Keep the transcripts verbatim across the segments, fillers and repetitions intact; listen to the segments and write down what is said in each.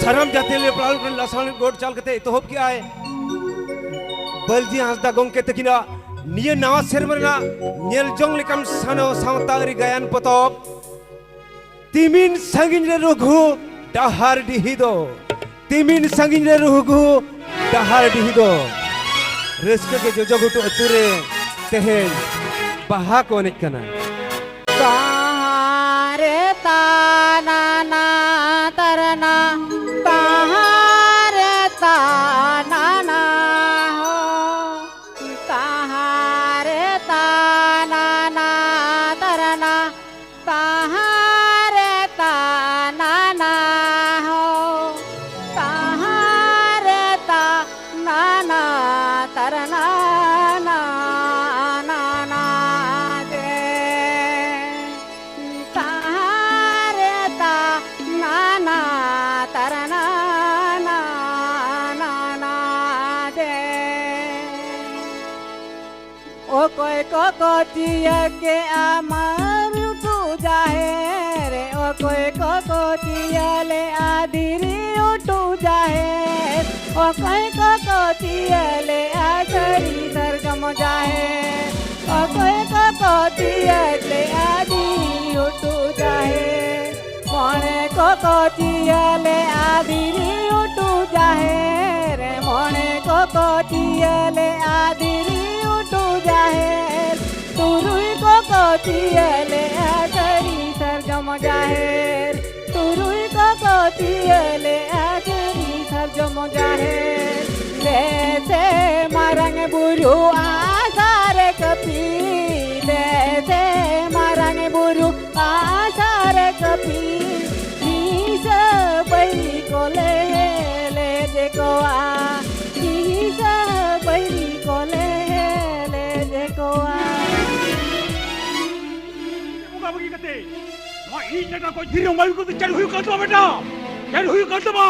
ᱥᱟᱱᱟᱢ ᱡᱟᱹᱛᱤᱭᱟᱹᱨᱤ ᱯᱟᱞᱟᱣ ᱠᱚᱨᱮ ᱞᱟᱥᱟᱲᱦᱮᱫ ᱜᱚᱰ ᱪᱟᱞ ᱠᱟᱛᱮ ᱮᱛᱚᱦᱚᱵ ᱠᱮᱜᱼᱟᱭ ᱵᱟᱹᱞᱡᱤ ᱦᱟᱸᱥᱫᱟ ᱜᱚᱢᱠᱮ ᱛᱟᱹᱠᱤᱱᱟᱜ ᱱᱤᱭᱟᱹ ᱱᱟᱣᱟ ᱥᱮᱨᱢᱟ ᱨᱮᱱᱟᱜ ᱧᱮᱞ ᱡᱚᱝ ᱞᱮᱠᱟᱱ ᱥᱟᱱᱚ ᱥᱟᱶᱛᱟ ᱟᱹᱨᱤ ᱜᱟᱭᱟᱱ ᱯᱚᱛᱚᱵ ᱛᱤᱢᱤᱱ ᱥᱟᱺᱜᱤᱧ ᱨᱮ ᱨᱩᱜᱷᱩ ᱰᱟᱦᱟᱨ ᱰᱤᱦᱤ ᱫᱚ, ᱛᱤᱢᱤᱱ ᱥᱟᱺᱜᱤᱧ ᱨᱮ ᱨᱩᱜᱷᱩ ᱰᱟᱦᱟᱨ ᱰᱤᱦᱤ ᱫᱚ᱾ ᱨᱟᱹᱥᱠᱟᱹ ᱜᱮ ᱡᱚᱡᱚ ᱜᱷᱩᱴᱩ ᱟᱹᱛᱩ ᱨᱮ ᱛᱮᱦᱮᱧ ᱵᱟᱦᱟ ᱠᱚ ᱮᱱᱮᱡ ᱠᱟᱱᱟ᱾ ᱛᱟᱦᱟᱨᱮ ᱛᱟᱱᱟᱱᱟ ᱛᱟᱨᱟᱱᱟ, ᱛᱟᱦᱟᱨᱮ ᱛᱟᱱᱟᱱᱟ ᱦᱳ, ᱛᱟᱦᱟᱨᱮ ᱛᱟᱱᱟᱱᱟ ᱛᱟᱨᱟᱱᱟ, ᱛᱟᱦᱟᱨᱮ ᱛᱟᱱᱟᱱᱟ ᱦᱳ, ᱛᱟᱦᱟᱨᱮ ᱛᱟᱱᱟᱱᱟ ᱛᱟᱨᱟᱱᱟ ᱱᱟᱱᱟ ᱫᱮ᱾ ᱛᱟᱦᱟᱨᱮ ᱛᱟᱱᱟᱱᱟ ᱛᱟᱨᱟᱱᱟ ᱱᱟᱱᱟ ᱫᱮ᱾ ᱚᱠᱚᱭ ᱠᱚᱠᱚ ᱪᱤᱭᱟᱹ ᱠᱮᱜᱼᱟ ᱢᱟᱹᱨᱩ ᱩᱴᱩ ᱡᱟᱦᱮᱨ, ᱚᱠᱚᱭ ᱠᱚᱠᱚ ᱪᱤᱭᱟᱹ ᱞᱮᱜᱼᱟ ᱫᱷᱤᱨᱤ ᱩᱴᱩ ᱡᱟᱦᱮᱨ, ᱚᱠᱚᱭ ᱠᱚᱠᱚ ᱪᱤᱭᱟᱹ ᱞᱮᱜᱼᱟ ᱥᱟᱹᱨᱤ ᱥᱟᱨᱡᱚᱢ ᱡᱟᱦᱮᱨ, ᱚᱠᱚᱭ ᱠᱚᱠᱚ ᱪᱤᱭᱟᱹ ᱞᱮᱜᱼᱟ ᱫᱷᱤᱨᱤ ᱩᱴᱩ ᱡᱟᱦᱮᱨ᱾ ᱢᱚᱬᱮ ᱠᱚᱠᱚ ᱪᱤᱭᱟᱹ ᱞᱮᱜᱼᱟ ᱫᱷᱤᱨᱤ ᱩᱴᱩ ᱡᱟᱦᱮᱨ, ᱢᱚᱬᱮ ᱠᱚᱠᱚ ᱪᱤᱭᱟᱹ ᱞᱮᱜᱼᱟ ᱫᱷᱤᱨᱤ ᱩᱴᱩ ᱡᱟᱦᱮᱨ, ᱛᱩᱨᱩᱭ ᱠᱚᱠᱚ ᱪᱤᱭᱟᱹ ᱞᱮᱜᱼᱟ ᱥᱟᱹᱨᱤ ᱥᱟᱨᱡᱚᱢ ᱡᱟᱦᱮᱨ, ᱛᱩᱨᱩᱭ ᱠᱚᱠᱚ ᱪᱤᱭᱟᱹ ᱞᱮᱜᱼᱟ ᱥᱟᱹᱨᱤ ᱥᱟᱨᱡᱚᱢ ᱡᱟᱦᱮᱨ᱾ ᱫᱮᱥᱮ ᱢᱟᱨᱟᱝ ᱵᱩᱨᱩ ᱟᱥᱟᱨᱮ ᱠᱟᱹᱯᱤ, ᱫᱮᱥᱮ ᱢᱟᱨᱟᱝ ᱵᱩᱨᱩ ᱟᱥᱟᱨᱮ ᱠᱟᱹᱯᱤ, ᱦᱤᱥᱟᱹ ᱵᱟᱹᱭᱨᱤ ᱠᱚᱞᱮ ᱞᱮᱫ ᱠᱚᱣᱟ, ᱦᱤᱥᱟᱹ ᱵᱟᱹᱭᱨᱤ ᱠᱚᱞᱮ ᱞᱮᱫ ᱠᱚᱣᱟ᱾ ᱵᱚᱸᱜᱟ ᱵᱟᱹᱜᱤ ᱠᱟᱛᱮ ᱱᱚᱣᱟ ᱤᱧ ᱡᱟᱭᱜᱟ ᱠᱚ ᱫᱷᱤᱨᱤ ᱵᱟᱹᱜᱤ ᱠᱟᱛᱮ ᱪᱮᱫ ᱦᱩᱭᱩᱜ ᱠᱟᱱ ᱛᱟᱢᱟ ᱵᱮᱴᱟ? ᱪᱮᱫ ᱦᱩᱭᱩᱜ ᱠᱟᱱ ᱛᱟᱢᱟ?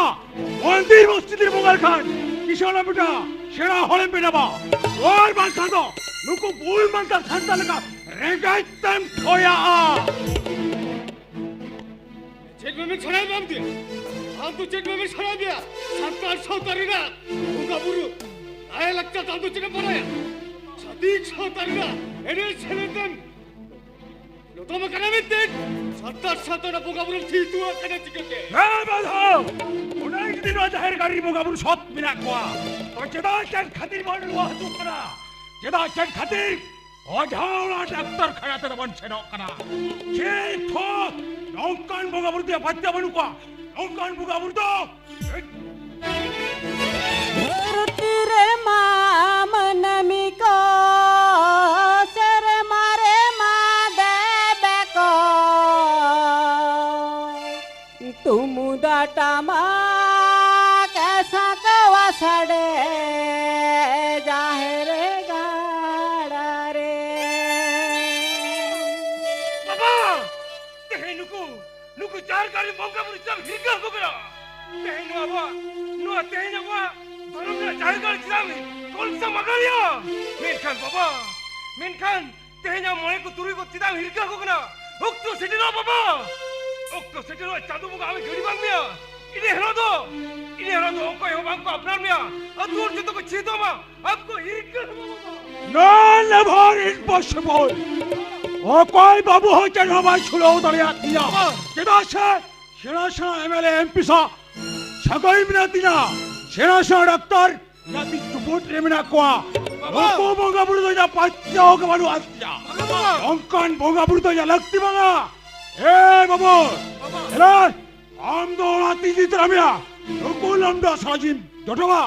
ᱢᱚᱱᱫᱤᱨ ᱢᱚᱥᱡᱤᱫ ᱨᱮ ᱵᱚᱸᱜᱟ ᱞᱮᱠᱷᱟᱱ ᱠᱤᱥᱟᱹᱬ ᱵᱮᱴᱟ, ᱥᱮᱬᱟ ᱦᱚᱲᱮᱢ ᱵᱮᱱᱟᱣᱟ᱾ ᱟᱨ ᱵᱟᱝᱠᱷᱟᱱ ᱫᱚ ᱱᱩᱠᱩ ᱵᱩᱞ ᱢᱟᱱᱛᱟᱨ ᱥᱟᱱᱛᱟᱲ ᱞᱮᱠᱟ ᱨᱮᱸᱜᱮᱡ ᱛᱮᱢ ᱴᱷᱚᱭᱟᱜᱼᱟ᱾ ᱪᱮᱫ ᱵᱮᱱ ᱢᱮᱱ ᱥᱟᱱᱟᱭᱮᱫ ᱵᱚᱱ ᱛᱮ? ᱟᱢ ᱫᱚ ᱪᱮᱫ ᱵᱟᱢ ᱥᱮᱬᱟ ᱢᱮᱭᱟ? ᱥᱟᱱᱛᱟᱲ ᱥᱟᱶᱛᱟ ᱨᱮᱱᱟᱜ ᱵᱚᱸᱜᱟ ᱵᱩᱨᱩ, ᱞᱟᱭ ᱞᱟᱠᱪᱟᱨ ᱫᱚ ᱟᱢ ᱫᱚ ᱪᱮᱫ ᱮᱢ ᱵᱟᱲᱟᱭᱟ? ᱪᱷᱟᱹᱛᱤᱠ ᱥᱟᱶᱛᱟ ᱨᱮᱱᱟᱜ ᱮᱱᱮᱡ ᱥᱮᱨᱮᱧ ᱛᱮᱢ ᱞᱚᱴᱚᱢ ᱟᱠᱟᱱᱟ ᱢᱮᱱᱛᱮ ᱥᱟᱱᱛᱟᱲ ᱥᱟᱶᱛᱟ ᱨᱮᱱᱟᱜ ᱵᱚᱸᱜᱟ ᱵᱩᱨᱩ ᱛᱷᱤᱨ ᱛᱷᱩᱣᱟᱹ ᱟᱠᱟᱱᱟ ᱪᱤᱠᱟᱹᱛᱮ? ᱦᱮᱸ ᱢᱟᱫᱷᱚ, ᱚᱱᱟ ᱡᱩᱫᱤ ᱱᱚᱣᱟ ᱡᱟᱦᱮᱨ ᱜᱟᱲ ᱨᱮ ᱵᱚᱸᱜᱟ ᱵᱩᱨᱩ ᱥᱚᱛ ᱢᱮᱱᱟᱜ ᱠᱚᱣᱟ, ᱛᱚᱵᱮ ᱪᱮᱫᱟᱜ ᱪᱮᱫ ᱠᱷᱟᱹᱛᱤᱨ ᱵᱚᱱ ᱱᱚᱣᱟ ᱦᱤᱡᱩᱜ ᱠᱟᱱᱟ? ᱪᱮᱫᱟᱜ ᱪᱮᱫ ᱠᱷᱟᱹᱛᱤᱨ ᱚᱡᱷᱟ ᱚᱲᱟᱜ ᱰᱟᱠᱛᱚᱨ ᱠᱷᱟᱱᱟ ᱛᱮᱫᱚ ᱵᱚᱱ ᱥᱮᱱᱚᱜ ᱠᱟᱱᱟ? ᱪᱮᱫ ᱦᱚᱸ ᱱᱚᱝᱠᱟᱱ ᱵᱚᱸᱜᱟ ᱵᱩᱨᱩ ᱛᱮᱭᱟᱜ ᱯᱟᱛᱛᱟ ᱵᱟᱹᱱᱩᱜ ᱠᱚᱣᱟ, ᱱᱚᱝᱠᱟᱱ ᱵᱚᱸᱜᱟ ᱵᱩᱨᱩ ᱫᱚ ᱫᱷᱟᱹᱨᱛᱤ ᱨᱮᱢᱟ ᱢᱟᱹᱱᱢᱤ ᱠᱚ, ᱥᱮᱨᱢᱟ ᱨᱮᱢᱟ ᱫᱮᱵᱮ ᱠᱚ, ᱛᱩᱢᱫᱟᱜ ᱴᱟᱢᱟᱠ ᱥᱟᱠᱣᱟ ᱥᱟᱰᱮ ᱡᱟᱦᱮᱨ ᱜᱟᱲ ᱨᱮ᱾ ᱵᱟᱵᱟ! ᱛᱮᱦᱮᱧ ᱱᱩᱠᱩ ᱱᱩᱠᱩ ᱡᱟᱦᱮᱨ ᱜᱟᱲ ᱨᱮ ᱵᱚᱸᱜᱟ ᱵᱩᱨᱩ ᱪᱮᱫᱟᱜ ᱦᱤᱨᱠᱟᱹ ᱟᱠᱚ ᱠᱟᱱᱟ? ᱛᱮᱦᱮᱧ ᱱᱚᱣᱟ ᱟᱵᱚᱣᱟᱜ, ᱱᱚᱣᱟ ᱛᱮᱦᱮᱧ ᱟᱵᱚᱣᱟᱜ ᱫᱷᱚᱨᱚᱢ ᱨᱮᱱᱟᱜ ᱡᱟᱦᱮᱨ ᱜᱟᱲ ᱪᱮᱫᱟᱜ ᱠᱚᱞᱥᱟ ᱢᱟᱜᱟᱲᱤᱭᱟ? ᱢᱮᱱᱠᱷᱟᱱ ᱵᱟᱵᱟ, ᱢᱮᱱᱠᱷᱟᱱ ᱛᱮᱦᱮᱧ ᱟᱢ ᱢᱚᱬᱮ ᱠᱚ ᱛᱩᱨᱩᱭ ᱠᱚ ᱪᱮᱫᱟᱜ ᱦᱤᱨᱠᱟᱹ ᱟᱠᱚ ᱠᱟᱱᱟ? ᱚᱠᱛᱚ ᱥᱮᱴᱮᱨᱚᱜᱼᱟ ᱵᱟᱵᱟ, ᱚᱠᱛᱚ ᱥᱮᱴᱮᱨᱚᱜᱼᱟ, ᱪᱟᱸᱫᱚ ᱵᱚᱸᱜᱟ ᱟᱢᱮ ᱜᱟᱹᱰᱤ ᱵᱟᱝ ᱢᱮᱭᱟ᱾ ᱤᱱᱟᱹ ᱦᱤᱞᱳᱜ ᱫᱚ, ᱤᱱᱟᱹ ᱦᱤᱞᱳᱜ ᱫᱚ ᱚᱠᱚᱭ ᱦᱚᱸ ᱵᱟᱝ ᱠᱚ ᱟᱯᱱᱟᱨ ᱢᱮᱭᱟ᱾ ᱟᱹᱛᱩ ᱦᱚᱲ ᱡᱚᱛᱚ ᱠᱚ ᱪᱷᱤᱛᱟᱹᱣ ᱢᱟ᱾ ᱟᱯᱠᱚ ᱦᱤᱨᱠᱟᱹ ᱦᱚᱸ ᱵᱟᱵᱟ᱾ None ever impossible. ᱚᱠᱚᱭ ᱵᱟᱹᱵᱩ ᱦᱚᱸ ᱪᱮᱫ ᱦᱚᱸ ᱵᱟᱭ ᱪᱷᱩᱲᱟᱹᱣ ᱫᱟᱲᱮᱭᱟᱜ ᱛᱤᱧᱟ᱾ ᱪᱮᱫᱟᱜ ᱥᱮ ᱥᱮᱬᱟ ᱥᱮᱬᱟ M L A, M P ᱥᱟᱶ ᱥᱟᱹᱜᱟᱹᱭ ᱢᱮᱱᱟᱜ ᱛᱤᱧᱟ᱾ ᱥᱮᱬᱟ ᱥᱮᱬᱟ ᱰᱟᱠᱛᱟᱨ ᱡᱟᱹᱛᱤ ᱪᱩᱯᱩᱫ ᱨᱮ ᱢᱮᱱᱟᱜ ᱠᱚᱣᱟ᱾ ᱵᱟᱵᱟ! ᱱᱩᱠᱩ ᱵᱚᱸᱜᱟ ᱵᱩᱨᱩ ᱫᱚ ᱤᱧᱟᱹᱜ ᱯᱟᱹᱛᱭᱟᱹᱣ ᱜᱮ ᱵᱟᱹᱱᱩᱜ ᱟᱱ ᱛᱤᱧᱟ᱾ ᱵᱟᱵᱟ! ᱚᱱᱠᱟᱱ ᱵᱚᱸᱜᱟ ᱵᱩᱨᱩ ᱫᱚ ᱤᱧᱟᱹᱜ ᱞᱟᱹᱠᱛᱤ ᱵᱟᱝᱟ᱾ ᱮ ᱵᱟᱹᱵᱩ! ᱵᱟᱵᱟ! ᱮᱞᱟ! ᱟᱢ ᱫᱚ ᱚᱲᱟᱜ ᱛᱮᱧ ᱤᱫᱤ ᱛᱚᱨᱟ ᱢᱮᱭᱟ᱾ ᱱᱩᱠᱩ ᱞᱟᱢᱰᱟ ᱥᱟᱨᱟᱡᱤᱢ ᱡᱚᱴᱚᱣᱟ᱾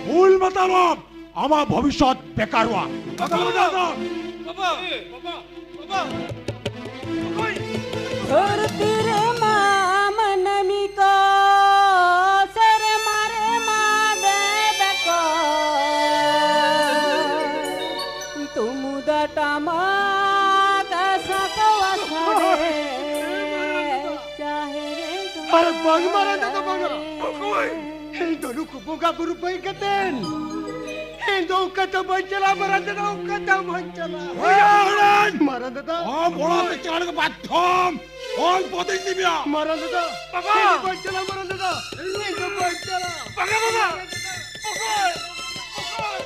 ᱵᱷᱩᱞ ᱢᱟᱛᱟᱞᱚᱢ, ᱟᱢᱟᱜ ᱵᱷᱚᱵᱤᱥᱥᱚᱛ ᱵᱮᱠᱟᱨᱚᱜᱼᱟ᱾ ᱵᱟᱵᱟ! ᱵᱟᱵᱟ! ᱵᱟᱵᱟ! ᱵᱟᱵᱟ! ᱚᱠᱚᱭ? ᱫᱷᱟᱹᱨᱛᱤ ᱨᱮᱢᱟ ᱢᱟᱹᱱᱢᱤ ᱠᱚ, ᱥᱮᱨᱢᱟ ᱨᱮᱢᱟ ᱫᱮᱵᱮ ᱠᱚ, ᱛᱩᱢᱫᱟᱜ ᱴᱟᱢᱟᱠ ᱥᱟᱠᱣᱟ ᱥᱟᱰᱮ, ᱡᱟᱦᱮᱨ ᱟᱨ ᱵᱟᱝ ᱢᱟᱨᱟᱝ ᱫᱟᱫᱟ, ᱵᱟᱝ᱾ ᱚᱠᱚᱭ? ᱤᱧ ᱫᱚ ᱱᱩᱠᱩ ᱵᱚᱸᱜᱟ ᱵᱩᱨᱩ ᱵᱟᱹᱧ ᱠᱟᱛᱮᱱ, ᱤᱧ ᱫᱚ ᱚᱱᱠᱟ ᱛᱮ ᱵᱟᱹᱧ ᱪᱟᱞᱟᱜᱼᱟ, ᱢᱟᱨᱟᱝ ᱫᱟᱫᱟ, ᱚᱱᱠᱟ ᱛᱮ ᱵᱟᱹᱧ ᱪᱟᱞᱟᱜᱼᱟ᱾ ᱦᱮᱸ, ᱦᱮᱸ᱾ ᱢᱟᱨᱟᱝ ᱫᱟᱫᱟ᱾ ᱟᱢ ᱚᱲᱟᱜ ᱛᱮ ᱪᱟᱞᱟᱜ ᱞᱟᱹᱜᱤᱫ ᱵᱟᱫᱽᱫᱷᱚᱢ᱾ ᱚᱞ ᱯᱚᱫᱮ ᱤᱫᱤ ᱢᱮᱭᱟ᱾ ᱢᱟᱨᱟᱝ ᱫᱟᱫᱟ, ᱵᱟᱵᱟ᱾ ᱤᱧ ᱫᱚ ᱵᱟᱹᱧ ᱪᱟᱞᱟᱜᱼᱟ, ᱢᱟᱨᱟᱝ ᱫᱟᱫᱟ᱾ ᱤᱧ ᱫᱚ ᱵᱟᱹᱧ ᱪᱟᱞᱟᱜᱼᱟ᱾ ᱵᱟᱝᱟ ᱵᱟᱵᱟ! ᱚᱠᱚᱭ? ᱚᱠᱚᱭ?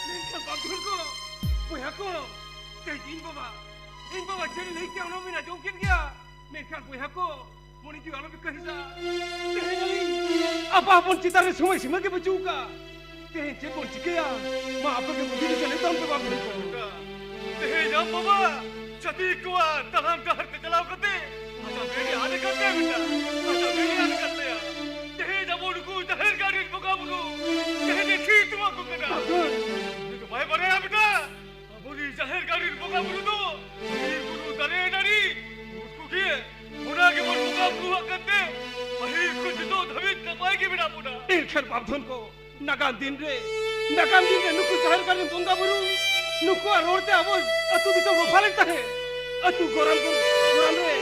ᱢᱮᱱᱠᱷᱟᱱ ᱵᱟᱢᱫᱷᱚᱱ ᱠᱚ, ᱵᱚᱭᱦᱟ ᱠᱚ, ᱛᱮᱦᱮᱧ ᱤᱧ ᱵᱟᱵᱟ, ᱤᱧ ᱵᱟᱵᱟ ᱪᱮᱫ ᱮ ᱞᱟᱹᱭ ᱠᱮᱫᱟ ᱚᱱᱟ ᱵᱤᱱ ᱟᱸᱡᱚᱢ ᱠᱮᱫ ᱜᱮᱭᱟ᱾ ᱢᱮᱱᱠᱷᱟᱱ ᱵᱚᱭᱦᱟ ᱠᱚ, ᱢᱚᱱᱮ ᱡᱤᱣᱤ ᱟᱞᱚᱯᱮ ᱠᱟᱹᱦᱤᱥᱟ᱾ ᱛᱮᱦᱮᱧ ᱟᱹᱞᱤᱧ ᱟᱯᱟ ᱦᱚᱯᱚᱱ ᱪᱮᱛᱟᱱ ᱨᱮ ᱥᱚᱢᱚᱭ ᱥᱤᱢᱟᱹ ᱜᱮ ᱵᱟᱹᱪᱩᱜ ᱟᱠᱟᱫᱼᱟ᱾ ᱛᱮᱦᱮᱧ ᱪᱮᱫ ᱵᱚᱱ ᱪᱤᱠᱟᱹᱭᱟ? ᱢᱟ ᱟᱯᱮ ᱜᱮ ᱵᱩᱫᱷᱤ ᱫᱤᱥᱟᱹ ᱞᱟᱹᱭ ᱛᱟᱵᱚᱱ ᱯᱮ ᱵᱟᱢᱫᱷᱚᱱ ᱠᱚ᱾ ᱛᱮᱦᱮᱧ ᱟᱢ ᱵᱟᱵᱟ ᱪᱷᱟᱹᱛᱤᱠ ᱠᱚᱣᱟᱜ ᱛᱟᱲᱟᱢ ᱰᱟᱦᱟᱨ ᱛᱮ ᱪᱟᱞᱟᱣ ᱠᱟᱛᱮ ᱟᱡᱟᱜ ᱵᱮᱲᱮ ᱟᱫ ᱟᱠᱟᱫ ᱛᱟᱭᱟ ᱵᱮᱴᱟ, ᱟᱡᱟᱜ ᱵᱮᱲᱮ ᱟᱫ ᱟᱠᱟᱫ ᱛᱟᱭᱟ᱾ ᱛᱮᱦᱮᱧ ᱟᱵᱚ ᱱᱩᱠᱩ ᱡᱟᱦᱮᱨ ᱜᱟᱲ ᱨᱮᱱ ᱵᱚᱸᱜᱟ ᱵᱩᱨᱩ ᱛᱮᱦᱮᱧ ᱮ ᱛᱷᱤᱨ ᱦᱚᱴᱚ ᱟᱠᱚ ᱠᱟᱱᱟ᱾ ᱩᱱᱤ ᱫᱚ ᱵᱟᱭ ᱵᱟᱲᱟᱭᱟ ᱵᱮᱴᱟ, ᱟᱵᱚᱨᱤᱡ ᱡᱟᱦᱮᱨ ᱜᱟᱲ ᱨᱮᱱ ᱵᱚᱸᱜᱟ ᱵᱩᱨᱩ ᱫᱚ ᱵᱤᱨ ᱵᱩᱨᱩ ᱫᱟᱨᱮ ᱱᱟᱹᱲᱤ ᱩᱱᱠᱩ ᱜᱮ, ᱚᱱᱟ ᱜᱮᱵᱚᱱ ᱵᱚᱸᱜᱟ ᱵᱩᱨᱩᱣᱟᱜ ᱠᱟᱱᱛᱮ ᱯᱟᱹᱦᱤᱞ ᱠᱷᱚᱱ ᱱᱤᱛᱚᱜ ᱫᱷᱟᱹᱵᱤᱡ ᱱᱟᱯᱟᱭ ᱜᱮ ᱢᱮᱱᱟᱜ ᱵᱚᱱᱟ᱾ ᱮᱱᱠᱷᱟᱱ ᱵᱟᱢᱫᱷᱚᱱ ᱠᱚ, ᱱᱟᱜᱟᱢ ᱫᱤᱱ ᱨᱮ, ᱱᱟᱜᱟᱢ ᱫᱤᱱ ᱨᱮ ᱱᱩᱠᱩ ᱡᱟᱦᱮᱨ ᱜᱟᱲ ᱨᱮᱱ ᱵᱚᱸᱜᱟ ᱵᱩᱨᱩ, ᱱᱩᱠᱩᱣᱟᱜ ᱨᱚᱲ ᱛᱮ ᱟᱵᱚ ᱟᱹᱛᱩ ᱫᱤᱥᱚᱢ ᱨᱚᱯᱷᱟ ᱞᱮᱱ ᱛᱟᱦᱮᱸᱫ᱾ ᱟᱹᱛᱩ ᱜᱚᱨᱟᱢ ᱜᱚᱨᱟᱢ ᱨᱮ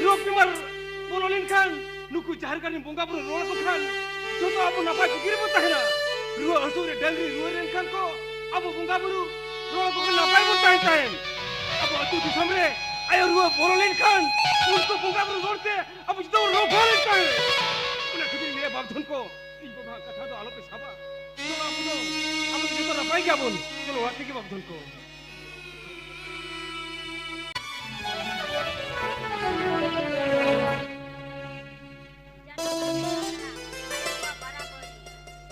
ᱨᱳᱜᱽ ᱵᱤᱢᱟᱨ ᱵᱚᱞᱚ ᱞᱮᱱᱠᱷᱟᱱ, ᱱᱩᱠᱩ ᱡᱟᱦᱮᱨ ᱜᱟᱲ ᱨᱮᱱ ᱵᱚᱸᱜᱟ ᱵᱩᱨᱩ ᱨᱚᱲ ᱟᱠᱚ ᱠᱷᱟᱱ, ᱡᱚᱛᱚ ᱟᱵᱚ ᱱᱟᱯᱟᱭ ᱵᱩᱜᱤ ᱨᱮᱵᱚ ᱛᱟᱦᱮᱱᱟ᱾ ᱨᱩᱣᱟᱹ ᱦᱟᱹᱥᱩ ᱨᱮ ᱰᱟᱹᱝᱨᱤ ᱨᱩᱣᱟᱹ ᱞᱮᱱᱠᱷᱟᱱ ᱠᱚ, ᱟᱵᱚ ᱵᱚᱸᱜᱟ ᱵᱩᱨᱩ ᱨᱚᱲ ᱟᱠᱚ ᱠᱷᱟᱱ ᱱᱟᱯᱟᱭ ᱵᱚᱱ ᱛᱟᱦᱮᱱ ᱛᱟᱦᱮᱸᱫ᱾ ᱟᱵᱚ ᱟᱹᱛᱩ ᱫᱤᱥᱚᱢ ᱨᱮ ᱟᱭᱳ ᱨᱩᱣᱟᱹ ᱵᱚᱞᱚ ᱞᱮᱱᱠᱷᱟᱱ, ᱩᱱᱠᱩ ᱵᱚᱸᱜᱟ ᱵᱩᱨᱩ ᱨᱚᱲ ᱛᱮ ᱟᱵᱚ ᱡᱚᱛᱚ ᱵᱚᱱ ᱨᱚᱯᱷᱟ ᱞᱮᱱ ᱛᱟᱦᱮᱸᱫ᱾ ᱚᱱᱟ ᱠᱷᱟᱹᱛᱤᱨ ᱤᱧ ᱞᱟᱹᱭᱟ ᱵᱟᱢᱫᱷᱚᱱ ᱠᱚ, ᱤᱧ ᱵᱟᱵᱟᱣᱟᱜ ᱠᱟᱛᱷᱟ ᱫᱚ ᱟᱞᱚᱯᱮ ᱥᱟᱵᱟ᱾ ᱪᱚᱞᱚ, ᱟᱵᱚ ᱫᱚ, ᱟᱵᱚ ᱫᱚ ᱡᱚᱛᱚ ᱱᱟᱯᱟᱭ ᱜᱮᱭᱟᱵᱚᱱ᱾ ᱪᱚᱞᱚ, ᱚᱲᱟᱜ ᱛᱮᱜᱮ ᱵᱟᱢᱫᱷᱚᱱ ᱠᱚ᱾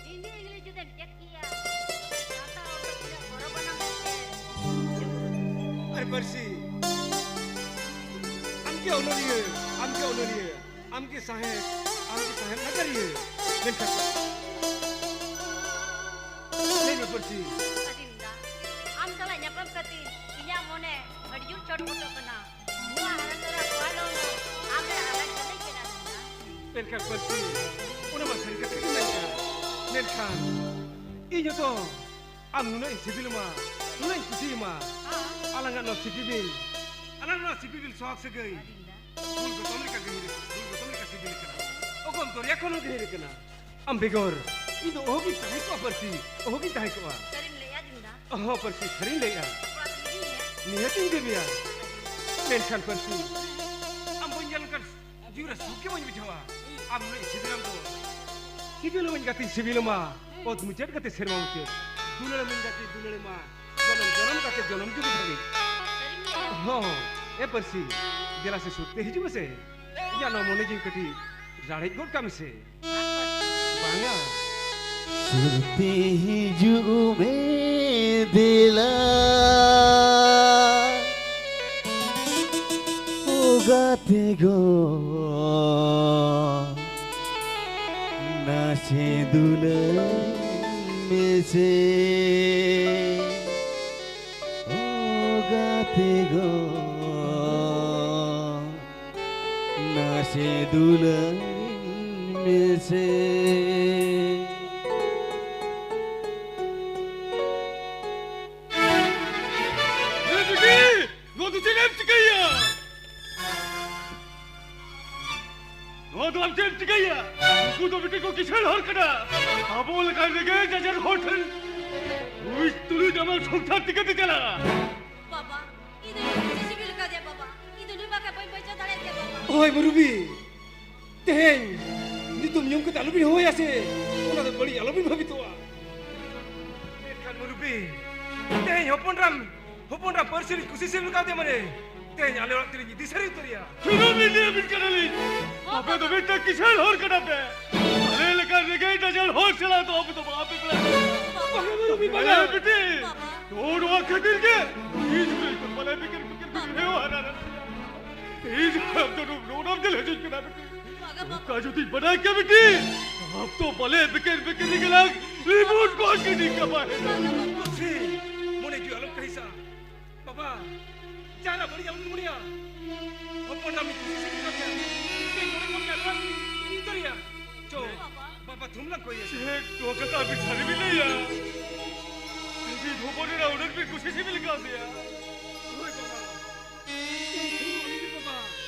ᱤᱧ ᱫᱚ ᱤᱝᱞᱤᱥ ᱡᱩᱫᱟᱹᱧ ᱪᱮᱫ ᱠᱮᱭᱟ᱾ ᱥᱟᱱᱛᱟᱲ ᱦᱚᱲ ᱫᱚ ᱛᱤᱱᱟᱹᱜ ᱜᱚᱨᱚᱵᱽ ᱟᱱᱟᱜ ᱢᱤᱫᱴᱮᱱ ᱟᱨ ᱯᱟᱹᱨᱥᱤ, ᱟᱢ ᱜᱮ ᱚᱱᱚᱞᱤᱭᱟᱹ, ᱟᱢ ᱜᱮ ᱚᱱᱚᱞᱤᱭᱟᱹ᱾ ᱟᱢ ᱜᱮ ᱥᱟᱶᱦᱮᱫ, ᱟᱢ ᱜᱮ ᱥᱟᱶᱦᱮᱫ ᱱᱟᱜᱟᱨᱤᱭᱟᱹ᱾ ᱢᱮᱱᱠᱷᱟᱱ ᱞᱟᱹᱭ ᱢᱮ ᱯᱟᱹᱨᱥᱤ᱾ ᱟᱹᱫᱤᱢ ᱫᱟ, ᱟᱢ ᱥᱟᱞᱟᱜ ᱧᱟᱯᱟᱢ ᱠᱟᱛᱮ ᱤᱧᱟᱹᱜ ᱢᱚᱱᱮ ᱟᱹᱰᱤ ᱡᱳᱨ ᱪᱷᱚᱴᱯᱚᱴᱚᱜ ᱠᱟᱱᱟ᱾ ᱱᱚᱣᱟ ᱦᱟᱨᱟ ᱛᱚᱨᱟ ᱠᱚᱲᱟ ᱫᱚ ᱟᱢ ᱨᱮᱱ ᱟᱞᱟᱜᱽ ᱡᱚᱱᱮ ᱠᱟᱱᱟ ᱫᱤᱱ ᱫᱟ᱾ ᱢᱮᱱᱠᱷᱟᱱ ᱯᱟᱹᱨᱥᱤ, ᱚᱱᱟ ᱢᱟ ᱥᱟᱹᱨᱤ ᱠᱟᱛᱷᱟ ᱜᱮ ᱢᱮᱱ ᱠᱟᱱᱟ᱾ ᱢᱮᱱᱠᱷᱟᱱ ᱤᱧ ᱦᱚᱸᱛᱚ ᱟᱢ ᱱᱩᱱᱟᱹᱜ ᱤᱧ ᱥᱤᱵᱤᱞ ᱟᱢᱟ, ᱱᱩᱱᱟᱹᱜ ᱤᱧ ᱠᱩᱥᱤᱭᱟᱢᱟ᱾ ᱦᱮᱸ᱾ ᱟᱞᱟᱝᱟᱜ ᱱᱚᱣᱟ ᱥᱤᱯᱤᱵᱤᱞ, ᱟᱞᱟᱝᱟᱜ ᱱᱚᱣᱟ ᱥᱤᱯᱤᱵᱤᱞ ᱥᱚᱦᱟᱜ ᱥᱟᱹᱜᱟᱹᱭ ᱟᱹᱫᱤᱢ ᱫᱟ᱾ ᱵᱩᱞ ᱜᱚᱛᱚᱢ ᱞᱮᱠᱟ ᱜᱟᱹᱦᱤᱨ, ᱵᱩᱞ ᱜᱚᱛᱚᱢ ᱞᱮᱠᱟ ᱥᱤᱵᱤᱞ ᱠᱟᱱᱟ᱾ ᱚᱜᱚᱢ ᱫᱚᱨᱭᱟ ᱠᱷᱚᱱ ᱦᱚᱸ ᱜᱟᱹᱦᱤᱨ ᱠᱟᱱᱟ᱾ ᱟᱢ ᱵᱮᱜᱚᱨ ᱤᱧ ᱫᱚ ᱚᱦᱚᱜᱤᱧ ᱛᱟᱦᱮᱸ ᱠᱚᱜᱼᱟ ᱯᱟᱹᱨᱥᱤ, ᱚᱦᱚᱜᱤᱧ ᱛᱟᱦᱮᱸ ᱠᱚᱜᱼᱟ᱾ ᱥᱟᱹᱨᱤᱢ ᱞᱟᱹᱭᱮᱜᱼᱟ ᱟᱹᱫᱤᱢ ᱫᱟ? ᱚᱦᱚ ᱯᱟᱹᱨᱥᱤ, ᱥᱟᱹᱨᱤᱧ ᱞᱟᱹᱭᱮᱜᱼᱟ᱾ ᱠᱚᱲᱟ ᱠᱩᱲᱤ ᱜᱮ ᱦᱮᱸ᱾ ᱱᱤᱦᱟᱹᱛᱤᱧ ᱫᱮᱵᱤᱭᱟ᱾ ᱢᱮᱱᱠᱷᱟᱱ ᱯᱟᱹᱨᱥᱤ, ᱪᱮᱫ ᱵᱟᱹᱧ ᱵᱩᱡᱷᱟᱹᱣᱟ? ᱟᱢ ᱱᱩᱱᱟᱹᱜ ᱥᱤᱵᱤᱞᱟᱢ ᱫᱚ᱾ ᱥᱤᱵᱤᱞᱟᱢᱟᱹᱧ ᱜᱟᱛᱮ, ᱥᱤᱵᱤᱞᱟᱢᱟ᱾ ᱚᱛ ᱢᱩᱪᱟᱹᱫ ᱜᱟᱛᱮ, ᱥᱮᱨᱢᱟ ᱢᱩᱪᱟᱹᱫ᱾ ᱫᱩᱞᱟᱹᱲᱟᱢᱟᱹᱧ ᱜᱟᱛᱮ, ᱫᱩᱞᱟᱹᱲᱟᱢᱟ᱾ ᱡᱚᱱᱚᱢ ᱡᱚᱱᱚᱢ ᱜᱟᱛᱮ, ᱡᱚᱱᱚᱢ ᱡᱩᱜᱤ ᱫᱷᱟᱹᱵᱤᱡ᱾ ᱦᱚᱸ, ᱮ ᱯᱟᱹᱨᱥᱤ, ᱫᱮᱞᱟ ᱥᱮ ᱥᱩᱨ ᱛᱮ ᱦᱤᱡᱩᱜ ᱢᱮᱥᱮ᱾ ᱤᱧᱟᱹᱜ ᱱᱚᱣᱟ ᱢᱚᱱᱮ ᱡᱤᱣᱤ ᱠᱟᱹᱴᱤᱡ ᱨᱟᱲᱮᱡ ᱜᱚᱫ ᱠᱟᱜ ᱢᱮᱥᱮ᱾ ᱵᱟᱝᱟ᱾ ᱥᱩᱨᱛᱮ ᱦᱤᱡᱩᱜ ᱢᱮ ᱫᱮᱞᱟ, ᱳ ᱜᱟᱛᱮ ᱜᱚ, ᱱᱟᱥᱮ ᱫᱩᱞᱟᱹᱲ ᱢᱮᱥᱮ, ᱳ ᱜᱟᱛᱮ ᱜᱚ᱾ ᱱᱟᱥᱮ ᱫᱩᱞᱟᱹᱲᱤᱧ ᱢᱮᱥᱮ᱾ ᱮ ᱵᱤᱴᱤ, ᱱᱚᱣᱟ ᱫᱚ ᱪᱮᱫ ᱮᱢ ᱪᱤᱠᱟᱹᱭᱮᱫᱼᱟ? ᱱᱚᱣᱟ ᱫᱚ ᱟᱢ ᱪᱮᱫ ᱮᱢ ᱪᱤᱠᱟᱹᱭᱮᱫᱼᱟ? ᱩᱱᱠᱩ ᱫᱚ ᱵᱤᱴᱤ ᱠᱚ ᱠᱤᱥᱟᱹᱬ ᱦᱚᱲ ᱠᱟᱱᱟ᱾ ᱟᱵᱚ ᱞᱮᱠᱟᱱ ᱨᱮᱸᱜᱮᱡ ᱱᱟᱪᱟᱨ ᱦᱚᱲ ᱴᱷᱮᱱ ᱵᱩᱡᱽ ᱛᱩᱞᱩᱡ ᱟᱢᱟᱜ ᱥᱚᱝᱥᱟᱨ ᱪᱤᱠᱟᱹᱛᱮ ᱪᱟᱞᱟᱜᱼᱟ? ᱵᱟᱵᱟ, ᱤᱧ ᱫᱚ ᱱᱩᱭ ᱵᱟᱠᱟ ᱵᱟᱹᱧ ᱵᱟᱧᱪᱟᱣ ᱫᱟᱲᱮᱭᱟᱜ ᱜᱮᱭᱟ, ᱵᱟᱵᱟ᱾ ᱦᱳᱭ, ᱢᱩᱨᱩᱵᱤ, ᱛᱮᱦᱮᱧ ᱧᱩᱛᱩᱢ ᱧᱩᱢ ᱠᱟᱛᱮ ᱟᱞᱚᱵᱤᱱ ᱦᱚᱦᱚᱭᱟ ᱥᱮ, ᱚᱱᱟ ᱫᱚ ᱵᱟᱹᱲᱤᱡ ᱟᱞᱚᱵᱤᱱ ᱵᱷᱟᱵᱤᱛᱚᱜᱼᱟ᱾ ᱢᱮᱱᱠᱷᱟᱱ ᱢᱩᱨᱩᱵᱤ, ᱛᱮᱦᱮᱧ ᱦᱚᱯᱚᱱ ᱨᱟᱢ, ᱦᱚᱯᱚᱱ ᱨᱟᱢ ᱯᱟᱹᱨᱥᱤ ᱨᱤᱧ ᱠᱩᱥᱤ ᱥᱤᱵᱤᱞ ᱠᱟᱣᱫᱮᱭᱟ ᱢᱟᱱᱮ, ᱛᱮᱦᱮᱧ ᱟᱞᱮ ᱚᱲᱟᱜ ᱛᱮᱞᱤᱧ ᱤᱫᱤ ᱥᱟᱹᱨᱤ ᱩᱛᱟᱹᱨᱮᱭᱟ᱾ ᱥᱩᱱᱩᱢ ᱤᱧ ᱞᱟᱹᱭᱟᱵᱤᱱ ᱠᱟᱱᱟᱞᱤᱧ, ᱟᱯᱮ ᱫᱚ ᱢᱤᱫᱴᱟᱝ ᱠᱤᱥᱟᱹᱬ ᱦᱚᱲ ᱠᱟᱱᱟ ᱯᱮ᱾ ᱟᱞᱮ ᱞᱮᱠᱟᱱ ᱨᱮᱸᱜᱮᱡ ᱱᱟᱪᱟᱨ ᱦᱚᱲ ᱥᱟᱞᱟᱜ ᱫᱚ ᱟᱯᱮ ᱫᱚ ᱵᱟᱯᱮ ᱵᱟᱯᱞᱟ ᱫᱟᱲᱮᱭᱟᱜᱼᱟ᱾ ᱵᱟᱵᱟ᱾ ᱦᱮᱸ, ᱵᱤᱴᱤ᱾ ᱵᱟᱵᱟ᱾ ᱱᱚᱣᱟ ᱠᱷᱟᱹᱛᱤᱨ ᱜᱮ ᱤᱧ ᱡᱩᱫᱤ ᱵᱟᱞᱮ ᱵᱤᱠᱤᱨ ᱵᱤᱠᱤᱨ ᱵᱤᱠᱤᱨ ᱦᱮᱣᱟ ᱦᱟᱨᱟ ᱞᱮᱱᱟ᱾ ᱤᱧ ᱠᱷᱚᱱ ᱫᱚ ᱱᱚᱰᱮᱢ ᱧᱮᱞ ᱦᱚᱪᱚᱧ ᱠᱟᱱᱟ ᱵᱤᱴᱤ᱾ ᱵᱟᱵᱟ, ᱵᱟᱵᱟ᱾ ᱚᱱᱠᱟ ᱡᱩᱫᱤᱧ ᱵᱟᱰᱟᱭ ᱠᱮᱭᱟ ᱵᱤᱴᱤ, ᱟᱢ ᱫᱚ ᱵᱟᱞᱮ ᱵᱤᱠᱤᱨ ᱵᱤᱠᱤᱨ ᱨᱮᱜᱮ ᱞᱟᱝ ᱨᱤᱢᱳᱴ ᱠᱚ ᱜᱤᱰᱤ ᱠᱟᱢᱟ᱾ ᱵᱟᱵᱟ, ᱵᱟᱵᱟ᱾ ᱢᱚᱱᱮ ᱡᱤᱣᱤ ᱟᱞᱚᱢ ᱠᱟᱹᱦᱤᱥᱟ᱾ ᱵᱟᱵᱟ, ᱡᱟᱦᱟᱱᱟᱜ ᱵᱟᱹᱲᱤᱡ ᱟᱞᱚᱢ ᱢᱚᱱᱮᱭᱟ᱾ ᱦᱚᱯᱚᱱ ᱨᱟᱢ ᱤᱧ ᱠᱩᱥᱤ ᱥᱟᱹᱨᱤ ᱠᱟᱫᱮᱭᱟ᱾ ᱤᱧ ᱢᱚᱱᱮ ᱢᱚᱱᱮ ᱟᱞᱚᱢ ᱤᱧ ᱩᱛᱟᱹᱨᱮᱭᱟ᱾ ᱪᱚ, ᱵᱟᱵᱟ᱾ ᱵᱟᱵᱟ ᱛᱷᱩᱢ ᱞᱟᱝ ᱠᱚᱭᱮᱭᱟ᱾ ᱪᱮᱫ ᱱᱚᱣᱟ ᱠᱟᱛᱷᱟ ᱟᱹᱵᱤᱱ ᱥᱟᱹᱨᱤ ᱵᱤᱱ ᱞᱟᱹᱭᱟ? ᱤᱧ ᱦᱚᱯᱚᱱ ᱮᱨᱟ ᱩᱱᱟᱹᱜ ᱵᱤᱱ ᱠᱩᱥᱤ ᱥᱤᱵᱤᱞ ᱠᱟᱣᱫᱮᱭᱟ? ᱦᱳᱭ ᱵᱟᱵᱟ᱾ ᱤᱧ ᱛᱷᱩᱢ ᱟᱹᱞᱤᱧ ᱵᱤᱱ ᱵᱟᱵᱟ᱾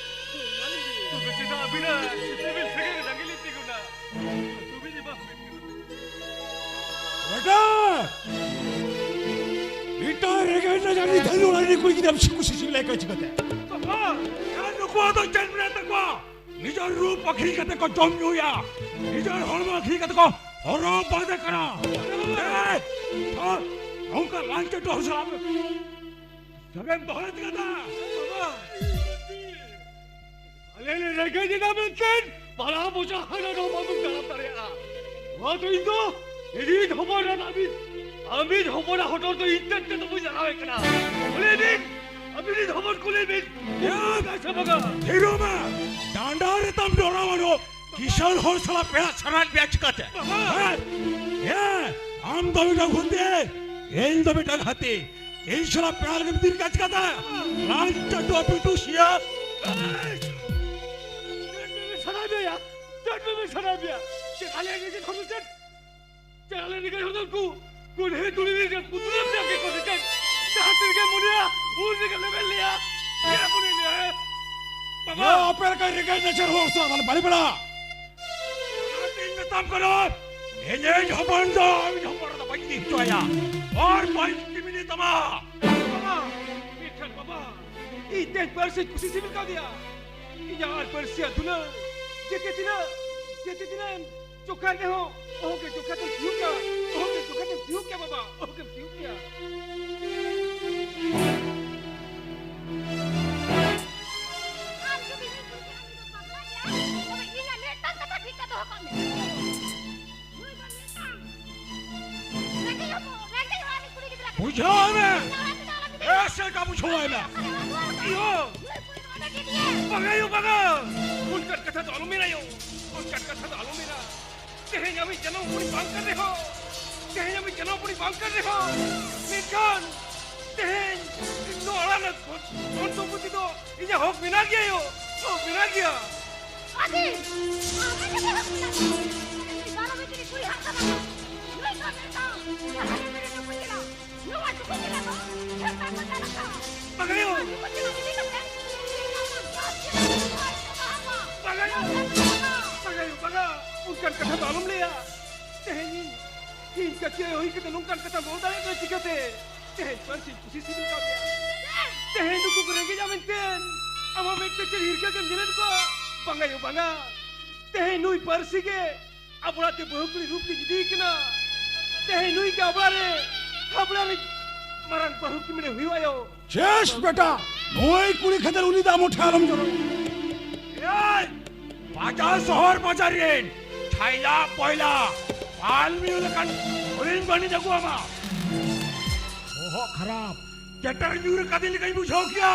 ᱛᱷᱩᱢ ᱟᱹᱞᱤᱧ ᱵᱤᱱ᱾ ᱛᱚᱵᱮ ᱪᱮᱫᱟᱜ ᱟᱹᱵᱤᱱᱟᱜ ᱥᱤᱵᱤᱞ ᱥᱟᱹᱜᱟᱹᱭ ᱨᱮ ᱰᱟᱝᱜᱤ ᱞᱤᱧ ᱛᱤᱸᱜᱩᱱᱟ? ᱛᱚᱵᱮ ᱡᱮ ᱵᱟᱝ ᱵᱮᱴᱟ! ᱮᱴᱟᱜ ᱨᱮᱸᱜᱮᱡ ᱱᱟᱪᱟᱨ ᱨᱤᱱ ᱫᱷᱟᱹᱱᱩ ᱚᱲᱟᱜ ᱨᱤᱱ ᱠᱩᱲᱤ ᱜᱤᱫᱽᱨᱟᱹ ᱥᱤᱠᱩ ᱥᱤᱥᱤ ᱞᱮᱠᱟ ᱪᱤᱠᱟᱹᱛᱮ? ᱵᱟᱵᱟ! ᱟᱨ ᱱᱩᱠᱩᱣᱟᱜ ᱫᱚ ᱪᱮᱫ ᱢᱮᱱᱟᱜ ᱛᱟᱠᱚᱣᱟ? ᱱᱤᱡᱮᱨ ᱨᱩᱯ ᱟᱹᱠᱷᱨᱤᱧ ᱠᱟᱛᱮ ᱠᱚ ᱡᱚᱢ ᱧᱩᱭᱟ, ᱱᱤᱡᱮᱨ ᱦᱚᱲᱢᱚ ᱟᱹᱠᱷᱨᱤᱧ ᱠᱟᱛᱮ ᱠᱚ ᱦᱚᱨᱚᱜ ᱵᱟᱸᱫᱮ ᱠᱟᱱᱟ᱾ ᱮᱭ, ᱛᱷᱚ, ᱱᱚᱝᱠᱟ ᱞᱟᱝᱪᱟ ᱴᱚᱦᱚᱨ ᱥᱟᱞᱟᱜ ᱡᱚᱜᱮᱱ ᱫᱚᱦᱚᱭ ᱛᱤᱧᱟ ᱫᱟ᱾ ᱟᱞᱮ ᱞᱮ ᱨᱮᱸᱜᱮᱡ ᱮᱱᱟ ᱢᱮᱱᱛᱮ ᱵᱟᱨᱟ ᱵᱚᱪᱷᱚᱨ ᱦᱟᱱᱟ ᱱᱚᱣᱟ ᱵᱟᱵᱚᱱ ᱛᱟᱲᱟᱢ ᱫᱟᱲᱮᱭᱟᱜᱼᱟ᱾ ᱱᱚᱣᱟ ᱫᱚ ᱤᱧ ᱫᱚ ᱤᱧᱤᱡ ᱦᱚᱯᱚᱱ ᱟᱨ ᱟᱹᱢᱤᱡ, ᱟᱹᱢᱤᱡ ᱦᱚᱯᱚᱱᱟᱜ ᱦᱚᱴᱚᱨ ᱫᱚ ᱤᱧ ᱛᱮᱫ ᱛᱮᱫᱚ ᱵᱟᱹᱧ ᱞᱟᱜᱟᱣᱮ ᱠᱟᱱᱟ᱾ ᱠᱩᱞᱤ ᱵᱤᱱ, ᱟᱹᱵᱤᱱᱤᱡ ᱦᱚᱯᱚᱱ ᱠᱩᱞᱤ ᱵᱤᱱ᱾ ᱭᱟ! ᱥᱮ ᱵᱟᱝᱟ? ᱛᱷᱤᱨᱚᱜ ᱢᱮ! ᱰᱟᱸᱰᱟ ᱨᱮ ᱛᱟᱢ ᱰᱚᱨᱟ ᱵᱟᱹᱱᱩᱜ, ᱠᱤᱥᱟᱹᱬ ᱦᱚᱲ ᱥᱟᱞᱟᱜ ᱯᱮᱲᱟ ᱥᱟᱨᱟᱧ ᱯᱮᱭᱟ ᱪᱤᱠᱟᱹᱛᱮ? ᱵᱟᱵᱟ! ᱦᱮᱸ? ᱦᱮᱸ! ᱟᱢ ᱫᱚ ᱢᱤᱫᱴᱟᱝ ᱦᱩᱛᱤ, ᱤᱧ ᱫᱚ ᱢᱤᱫᱴᱟᱝ ᱦᱟᱹᱛᱤ᱾ ᱤᱧ ᱥᱟᱞᱟᱜ ᱯᱮᱲᱟ ᱞᱟᱹᱜᱤᱫ ᱵᱤᱨ ᱠᱟᱪ ᱠᱟᱫᱟ᱾ ᱞᱟᱝ ᱪᱟᱴᱩ ᱯᱤᱴᱩ ᱥᱤᱭᱟ᱾ ᱪᱮᱫ ᱯᱮ ᱥᱟᱱᱟᱭ ᱢᱮᱭᱟ? ᱪᱮᱫ ᱯᱮ ᱥᱟᱱᱟᱭ ᱢᱮᱭᱟ? ᱪᱮᱫ ᱟᱞᱮ ᱱᱤᱡᱮ ᱠᱷᱚᱱ ᱪᱮᱫ? ᱪᱮᱫ ᱟᱞᱮ ᱱᱤᱡᱮ ᱠᱷᱚᱱ ᱠᱚ ᱠᱩᱞᱦᱤ ᱛᱩᱲᱤ ᱨᱮ ᱯᱩᱛᱩᱞ ᱮᱢ ᱧᱟᱢ ᱠᱮᱫ ᱠᱚᱣᱟ ᱥᱮ ᱪᱮᱫ? ᱡᱟᱦᱟᱸ ᱛᱤ ᱨᱮᱜᱮ ᱢᱚᱱᱮᱭᱟ, ᱩᱱ ᱨᱮᱜᱮ ᱞᱮᱵᱮᱫ ᱞᱮᱭᱟ᱾ ᱪᱮᱫ ᱠᱚ ᱞᱟᱹᱭ ᱞᱮᱭᱟ, ᱦᱮᱸ? ᱵᱟᱵᱟ! ᱭᱟ, ᱟᱯᱮ ᱞᱮᱠᱟ ᱨᱮᱸᱜᱮᱡ ᱱᱟᱪᱟᱨ ᱦᱚᱲ ᱥᱟᱶ ᱫᱚ ᱵᱟᱞᱮ ᱵᱮᱲᱟ᱾ ᱚᱱᱟᱛᱤᱧ ᱢᱮᱛᱟᱢ ᱠᱟᱱᱟ, ᱤᱧᱤᱡ ᱦᱚᱯᱚᱱ ᱫᱚ ᱟᱢᱤᱡ ᱦᱚᱯᱚᱱ ᱨᱮᱫᱚ ᱵᱟᱹᱧ ᱤᱫᱤ ᱦᱚᱪᱚ ᱟᱭᱟ᱾ ᱟᱨ ᱵᱟᱹᱧ ᱠᱤᱢᱤᱱᱤ ᱛᱟᱢᱟ᱾ ᱵᱟᱵᱟ, ᱢᱮᱱᱠᱷᱟᱱ ᱵᱟᱵᱟ, ᱤᱧ ᱛᱮᱧ ᱯᱟᱹᱨᱥᱤ ᱠᱩᱥᱤ ᱥᱤᱵᱤᱞ ᱠᱟᱣᱫᱮᱭᱟ᱾ ᱤᱧᱟᱜ ᱟᱨ ᱯᱟᱹᱨᱥᱤᱭᱟᱜ ᱫᱩᱞᱟᱹᱲ ᱡᱮᱛᱮ ᱛᱤᱱᱟᱹᱜ, ᱡᱮᱛᱮ ᱛᱤᱱᱟᱹᱜ ᱮᱢ ᱪᱚᱠᱷᱟ ᱨᱮᱦᱚᱸ ᱚᱦᱚᱜᱮ ᱪᱚᱠᱷᱟ ᱛᱮᱢ ᱛᱷᱤᱭᱩᱜ ᱠᱮᱭᱟ, ᱚᱦᱚᱜᱮ ᱪᱚᱠᱷᱟ ᱛᱮᱢ ᱛᱷᱤᱭᱩᱜ ᱠᱮᱭᱟ ᱵᱟᱵᱟ, ᱚᱦᱚᱜᱮᱢ ᱛᱷᱤᱭᱩᱜ ᱠᱮᱭᱟ᱾ ᱟᱢ ᱡᱩᱫᱤ ᱱᱩᱭ ᱠᱩᱲᱤ ᱜᱤᱫᱽᱨᱟᱹ ᱡᱩᱫᱤᱢ ᱵᱟᱯᱞᱟ ᱠᱮᱭᱟ, ᱛᱚᱵᱮ ᱤᱧᱟᱜ ᱢᱤᱫᱴᱟᱝ ᱠᱟᱛᱷᱟ ᱴᱷᱤᱠ ᱠᱟᱛᱮ ᱫᱚᱦᱚ ᱠᱟᱜ ᱢᱮ᱾ ᱱᱩᱭ ᱫᱚ ᱢᱤᱫᱴᱟᱝ ᱨᱮᱸᱜᱮᱡ ᱦᱚᱯᱚᱱ, ᱨᱮᱸᱜᱮᱡ ᱚᱲᱟᱜ ᱨᱤᱱ ᱠᱩᱲᱤ ᱜᱤᱫᱽᱨᱟᱹ ᱠᱟᱱᱟᱭ᱾ ᱵᱩᱡᱷᱟᱹᱣ ᱢᱮ᱾ ᱤᱧ ᱚᱲᱟᱜ ᱛᱮᱫᱚ ᱟᱞᱚᱢ ᱤᱫᱤᱭᱮᱭᱟ᱾ ᱮ, ᱪᱮᱫ ᱞᱮᱠᱟ ᱵᱩᱡᱷᱟᱹᱣ ᱟᱭ ᱢᱮ? ᱤᱭᱳ! ᱱᱩᱭ ᱠᱩᱲᱤ ᱫᱚ ᱚᱸᱰᱮ ᱜᱤᱰᱤᱭᱮᱢ᱾ ᱵᱟᱝᱟ ᱭᱳ, ᱵᱟᱝᱟ᱾ ᱚᱱᱠᱟᱱ ᱠᱟᱛᱷᱟ ᱫᱚ ᱟᱞᱚᱢ ᱢᱮᱱᱟ ᱭᱳ᱾ ᱚᱱᱠᱟᱱ ᱠᱟᱛᱷᱟ ᱫᱚ ᱟᱞᱚᱢ ᱢᱮᱱᱟ᱾ ᱛᱮᱦᱮᱧ ᱟᱢᱤᱡ ᱡᱟᱱᱟᱢ ᱵᱩᱲᱤ ᱵᱟᱝ ᱠᱟᱱ ᱨᱮᱦᱚᱸ, ᱛᱮᱦᱮᱧ ᱟᱢᱤᱡ ᱡᱟᱱᱟᱢ ᱵᱩᱲᱤ ᱵᱟᱝ ᱠᱟᱱ ᱨᱮᱦᱚᱸ, ᱢᱮᱱᱠᱷᱟᱱ ᱛᱮᱦᱮᱧ ᱱᱚᱣᱟ ᱚᱲᱟᱜ ᱨᱮᱱᱟᱜ ᱫᱷᱚᱱ ᱥᱚᱢᱯᱚᱛᱤ ᱫᱚ ᱤᱧᱟᱜ ᱦᱚᱠ ᱢᱮᱱᱟᱜ ᱜᱮᱭᱟ ᱭᱳ, ᱦᱚᱠ ᱢᱮᱱᱟᱜ ᱜᱮᱭᱟ᱾ ᱟᱹᱰᱤ, ᱟᱢᱟᱜ ᱜᱮ ᱦᱚᱠ ᱢᱮᱱᱟᱜ ᱛᱟᱢᱟ᱾ ᱩᱱᱤ ᱵᱟᱨᱚ ᱵᱤᱴᱤ ᱨᱤᱱ ᱠᱩᱲᱤ ᱦᱟᱨᱛᱟ ᱵᱟᱝᱟ᱾ ᱱᱩᱭ ᱫᱚ ᱢᱮᱱ ᱛᱟᱢ, ᱡᱟᱦᱟᱸ ᱨᱮ ᱢᱮᱱᱟᱜ ᱠᱚ ᱧᱮᱞᱟ᱾ ᱱᱚᱣᱟ ᱴᱩᱠᱩ ᱜᱮ ᱞᱟᱜᱟᱣ, ᱡᱷᱚᱛᱚ ᱠᱚ ᱧᱮᱞ ᱟᱠᱟᱫ᱾ ᱵᱟᱝᱟᱭᱳ᱾ ᱱᱚᱣᱟ ᱴᱩᱠᱩ ᱜᱮ ᱞᱟᱜᱟᱣ ᱤᱫᱤ ᱠᱟᱛᱮ, ᱤᱧ ᱟᱢᱟᱜ ᱥᱟᱛ ᱡᱤᱵᱚᱱ ᱵᱷᱳᱨ ᱠᱚ ᱛᱟᱦᱮᱱᱟ᱾ ᱵᱟᱝᱟᱭᱳ᱾ ᱵᱟᱝᱟᱭᱳ, ᱵᱟᱝᱟ᱾ ᱚᱱᱠᱟᱱ ᱠᱟᱛᱷᱟ ᱫᱚ ᱟᱞᱚᱢ ᱞᱟᱹᱭᱟ᱾ ᱛᱮᱦᱮᱧ ᱤᱧ, ᱤᱧ ᱠᱟᱹᱠᱤ ᱟᱭᱳ ᱦᱩᱭ ᱠᱟᱛᱮ ᱱᱚᱝᱠᱟᱱ ᱠᱟᱛᱷᱟᱢ ᱨᱚᱲ ᱫᱟᱲᱮᱭᱟᱜ ᱠᱟᱱᱟ ᱪᱤᱠᱟᱹᱛᱮ? ᱛᱮᱦᱮᱧ ᱯᱟᱹᱨᱥᱤ ᱠᱩᱥᱤ ᱥᱤᱵᱤᱞ ᱠᱟᱣᱫᱮᱭᱟ᱾ ᱛᱮᱦᱮᱧ ᱱᱩᱠᱩ ᱠᱚ ᱨᱮᱸᱜᱮᱡᱼᱟ ᱢᱮᱱᱛᱮ ᱟᱢᱟᱜ ᱢᱮᱫ ᱛᱮ ᱪᱮᱫ ᱦᱤᱨᱠᱟᱹ ᱜᱮᱢ ᱧᱮᱞᱮᱫ ᱠᱚᱣᱟ? ᱵᱟᱝᱟ ᱭᱳ, ᱵᱟᱝᱟ᱾ ᱛᱮᱦᱮᱧ ᱱᱩᱭ ᱯᱟᱹᱨᱥᱤ ᱜᱮ ᱟᱵᱲᱟ ᱛᱮ ᱵᱟᱹᱦᱩ ᱠᱩᱲᱤ ᱨᱩᱯ ᱛᱮ ᱤᱫᱤᱭᱮ ᱠᱟᱱᱟ᱾ ᱛᱮᱦᱮᱧ ᱱᱩᱭ ᱜᱮ ᱟᱵᱲᱟ ᱨᱮ, ᱦᱟᱵᱲᱟ ᱨᱮ ᱢᱟᱨᱟᱝ ᱵᱟᱹᱦᱩ ᱠᱤᱢᱤᱱᱮ ᱦᱩᱭᱩᱜᱼᱟ ᱭᱳ᱾ ᱪᱮᱥ ᱵᱮᱴᱟ, ᱱᱩᱭ ᱠᱩᱲᱤ ᱠᱷᱟᱹᱛᱤᱨ ᱩᱱᱤ ᱫᱚ ᱟᱢ ᱴᱷᱮᱱ ᱟᱞᱚᱢ ᱡᱚᱨᱚ᱾ ᱮᱭ, ᱵᱟᱡᱟᱨ ᱥᱚᱦᱚᱨ ᱵᱟᱡᱟᱨ ᱨᱮᱱ ᱪᱷᱟᱭᱞᱟ ᱯᱚᱭᱞᱟ ᱯᱟᱞ ᱢᱤᱭᱩ ᱞᱮᱠᱟᱱ ᱦᱩᱰᱤᱧ ᱵᱟᱹᱱᱤᱡ ᱟᱹᱜᱩ ᱟᱢᱟ᱾ ᱵᱚᱦᱚᱜ ᱠᱷᱟᱨᱟᱯ, ᱪᱮᱴᱟᱨ ᱧᱩᱨ ᱠᱟᱫᱮ ᱞᱮᱠᱟᱧ ᱵᱩᱡᱷᱟᱹᱣ ᱠᱮᱭᱟ᱾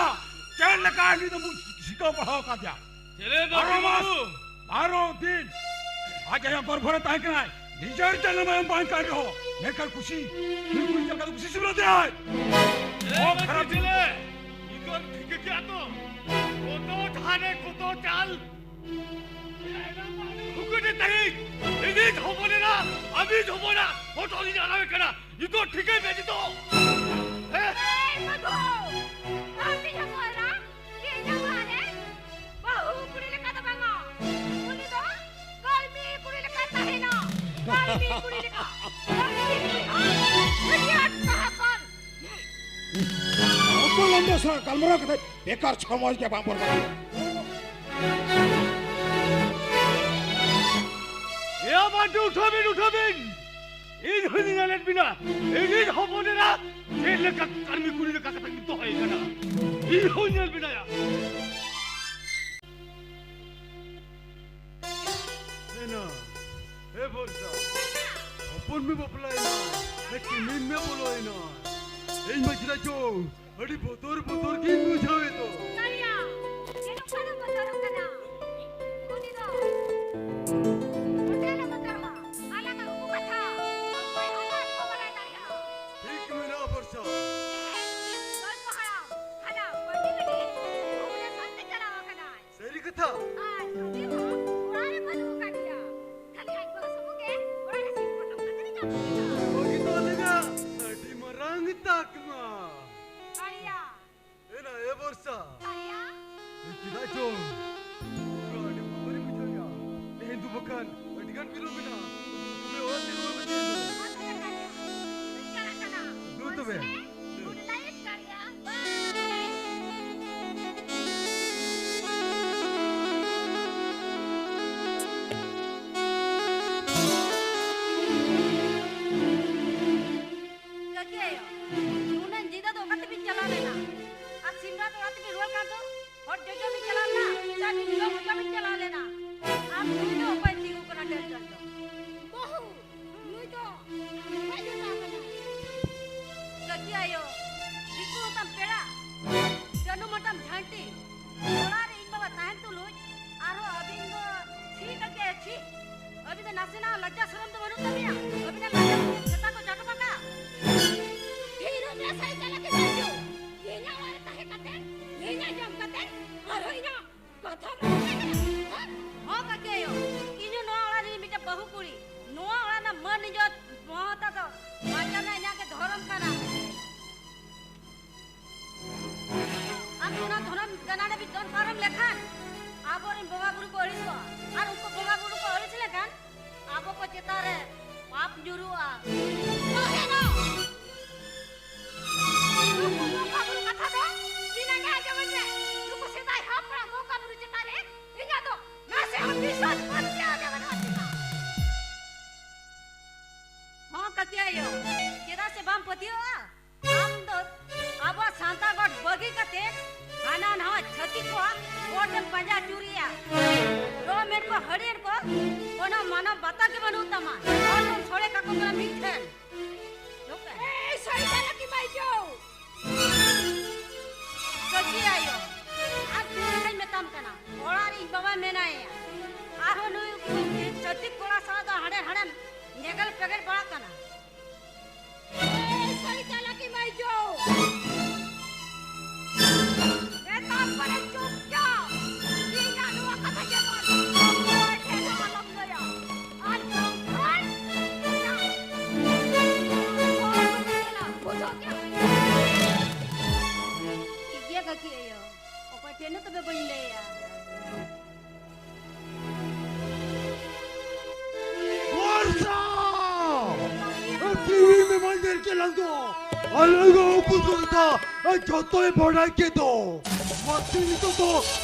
ᱪᱮᱫ ᱞᱮᱠᱟ ᱩᱱᱤ ᱫᱚ ᱥᱤᱠᱷᱟᱹᱣ ᱯᱟᱲᱦᱟᱣ ᱠᱟᱫᱮᱭᱟ? ᱪᱮᱞᱮ ᱫᱚ ᱵᱟᱨᱚ ᱢᱟᱥ, ᱵᱟᱨᱚ ᱫᱤᱱ ᱟᱡ ᱟᱭᱳ ᱜᱚᱨᱵᱷᱚ ᱨᱮ ᱛᱟᱦᱮᱸ ᱠᱟᱱᱟᱭ᱾ ᱱᱤᱡᱮᱨ ᱡᱟᱱᱟᱢ ᱟᱭᱳ ᱵᱟᱝ ᱠᱟᱱ ᱨᱮᱦᱚᱸ, ᱢᱮᱱᱠᱷᱟᱱ ᱠᱩᱥᱤ, ᱩᱱᱤ ᱠᱩᱲᱤ ᱪᱮᱫ ᱞᱮᱠᱟ ᱫᱚ ᱠᱩᱥᱤ ᱥᱩᱨ ᱟᱫᱮᱭᱟᱭ᱾ ᱮ ᱵᱚᱦᱚᱜ ᱵᱟᱹᱴᱩ ᱠᱷᱟᱨᱟᱯ᱾ ᱪᱮᱞᱮ, ᱱᱤᱛᱚᱜ ᱴᱷᱤᱠᱟᱹ ᱠᱮᱜᱼᱟ ᱛᱚ? ᱠᱚᱛᱚ ᱰᱷᱟᱱᱮ ᱠᱚᱛᱚ ᱪᱟᱞ᱾ ᱦᱩᱠᱩᱴᱤ ᱛᱟᱹᱨᱤᱠ, ᱤᱧᱤᱡ ᱦᱚᱯᱚᱱ ᱮᱨᱟ, ᱟᱹᱢᱤᱡ ᱦᱚᱯᱚᱱᱟᱜ ᱯᱷᱳᱴᱳ ᱞᱤᱧ ᱟᱲᱟᱜ ᱠᱟᱱᱟ᱾ ᱱᱤᱛᱚᱜ ᱴᱷᱤᱠᱟᱹᱭ ᱢᱮ ᱱᱤᱛᱚᱜ᱾ ᱦᱮᱸ? ᱮᱭ ᱢᱟᱹᱫᱷᱩ, ᱟᱹᱢᱤᱡ ᱦᱚᱯᱚᱱ ᱮᱨᱟ, ᱤᱧᱟᱹᱜ ᱚᱲᱟᱜ ᱨᱮ ᱵᱟᱹᱦᱩ ᱠᱩᱲᱤ ᱞᱮᱠᱟ ᱫᱚ ᱵᱟᱝᱟ, ᱩᱱᱤ ᱫᱚ ᱠᱟᱹᱲᱢᱤ ᱠᱩᱲᱤ ᱞᱮᱠᱟᱭ ᱛᱟᱦᱮᱱᱟ᱾ ᱠᱟᱹᱲᱢᱤ ᱠᱩᱲᱤ ᱞᱮᱠᱟ᱾ ᱠᱟᱹᱲᱢᱤ ᱠᱩᱲᱤ ᱦᱚᱸ ᱦᱟᱹᱴᱭᱟᱹ ᱛᱟᱦᱮᱸ ᱠᱟᱱ᱾ ᱚᱠᱚᱭ ᱞᱟᱸᱫᱟ ᱥᱟᱶ ᱜᱟᱞᱢᱟᱨᱟᱣ ᱠᱟᱛᱮ ᱵᱮᱠᱟᱨ ᱥᱚᱢᱚᱭ ᱜᱮ ᱵᱟᱝ ᱵᱚᱨᱵᱟᱫ᱾ ᱮᱭᱟ ᱵᱟᱹᱴᱩ, ᱩᱴᱷᱟᱹᱣ ᱵᱤᱱ, ᱩᱴᱷᱟᱹᱣ ᱵᱤᱱ᱾ ᱤᱧ ᱦᱚᱸᱧ ᱧᱮᱞᱮᱫ ᱵᱤᱱᱟ, ᱤᱧᱤᱡ ᱦᱚᱯᱚᱱ ᱮᱨᱟ ᱪᱮᱫ ᱞᱮᱠᱟ ᱠᱟᱹᱲᱢᱤ ᱠᱩᱲᱤ ᱞᱮᱠᱟ ᱠᱟᱛᱮ ᱠᱤᱱ ᱫᱚᱦᱚᱭᱮ ᱠᱟᱱᱟ᱾ ᱤᱧ ᱦᱚᱸᱧ ᱧᱮᱞ ᱵᱤᱱᱟᱭᱟ᱾ ᱮᱱᱟ, ᱮ ᱵᱚᱨᱥᱟ, ᱦᱚᱯᱚᱱ ᱢᱮ ᱵᱟᱯᱞᱟᱭᱮᱱᱟ, ᱥᱮ ᱠᱤᱢᱤᱱ ᱢᱮ ᱵᱚᱞᱚᱭᱮᱱᱟ? ᱤᱧ ᱢᱟ ᱪᱮᱫᱟᱜ ᱪᱚᱝ ᱟᱹᱰᱤ ᱵᱚᱛᱚᱨ ᱵᱚᱛᱚᱨ ᱜᱤᱧ ᱵᱩᱡᱷᱟᱹᱣᱮᱫ ᱫᱚ᱾ ᱠᱟᱲᱤᱭᱟ, ᱪᱮᱫ ᱚᱠᱟᱨᱮᱢ ᱵᱚᱛᱚᱨᱚᱜ ᱠᱟᱱᱟ? ᱩᱱᱤ ᱫᱚ ᱢᱚᱴᱮ ᱟᱞᱚᱢ ᱵᱚᱛᱚᱨᱚᱜᱼᱟ᱾ ᱟᱞᱟᱝᱟᱜ ᱩᱠᱩ ᱠᱟᱛᱷᱟ ᱚᱠᱚᱭ ᱦᱚᱸ ᱵᱟᱝ ᱠᱚ ᱵᱟᱲᱟᱭ ᱫᱟᱲᱮᱭᱟᱜᱼᱟ᱾ ᱴᱷᱤᱠ ᱢᱮᱱᱟᱜᱼᱟ ᱵᱚᱨᱥᱟ᱾ ᱮ, ᱜᱚᱞᱯᱚ ᱦᱟᱲᱟᱢ, ᱦᱟᱱᱟ ᱯᱟᱹᱴᱤ ᱵᱤᱴᱤ ᱚᱯᱟᱨᱮᱥᱚᱱ ᱛᱮ ᱪᱟᱞᱟᱣ ᱟᱠᱟᱱᱟᱭ᱾ ᱥᱟᱹᱨᱤ ᱠᱟᱛᱷᱟ? ᱟᱨ ᱠᱟᱹᱢᱤ ᱦᱚᱸ ᱚᱲᱟᱜ ᱨᱮ ᱵᱟᱹᱱᱩᱜ ᱟᱠᱟᱫ ᱜᱮᱭᱟ᱾ ᱠᱷᱟᱹᱞᱤ ᱟᱡ ᱵᱟᱹᱦᱩ ᱥᱩᱢᱩᱝ ᱜᱮ ᱚᱲᱟᱜ ᱨᱮ ᱥᱤᱢ ᱯᱚᱴᱚᱢ ᱠᱟᱛᱮ ᱮ ᱠᱟᱹᱢᱤᱭᱮᱫᱟ᱾ ᱱᱚᱣᱟ ᱜᱮᱛᱚ ᱟᱞᱟᱝᱟᱜ ᱟᱹᱰᱤ ᱢᱟᱨᱟᱝ ᱛᱟᱠᱢᱟ᱾ ᱠᱟᱲᱤᱭᱟ᱾ ᱮᱱᱟ ᱮ ᱵᱚᱨᱥᱟ᱾ ᱠᱟᱲᱤᱭᱟ᱾ ᱮ ᱪᱮᱫᱟᱜ ᱪᱚᱝ ᱛᱷᱚᱲᱟ ᱟᱹᱰᱤ ᱵᱚᱛᱚᱨᱤᱧ ᱵᱩᱡᱷᱟᱹᱣᱮᱫᱼᱟ᱾ ᱛᱮᱦᱮᱧ ᱫᱚ ᱵᱟᱠᱷᱟᱱ ᱟᱹᱰᱤ ᱜᱟᱱ ᱵᱤᱞᱚᱢ ᱮᱱᱟ᱾ ᱛᱚᱵᱮ ᱚᱲᱟᱜ ᱛᱮ ᱨᱩᱣᱟᱹᱲ ᱢᱮ ᱛᱮᱦᱮᱧ ᱫᱚ᱾ ᱦᱮᱸ ᱛᱚᱵᱮ ᱠᱟᱲᱤᱭᱟ᱾ ᱤᱧ ᱪᱟᱞᱟᱜ ᱠᱟᱱᱟ᱾ ᱫᱩ ᱛᱚᱵᱮ᱾ Good night, ᱠᱟᱲᱤᱭᱟ᱾ Bye. ᱱᱟᱥᱮᱱᱟᱜ ᱞᱟᱡᱡᱟ ᱥᱚᱨᱚᱢ ᱫᱚ ᱵᱟᱹᱱᱩᱜ ᱛᱟᱯᱮᱭᱟ? ᱟᱹᱵᱤᱱᱟᱜ ᱞᱟᱡᱡᱟ ᱥᱚᱨᱚᱢ ᱪᱮᱛᱟ ᱠᱚ ᱪᱟᱴᱚ ᱠᱟᱠᱟ? ᱛᱤᱱᱟᱹᱜ ᱵᱮᱥ ᱦᱚᱭ ᱪᱟᱞᱟᱜ ᱠᱟᱱᱟ ᱪᱚ᱾ ᱤᱧᱟᱹᱜ ᱚᱲᱟᱜ ᱨᱮ ᱛᱟᱦᱮᱸ ᱠᱟᱛᱮ, ᱤᱧᱟᱹᱜ ᱡᱚᱢ ᱠᱟᱛᱮ, ᱟᱨᱦᱚᱸ ᱤᱧᱟᱹᱜ ᱠᱟᱛᱷᱟᱢ ᱨᱚᱲ ᱠᱟᱱᱟ? ᱦᱚᱸ ᱠᱟᱠᱤ ᱟᱭᱳ, ᱤᱧ ᱦᱚᱸ ᱱᱚᱣᱟ ᱚᱲᱟᱜ ᱨᱤᱱᱤᱡ ᱢᱤᱫᱴᱮᱱ ᱵᱟᱹᱦᱩ ᱠᱩᱲᱤ᱾ ᱱᱚᱣᱟ ᱚᱲᱟᱜ ᱨᱮᱱᱟᱜ ᱢᱟᱹᱱ ᱤᱡᱽᱡᱚᱛ ᱢᱚᱦᱚᱛᱟ ᱫᱚ ᱵᱟᱧᱪᱟᱣ ᱨᱮᱱᱟᱜ ᱤᱧᱟᱹᱜ ᱜᱮ ᱫᱷᱚᱨᱚᱢ ᱠᱟᱱᱟ᱾ ᱟᱨ ᱚᱱᱟ ᱫᱷᱚᱨᱚᱢ ᱜᱟᱱᱟᱰᱮ ᱵᱤᱱ ᱫᱚᱱ ᱯᱟᱨᱚᱢ ᱞᱮᱠᱷᱟᱱ ᱟᱵᱚᱨᱮᱱ ᱵᱚᱸᱜᱟ ᱵᱩᱨᱩ ᱠᱚ ᱟᱹᱲᱤᱥᱚᱜᱼᱟ᱾ ᱟᱨ ᱩᱱᱠᱩ ᱵᱚᱸᱜᱟ ᱵᱩᱨᱩ ᱠᱚ ᱟᱹᱲᱤᱥ ᱞᱮᱠᱷᱟᱱ ᱟᱵᱚ ᱠᱚ ᱪᱮᱛᱟᱱ ᱨᱮ ᱯᱟᱯ ᱧᱩᱨᱩᱜᱼᱟ᱾ ᱛᱟᱦᱮᱱᱟ᱾ ᱱᱩᱠᱩ ᱵᱚᱸᱜᱟ ᱵᱩᱨᱩ ᱠᱟᱛᱷᱟ ᱫᱚ ᱫᱤᱱᱟᱹᱢ ᱜᱮ ᱟᱸᱡᱚᱢᱟᱹᱧ ᱢᱮ᱾ ᱱᱩᱠᱩ ᱥᱮᱫᱟᱭ ᱦᱟᱯᱲᱟᱢ ᱵᱚᱸᱜᱟ ᱵᱩᱨᱩ ᱪᱮᱛᱟᱱ ᱨᱮ ᱤᱧᱟᱹᱜ ᱫᱚ ᱱᱟᱥᱮ ᱦᱚᱸ ᱵᱤᱥᱣᱟᱥ ᱯᱟᱹᱛᱭᱟᱹᱣ ᱜᱮ ᱵᱟᱹᱱᱩᱜᱼᱟ ᱪᱮᱛᱟ᱾ ᱦᱚᱸ ᱠᱟᱠᱤ ᱟᱭᱳ, ᱪᱮᱫᱟᱜ ᱥᱮ ᱵᱟᱢ ᱯᱟᱹᱛᱭᱟᱹᱣᱟᱜᱼᱟ? ᱟᱢ ᱫᱚ ᱟᱵᱚᱣᱟᱜ ᱥᱟᱱᱛᱟᱲ ᱜᱚᱴ ᱵᱟᱹᱜᱤ ᱠᱟᱛᱮ ᱦᱟᱱᱟ ᱱᱟᱣᱟ ᱪᱷᱟᱹᱛᱤᱠ ᱠᱚᱣᱟᱜ ᱜᱚᱴ ᱮᱢ ᱯᱟᱸᱡᱟ ᱟᱹᱪᱩᱨᱮᱜᱼᱟ᱾ ᱨᱚ ᱢᱮᱱ ᱠᱚ, ᱦᱟᱹᱲᱤᱭᱟᱹᱱ ᱠᱚ, ᱠᱳᱱᱳ ᱢᱟᱱᱚᱵ ᱵᱟᱛᱟ ᱜᱮ ᱵᱟᱹᱱᱩᱜ ᱛᱟᱢᱟ᱾ ᱦᱚᱲ ᱫᱚᱢ ᱥᱚᱲᱮ ᱠᱟᱠᱚ ᱠᱟᱱᱟ ᱢᱤᱫ ᱴᱷᱮᱱ᱾ ᱱᱚᱝᱠᱟ᱾ ᱮᱭ ᱥᱟᱹᱨᱤ ᱪᱟᱞᱟᱠᱤ ᱵᱟᱹᱭᱡᱚ! ᱠᱟᱹᱠᱤ ᱟᱭᱳ, ᱟᱨ ᱛᱤᱱ ᱫᱷᱟᱣᱤᱧ ᱢᱮᱛᱟᱢ ᱠᱟᱱᱟ, ᱚᱲᱟᱜ ᱨᱮ ᱤᱧ ᱵᱟᱵᱟ ᱢᱮᱱᱟᱭᱟ, ᱟᱨᱦᱚᱸ ᱱᱩᱭ ᱪᱷᱟᱹᱛᱤᱠ ᱠᱚᱲᱟ ᱥᱟᱶ ᱫᱚ ᱦᱟᱸᱰᱮ ᱱᱟᱰᱮᱢ ᱧᱮᱜᱮᱞ ᱯᱮᱜᱮᱞ ᱵᱟᱲᱟᱜ ᱠᱟᱱᱟ᱾ ᱮᱭ ᱥᱟᱹᱨᱤ ᱪᱟᱞᱟᱠᱤ ᱵᱟᱹᱭᱡᱚ! ᱢᱮᱛᱟᱢ ᱠᱟᱹᱱᱟᱹᱧ ᱪᱩᱯᱪᱟᱯ! ᱤᱧᱟᱜ ᱱᱚᱣᱟ ᱠᱟᱛᱷᱟ ᱡᱮᱢᱚᱱ ᱚᱠᱚᱭ ᱴᱷᱮᱱ ᱦᱚᱸ ᱟᱞᱚᱢ ᱞᱟᱹᱭᱟ᱾ ᱟᱨ ᱵᱟᱝᱠᱷᱟᱱ ᱤᱧᱟᱜ ᱵᱚᱦᱚᱜ ᱠᱚ ᱧᱮᱞᱟ, ᱵᱩᱡᱷᱟᱹᱣ ᱠᱮᱫᱟᱢ? ᱴᱷᱤᱠ ᱜᱮᱭᱟ ᱠᱟᱹᱠᱤ ᱟᱭᱳ, ᱚᱠᱚᱭ ᱴᱷᱮᱱ ᱦᱚᱸ ᱛᱚᱵᱮ ᱵᱟᱹᱧ ᱞᱟᱹᱭᱟ᱾ ᱵᱚᱨᱥᱟ! ᱴᱤᱵᱷᱤ ᱢᱮ ᱢᱟᱱᱰᱮᱨ ᱠᱮᱞᱟᱝ ᱫᱚ ᱟᱞᱟᱝ ᱫᱚ ᱩᱱᱠᱩ ᱥᱩᱵᱤᱫᱷᱟ ᱡᱚᱛᱚᱭ ᱵᱟᱰᱟᱭ ᱠᱮᱫ ᱫᱚ᱾ ᱢᱟᱥᱮ ᱱᱤᱛᱚᱜ ᱫᱚ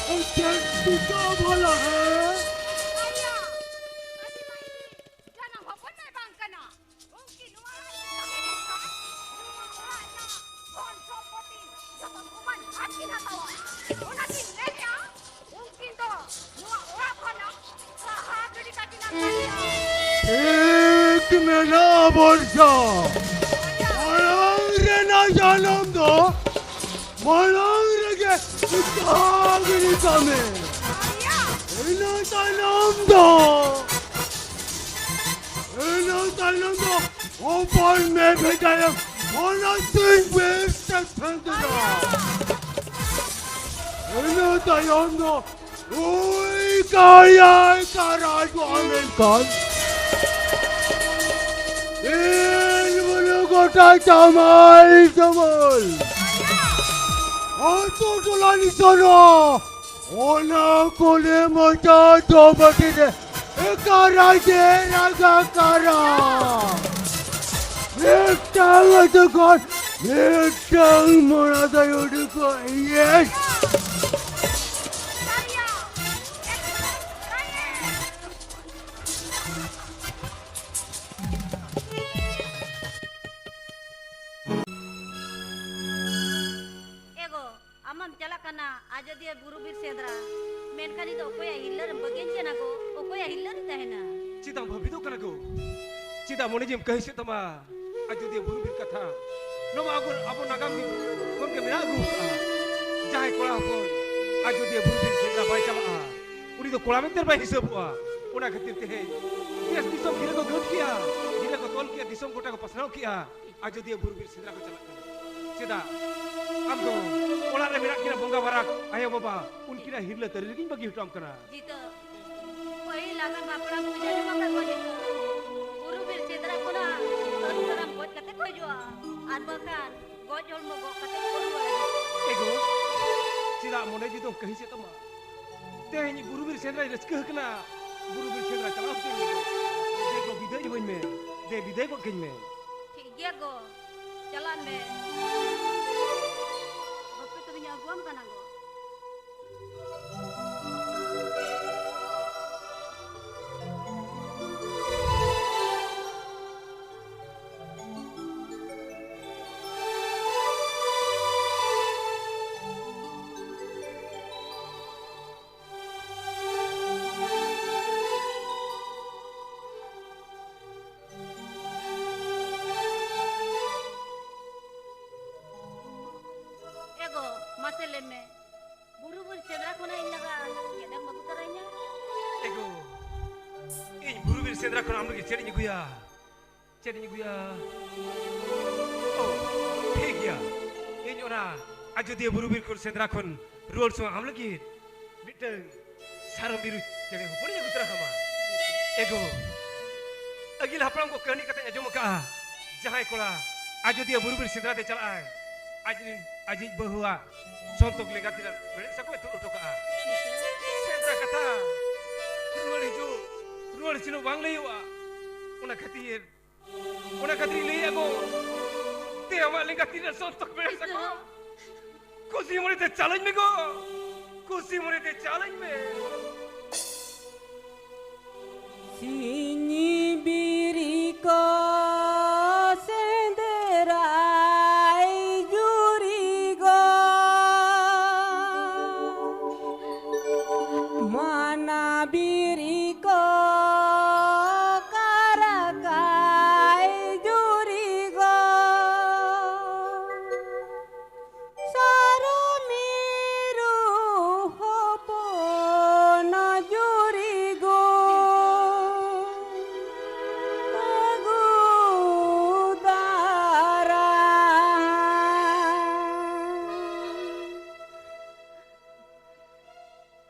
ᱪᱮᱫ ᱪᱤᱠᱟ ᱵᱷᱟᱞᱟ ᱦᱮ? ᱟᱭᱟ! ᱟᱹᱰᱤ ᱢᱟᱹᱭ ᱡᱟᱱᱟᱢ ᱦᱚᱯᱚᱱ ᱢᱟᱭ ᱵᱟᱝ ᱠᱟᱱᱟ᱾ ᱩᱱᱠᱤᱱ ᱱᱚᱣᱟ ᱚᱲᱟᱜ ᱨᱮ ᱛᱟᱦᱮᱸ ᱞᱮᱱᱠᱷᱟᱱ ᱱᱚᱣᱟ ᱚᱲᱟᱜ ᱨᱮᱱᱟᱜ ᱫᱷᱚᱱ ᱥᱚᱢᱯᱚᱛᱤ ᱡᱚᱛᱚ ᱥᱚᱢᱟᱱ ᱵᱷᱟᱜᱽ ᱠᱤᱱ ᱦᱟᱛᱟᱣᱟ᱾ ᱚᱱᱟᱛᱤᱧ ᱞᱟᱹᱭᱮᱫᱼᱟ, ᱩᱱᱠᱤᱱ ᱫᱚ ᱱᱚᱣᱟ ᱚᱲᱟᱜ ᱠᱷᱚᱱᱟᱜ ᱥᱟᱦᱟ ᱜᱤᱰᱤ ᱠᱟᱠᱤᱱᱟ ᱠᱟᱱᱟ᱾ ᱴᱷᱤᱠ ᱢᱮᱱᱟ ᱵᱚᱨᱥᱟ᱾ ᱢᱟᱲᱟᱝ ᱨᱮᱱᱟᱜ ᱡᱟᱱᱟᱢ ᱫᱚ ᱢᱟᱲᱟᱝ ᱨᱮᱜᱮ ᱥᱟᱦᱟ ᱜᱤᱰᱤ ᱠᱟᱜ ᱢᱮ᱾ ᱤᱱᱟᱹ ᱛᱟᱭᱱᱚᱢ ᱫᱚ ᱛᱟᱭᱚᱢ ᱫᱚ ᱦᱚᱯᱚᱱ ᱢᱮ ᱵᱷᱮᱡᱟᱭᱮᱢ, ᱚᱱᱟ ᱛᱤᱧ ᱵᱮᱥ ᱛᱮ ᱥᱮᱸᱫᱽᱨᱟ᱾ ᱤᱱᱟᱹ ᱛᱟᱭᱚᱢ ᱫᱚ ᱩᱭ ᱠᱟᱭᱟᱭ ᱠᱟᱨᱟᱡᱚᱜᱼᱟ ᱢᱮᱱᱠᱷᱟᱱ ᱤᱧ ᱵᱩᱨᱩ ᱜᱚᱴᱟ ᱪᱟᱢᱟᱞ ᱪᱟᱢᱟᱞ ᱟᱹᱛᱩ ᱴᱚᱞᱟ ᱱᱤᱥᱚᱱᱚᱜᱼᱟ᱾ ᱚᱱᱟ ᱠᱚᱞᱮ ᱢᱚᱪᱟ ᱫᱚ ᱵᱟᱹᱴᱤ ᱨᱮ ᱠᱟᱨᱟ ᱜᱮ ᱨᱟᱜᱟ ᱠᱟᱨᱟ᱾ ᱢᱤᱫᱴᱟᱝ ᱟᱹᱛᱩ ᱠᱷᱚᱱ ᱢᱤᱫᱴᱟᱝ ᱢᱚᱲᱟ ᱫᱚᱭ ᱩᱰᱩᱠᱚᱜ ᱤᱭᱮᱥ᱾ ᱮ ᱜᱚ, ᱟᱢᱮᱢ ᱪᱟᱞᱟᱜ ᱠᱟᱱᱟ ᱟᱡᱚᱫᱤᱭᱟᱹ ᱵᱩᱨᱩ ᱵᱤᱨ ᱥᱮᱸᱫᱽᱨᱟ, ᱢᱮᱱᱠᱷᱟᱱ ᱤᱧ ᱫᱚ ᱚᱠᱚᱭᱟᱜ ᱦᱤᱨᱞᱟᱹ ᱨᱮᱢ ᱵᱟᱹᱜᱤᱧ ᱠᱟᱱᱟ ᱜᱚ? ᱚᱠᱚᱭᱟᱜ ᱦᱤᱨᱞᱟᱹ ᱨᱮᱧ ᱛᱟᱦᱮᱱᱟ? ᱪᱮᱫᱟᱜ ᱮᱢ ᱵᱷᱟᱹᱵᱤᱛᱚᱜ ᱠᱟᱱᱟ ᱜᱚ? ᱪᱮᱫᱟᱜ ᱢᱚᱱᱮ ᱡᱤᱣᱤᱢ ᱠᱟᱹᱦᱤᱥᱮᱫ ᱛᱟᱢᱟ? ᱟᱡᱚᱫᱤᱭᱟᱹ ᱵᱩᱨᱩ ᱵᱤᱨ ᱠᱟᱛᱷᱟ ᱱᱚᱣᱟ ᱟᱵᱚ, ᱟᱵᱚ ᱱᱟᱜᱟᱢ ᱠᱷᱚᱱ ᱜᱮ ᱢᱮᱱᱟᱜ ᱟᱹᱜᱩ ᱟᱠᱟᱫᱼᱟ᱾ ᱡᱟᱦᱟᱸᱭ ᱠᱚᱲᱟ ᱦᱚᱯᱚᱱ ᱟᱡᱚᱫᱤᱭᱟᱹ ᱵᱩᱨᱩ ᱵᱤᱨ ᱥᱮᱸᱫᱽᱨᱟ ᱵᱟᱭ ᱪᱟᱞᱟᱜᱼᱟ, ᱩᱱᱤ ᱫᱚ ᱠᱚᱲᱟ ᱢᱮᱱᱛᱮ ᱵᱟᱭ ᱦᱤᱥᱟᱹᱵᱚᱜᱼᱟ᱾ ᱚᱱᱟ ᱠᱷᱟᱹᱛᱤᱨ ᱛᱮ ᱫᱮᱥ ᱫᱤᱥᱚᱢ ᱜᱤᱨᱟᱹ ᱠᱚ ᱜᱟᱹᱴ ᱠᱮᱜᱼᱟ, ᱜᱤᱨᱟᱹ ᱠᱚ ᱛᱚᱞ ᱠᱮᱜᱼᱟ, ᱫᱤᱥᱚᱢ ᱜᱚᱴᱟ ᱠᱚ ᱯᱟᱥᱱᱟᱣ ᱠᱮᱜᱼᱟ᱾ ᱟᱡᱚᱫᱤᱭᱟᱹ ᱵᱩᱨᱩ ᱵᱤᱨ ᱥᱮᱸᱫᱽᱨᱟ ᱠᱚ ᱪᱟᱞᱟᱜ ᱠᱟᱱᱟ᱾ ᱪᱮᱫᱟᱜ? ᱟᱢ ᱫᱚ ᱚᱲᱟᱜ ᱨᱮ ᱢᱮᱱᱟᱜ ᱠᱤᱱᱟ ᱵᱚᱸᱜᱟ ᱵᱟᱨᱟᱠ ᱟᱭᱳ ᱵᱟᱵᱟ, ᱩᱱᱠᱤᱱᱟᱜ ᱦᱤᱨᱞᱟᱹ ᱛᱟᱹᱨᱤ ᱨᱮᱜᱤᱧ ᱵᱟᱹᱜᱤ ᱦᱚᱴᱚ ᱟᱢ ᱠᱟᱱᱟ᱾ ᱡᱤᱛᱟᱹ, ᱯᱟᱹᱦᱤᱞ ᱦᱟᱲᱟᱢ ᱦᱟᱯᱲᱟᱢ ᱠᱚ ᱡᱟᱹᱱᱤᱡ ᱵᱟᱠᱚ ᱜᱚᱡ ᱠᱚᱣᱟ᱾ ᱵᱩᱨᱩ ᱵᱤᱨ ᱥᱮᱸᱫᱽᱨᱟ ᱠᱷᱚᱱᱟᱜ ᱥᱟᱹᱨᱩ ᱥᱟᱨᱟᱢ ᱜᱚᱡ ᱠᱟᱛᱮ ᱠᱚ ᱦᱤᱡᱩᱜᱼᱟ, ᱟᱨ ᱵᱟᱝᱠᱷᱟᱱ ᱜᱚᱡ ᱦᱚᱲᱢᱚ ᱜᱚᱜ ᱠᱟᱛᱮ ᱠᱚ ᱨᱩᱣᱟᱹᱲᱟ᱾ ᱮ ᱜᱚ, ᱪᱮᱫᱟᱜ ᱢᱚᱱᱮ ᱡᱤᱣᱤ ᱫᱚᱢ ᱠᱟᱹᱦᱤᱥᱮᱫ ᱛᱟᱢᱟ? ᱛᱮᱦᱮᱧ ᱵᱩᱨᱩ ᱵᱤᱨ ᱥᱮᱸᱫᱽᱨᱟᱧ ᱨᱟᱹᱥᱠᱟᱹ ᱟᱠᱟᱱᱟ, ᱵᱩᱨᱩ ᱵᱤᱨ ᱥᱮᱸᱫᱽᱨᱟ ᱪᱟᱞᱟᱣ ᱦᱚᱪᱚᱧ ᱢᱮ᱾ ᱫᱮ ᱜᱚ, ᱵᱤᱫᱟᱹᱭ ᱤᱢᱟᱹᱧ ᱢᱮ, ᱫᱮ ᱵᱤᱫᱟᱹᱭ ᱜᱚᱫ ᱠᱟᱹᱧ ᱢᱮ᱾ ᱴᱷᱤᱠ ᱜᱮᱭᱟ ᱜᱚ, ᱪᱟᱞᱟᱜ ᱢᱮ᱾ ᱵᱟᱯᱮ ᱛᱚᱵᱮᱧ ᱟᱹᱜᱩᱣᱟᱢ ᱠᱟᱱᱟ ᱜᱚ᱾ ᱮ ᱜᱚ, ᱢᱟᱥᱮ ᱞᱟᱹᱭ ᱢᱮ, ᱵᱩᱨᱩ ᱵᱤᱨ ᱥᱮᱸᱫᱽᱨᱟ ᱠᱷᱚᱱᱟᱜ ᱤᱧ ᱞᱟᱜᱟ ᱪᱮᱫ ᱮᱢ ᱟᱹᱜᱩ ᱛᱚᱨᱟᱧᱟ? ᱮ ᱜᱚ, ᱤᱧ ᱵᱩᱨᱩ ᱵᱤᱨ ᱥᱮᱸᱫᱽᱨᱟ ᱠᱷᱚᱱ ᱟᱢ ᱞᱟᱹᱜᱤᱫ ᱪᱮᱫ ᱤᱧ ᱟᱹᱜᱩᱭᱟ? ᱪᱮᱫ ᱤᱧ ᱟᱹᱜᱩᱭᱟ? ᱳ, ᱴᱷᱤᱠ ᱜᱮᱭᱟ᱾ ᱤᱧ ᱚᱱᱟ ᱟᱡᱚᱫᱤᱭᱟᱹ ᱵᱩᱨᱩ ᱵᱤᱨ ᱠᱷᱚᱱ ᱥᱮᱸᱫᱽᱨᱟ ᱠᱷᱚᱱ ᱨᱩᱣᱟᱹᱲ ᱥᱚᱢᱚᱭ ᱟᱢ ᱞᱟᱹᱜᱤᱫ ᱢᱤᱫᱴᱟᱝ ᱥᱟᱨᱚᱢ ᱢᱤᱨᱩ ᱪᱮᱬᱮ ᱦᱚᱯᱚᱱᱤᱧ ᱟᱹᱜᱩ ᱛᱚᱨᱟ ᱠᱟᱢᱟ᱾ ᱮᱜᱳ, ᱟᱹᱜᱤᱞ ᱦᱟᱯᱲᱟᱢ ᱠᱚ ᱠᱟᱹᱦᱱᱤ ᱠᱟᱛᱮᱧ ᱟᱸᱡᱚᱢ ᱟᱠᱟᱫᱼᱟ, ᱡᱟᱦᱟᱸᱭ ᱠᱚᱲᱟ ᱟᱡᱚᱫᱤᱭᱟᱹ ᱵᱩᱨᱩ ᱵᱤᱨ ᱥᱮᱸᱫᱽᱨᱟ ᱛᱮ ᱪᱟᱞᱟᱜᱼᱟᱭ, ᱟᱡ ᱨᱤᱱ, ᱟᱡᱤᱡ ᱵᱟᱹᱦᱩᱣᱟᱜ ᱥᱚᱱᱛᱚᱠ ᱞᱮᱸᱜᱟ ᱛᱤᱨᱮ ᱢᱮᱲᱦᱮᱫ ᱥᱟᱠᱚᱢ ᱮ ᱛᱩᱫ ᱦᱚᱴᱚ ᱠᱟᱜᱼᱟ᱾ ᱥᱮᱸᱫᱽᱨᱟ ᱠᱟᱛᱷᱟ ᱨᱩᱣᱟᱹᱲ ᱦᱤᱡᱩᱜ, ᱨᱩᱣᱟᱹᱲ ᱥᱮᱱᱚᱜ ᱵᱟᱝ ᱞᱟᱹᱭᱚᱜᱼᱟ᱾ ᱚᱱᱟ ᱠᱷᱟᱹᱛᱤᱨ, ᱚᱱᱟ ᱠᱷᱟᱹᱛᱤᱨ ᱤᱧ ᱞᱟᱹᱭᱮᱫᱼᱟ ᱜᱳ, ᱛᱮ ᱟᱢᱟᱜ ᱞᱮᱸᱜᱟ ᱛᱤᱨᱮ ᱥᱚᱱᱛᱚᱠ ᱢᱮᱲᱦᱮᱫ ᱥᱟᱠᱚᱢ, ᱠᱩᱥᱤ ᱢᱚᱱᱮ ᱛᱮ ᱪᱟᱞᱟᱧ ᱢᱮ ᱜᱳ, ᱠᱩᱥᱤ ᱢᱚᱱᱮ ᱛᱮ ᱪᱟᱞᱟᱧ ᱢᱮ᱾ ᱥᱤᱧ ᱵᱤᱨᱤ ᱠᱚ ᱥᱮᱸᱫᱽᱨᱟᱭ ᱡᱩᱨᱤ ᱜᱚ, ᱢᱟᱱᱟ ᱵᱤᱨᱤ ᱠᱚ ᱠᱟᱨᱟᱠᱟᱭ ᱡᱩᱨᱤ ᱜᱚ᱾ ᱥᱟᱨᱚ ᱢᱤᱨᱩ ᱦᱚᱯᱚᱱ ᱡᱩᱨᱤ ᱜᱚ ᱟᱹᱜᱩ ᱫᱟᱨᱟ᱾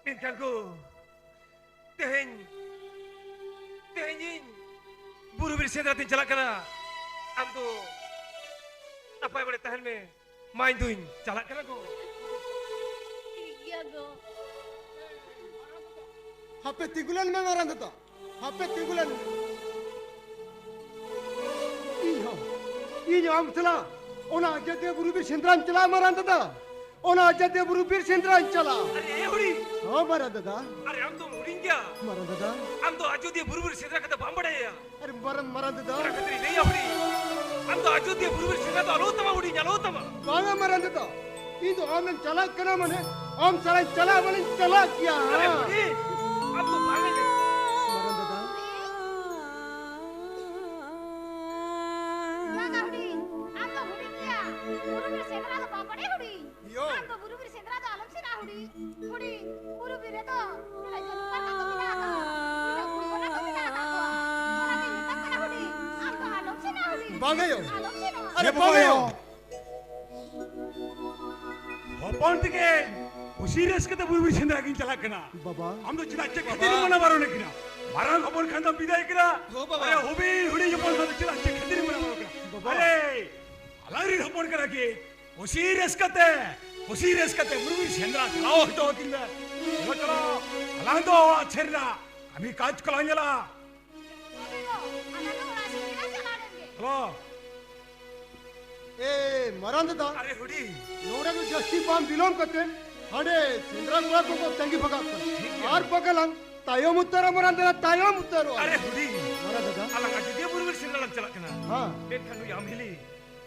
ᱢᱮᱱᱠᱷᱟᱱ ᱜᱳ, ᱛᱮᱦᱮᱧ, ᱛᱮᱦᱮᱧ ᱤᱧ ᱵᱩᱨᱩ ᱵᱤᱨ ᱥᱮᱸᱫᱽᱨᱟ ᱛᱮᱧ ᱪᱟᱞᱟᱜ ᱠᱟᱱᱟ᱾ ᱟᱢ ᱫᱚ ᱱᱟᱯᱟᱭ ᱵᱟᱲᱮ ᱛᱟᱦᱮᱱ ᱢᱮ᱾ ᱢᱟ, ᱤᱧ ᱫᱩᱧ ᱪᱟᱞᱟᱜ ᱠᱟᱱᱟ ᱜᱳ᱾ ᱴᱷᱤᱠ ᱜᱮᱭᱟ ᱜᱳ᱾ ᱦᱟᱯᱮ ᱛᱤᱸᱜᱩ ᱞᱮᱱ ᱢᱮ ᱢᱟᱨᱟᱝ ᱫᱟᱫᱟ, ᱦᱟᱯᱮ ᱛᱤᱸᱜᱩ ᱞᱮᱱ ᱢᱮ᱾ ᱤᱧ ᱦᱚᱸ, ᱤᱧ ᱦᱚᱸ ᱟᱢ ᱥᱟᱞᱟᱜ ᱚᱱᱟ ᱟᱡᱚᱫᱤᱭᱟᱹ ᱵᱩᱨᱩ ᱵᱤᱨ ᱥᱮᱸᱫᱽᱨᱟᱧ ᱪᱟᱞᱟᱜᱼᱟ ᱢᱟᱨᱟᱝ ᱫᱟᱫᱟ, ᱚᱱᱟ ᱟᱡᱚᱫᱤᱭᱟᱹ ᱵᱩᱨᱩ ᱵᱤᱨ ᱥᱮᱸᱫᱽᱨᱟᱧ ᱪᱟᱞᱟᱜᱼᱟ᱾ ᱟᱨᱮ ᱮ ᱦᱩᱰᱤᱧ, ᱦᱚᱸ ᱢᱟᱨᱟᱝ ᱫᱟᱫᱟ᱾ ᱟᱨᱮ ᱟᱢ ᱫᱚᱢ ᱦᱩᱰᱤᱧ ᱜᱮᱭᱟ᱾ ᱢᱟᱨᱟᱝ ᱫᱟᱫᱟ᱾ ᱟᱢ ᱫᱚ ᱟᱡᱚᱫᱤᱭᱟᱹ ᱵᱩᱨᱩ ᱵᱤᱨ ᱥᱮᱸᱫᱽᱨᱟ ᱠᱟᱛᱷᱟ ᱵᱟᱢ ᱵᱟᱲᱟᱭᱟ᱾ ᱟᱨᱮ ᱢᱟᱨᱟᱝ, ᱢᱟᱨᱟᱝ ᱫᱟᱫᱟ᱾ ᱚᱱᱟ ᱠᱷᱟᱹᱛᱤᱨ ᱤᱧ ᱞᱟᱹᱭᱟ ᱦᱩᱰᱤᱧ, ᱟᱢ ᱫᱚ ᱟᱡᱚᱫᱤᱭᱟᱹ ᱵᱩᱨᱩ ᱵᱤᱨ ᱥᱮᱸᱫᱽᱨᱟ ᱫᱚ ᱟᱞᱚ ᱛᱟᱢᱟ ᱦᱩᱰᱤᱧ, ᱟᱞᱚ ᱛᱟᱢᱟ᱾ ᱵᱟᱝᱟ ᱢᱟᱨᱟᱝ ᱫᱟᱫᱟ, ᱤᱧ ᱫᱚ ᱟᱢᱮᱢ ᱪᱟᱞᱟᱜ ᱠᱟᱱᱟ ᱢᱟᱱᱮ ᱟᱢ ᱥᱟᱞᱟᱜ ᱪᱟᱞᱟᱜ ᱢᱟᱱᱮᱧ ᱪᱟᱞᱟᱜ ᱜᱮᱭᱟ᱾ ᱟᱨᱮ ᱦᱩᱰᱤᱧ, ᱟᱢ ᱫᱚ ᱵᱟᱝ ᱮ ᱢᱟᱨᱟᱝ ᱫᱟᱫᱟ᱾ ᱵᱟᱝᱟ ᱦᱩᱰᱤᱧ, ᱟᱢ ᱫᱚ ᱦᱩᱰᱤᱧ ᱜᱮᱭᱟ, ᱵᱩᱨᱩ ᱵᱤᱨ ᱥᱮᱸᱫᱽᱨᱟ ᱫᱚ ᱵᱟᱢ ᱵᱟᱲᱟᱭᱟ ᱦᱩᱰᱤᱧ᱾ ᱭᱳ᱾ ᱟᱢ ᱫᱚ ᱵᱩᱨᱩ ᱵᱤᱨ ᱥᱮᱸᱫᱽᱨᱟ ᱫᱚ ᱟᱞᱚᱢ ᱥᱮᱱᱚᱜᱼᱟ ᱦᱩᱰᱤᱧ᱾ ᱦᱩᱰᱤᱧ, ᱵᱩᱨᱩ ᱵᱤᱨ ᱨᱮᱫᱚ ᱛᱤᱱᱟᱹᱜ ᱡᱚᱱᱛᱩ ᱯᱟᱨᱠᱟ ᱠᱚ ᱢᱮᱱᱟᱜ ᱟᱠᱟᱫ ᱠᱚᱣᱟ, ᱛᱤᱱᱟᱹᱜ ᱵᱩᱨᱩ ᱵᱚᱸᱜᱟ ᱠᱚ ᱢᱮᱱᱟᱜ ᱟᱠᱟᱫ ᱠᱚᱣᱟ᱾ ᱚᱱᱟᱛᱮᱧ ᱢᱮᱛᱟᱢ ᱠᱟᱱᱟ ᱦᱩᱰᱤᱧ, ᱟᱢ ᱫᱚ ᱟᱞᱚᱢ ᱵᱟᱝ ᱟᱭᱳ᱾ ᱟᱞᱚᱢ ᱥᱮᱱᱚᱜᱼᱟ᱾ ᱟᱨᱮ ᱦᱮᱸ ᱵᱟᱝ ᱵᱟᱵᱟ ᱟᱭᱳ᱾ ᱟᱭᱳ᱾ ᱦᱚᱯᱚᱱ ᱛᱤᱠᱤᱱ, ᱠᱩᱥᱤ ᱨᱟᱹᱥᱠᱟᱹ ᱛᱮ ᱵᱩᱨᱩ ᱵᱤᱨ ᱥᱮᱸᱫᱽᱨᱟ ᱠᱤᱱ ᱪᱟᱞᱟᱜ ᱠᱟᱱᱟ᱾ ᱵᱟᱵᱟ᱾ ᱟᱢ ᱫᱚ ᱪᱮᱫᱟᱜ ᱪᱮᱫ ᱠᱷᱟᱹᱛᱤᱨ ᱵᱟᱵᱟ᱾ ᱮᱢ ᱢᱟᱱᱟ ᱵᱟᱨᱚᱱᱮᱫ ᱠᱤᱱᱟ? ᱢᱟᱨᱟᱝ ᱦᱚᱯᱚᱱ ᱠᱷᱟᱱ ᱫᱚᱢ ᱵᱤᱫᱟᱹᱭ ᱠᱤᱱᱟ᱾ ᱦᱳ ᱵᱟᱵᱟ᱾ ᱟᱨᱮ ᱦᱩᱰᱤᱧ ᱦᱩᱰᱤᱧ ᱦᱚᱯᱚᱱ ᱠᱷᱟᱱ ᱫᱚ ᱪᱮᱫᱟᱜ ᱪᱮᱫ ᱠᱷᱟᱹᱛᱤᱨ ᱮᱢ ᱢᱟᱱᱟ ᱵᱟᱨᱚᱱ ᱠᱟᱱᱟ? ᱵᱟᱵᱟ᱾ ᱟᱨᱮ ᱟᱞᱟᱝ ᱨᱤᱱ ᱦᱚᱯᱚᱱ ᱠᱟᱱᱟ ᱠᱤᱱ, ᱠᱩᱥᱤ ᱨᱟᱹᱥᱠᱟᱹ ᱛᱮ, ᱠᱩᱥᱤ ᱨᱟᱹᱥᱠᱟᱹ ᱛᱮ ᱵᱩᱨᱩ ᱵᱤᱨ ᱥᱮᱸᱫᱽᱨᱟ ᱪᱟᱞᱟᱣ ᱦᱚᱪᱚ ᱟᱹᱠᱤᱱ ᱢᱮ᱾ ᱪᱚᱞᱚ, ᱪᱚᱞᱚ, ᱟᱞᱟᱝ ᱫᱚ ᱚᱲᱟᱜ ᱥᱮᱫ ᱨᱮᱱᱟᱜ ᱠᱟᱹᱢᱤ ᱠᱟᱡᱽ ᱠᱚᱞᱟᱝ ᱧᱮᱞᱟ᱾ ᱟᱞᱟᱝ ᱫᱚ ᱚᱲᱟᱜ ᱥᱮᱫ ᱜᱮᱞᱟᱝ ᱪᱟᱞᱟᱣ ᱞᱮᱱ ᱜᱮ᱾ ᱪᱚᱞᱚ᱾ ᱮ, ᱢᱟᱨᱟᱝ ᱫᱟᱫᱟ, ᱟᱨᱮ ᱦᱩᱰᱤᱧ᱾ ᱱᱚᱰᱮ ᱫᱚ ᱡᱟᱹᱥᱛᱤ ᱵᱟᱝ ᱵᱤᱞᱚᱢ ᱠᱟᱛᱮ ᱦᱟᱸᱰᱮ ᱥᱮᱸᱫᱽᱨᱟ ᱠᱚᱲᱟ ᱠᱚᱠᱚ ᱛᱟᱸᱜᱤ ᱵᱷᱟᱜᱟᱜ ᱠᱟᱱᱟ᱾ ᱴᱷᱤᱠ ᱜᱮᱭᱟ᱾ ᱟᱨ ᱵᱟᱠᱷᱟᱱ ᱞᱟᱝ ᱛᱟᱭᱚᱢ ᱩᱛᱟᱹᱨᱚᱜᱼᱟ, ᱢᱟᱨᱟᱝ ᱫᱟᱫᱟ, ᱛᱟᱭᱚᱢ ᱩᱛᱟᱹᱨᱚᱜᱼᱟ᱾ ᱟᱨᱮ ᱦᱩᱰᱤᱧ᱾ ᱢᱟᱨᱟᱝ ᱫᱟᱫᱟ᱾ ᱟᱞᱟᱝ ᱟᱡᱚᱫᱤᱭᱟᱹ ᱵᱩᱨᱩ ᱵᱤᱨ ᱥᱮᱸᱫᱽᱨᱟ ᱞᱟᱝ ᱪᱟᱞᱟᱜ ᱠᱟᱱᱟ᱾ ᱦᱮᱸ᱾ ᱢᱮᱱᱠᱷᱟᱱ ᱱᱩᱭ ᱟᱢ ᱦᱤᱞᱤ,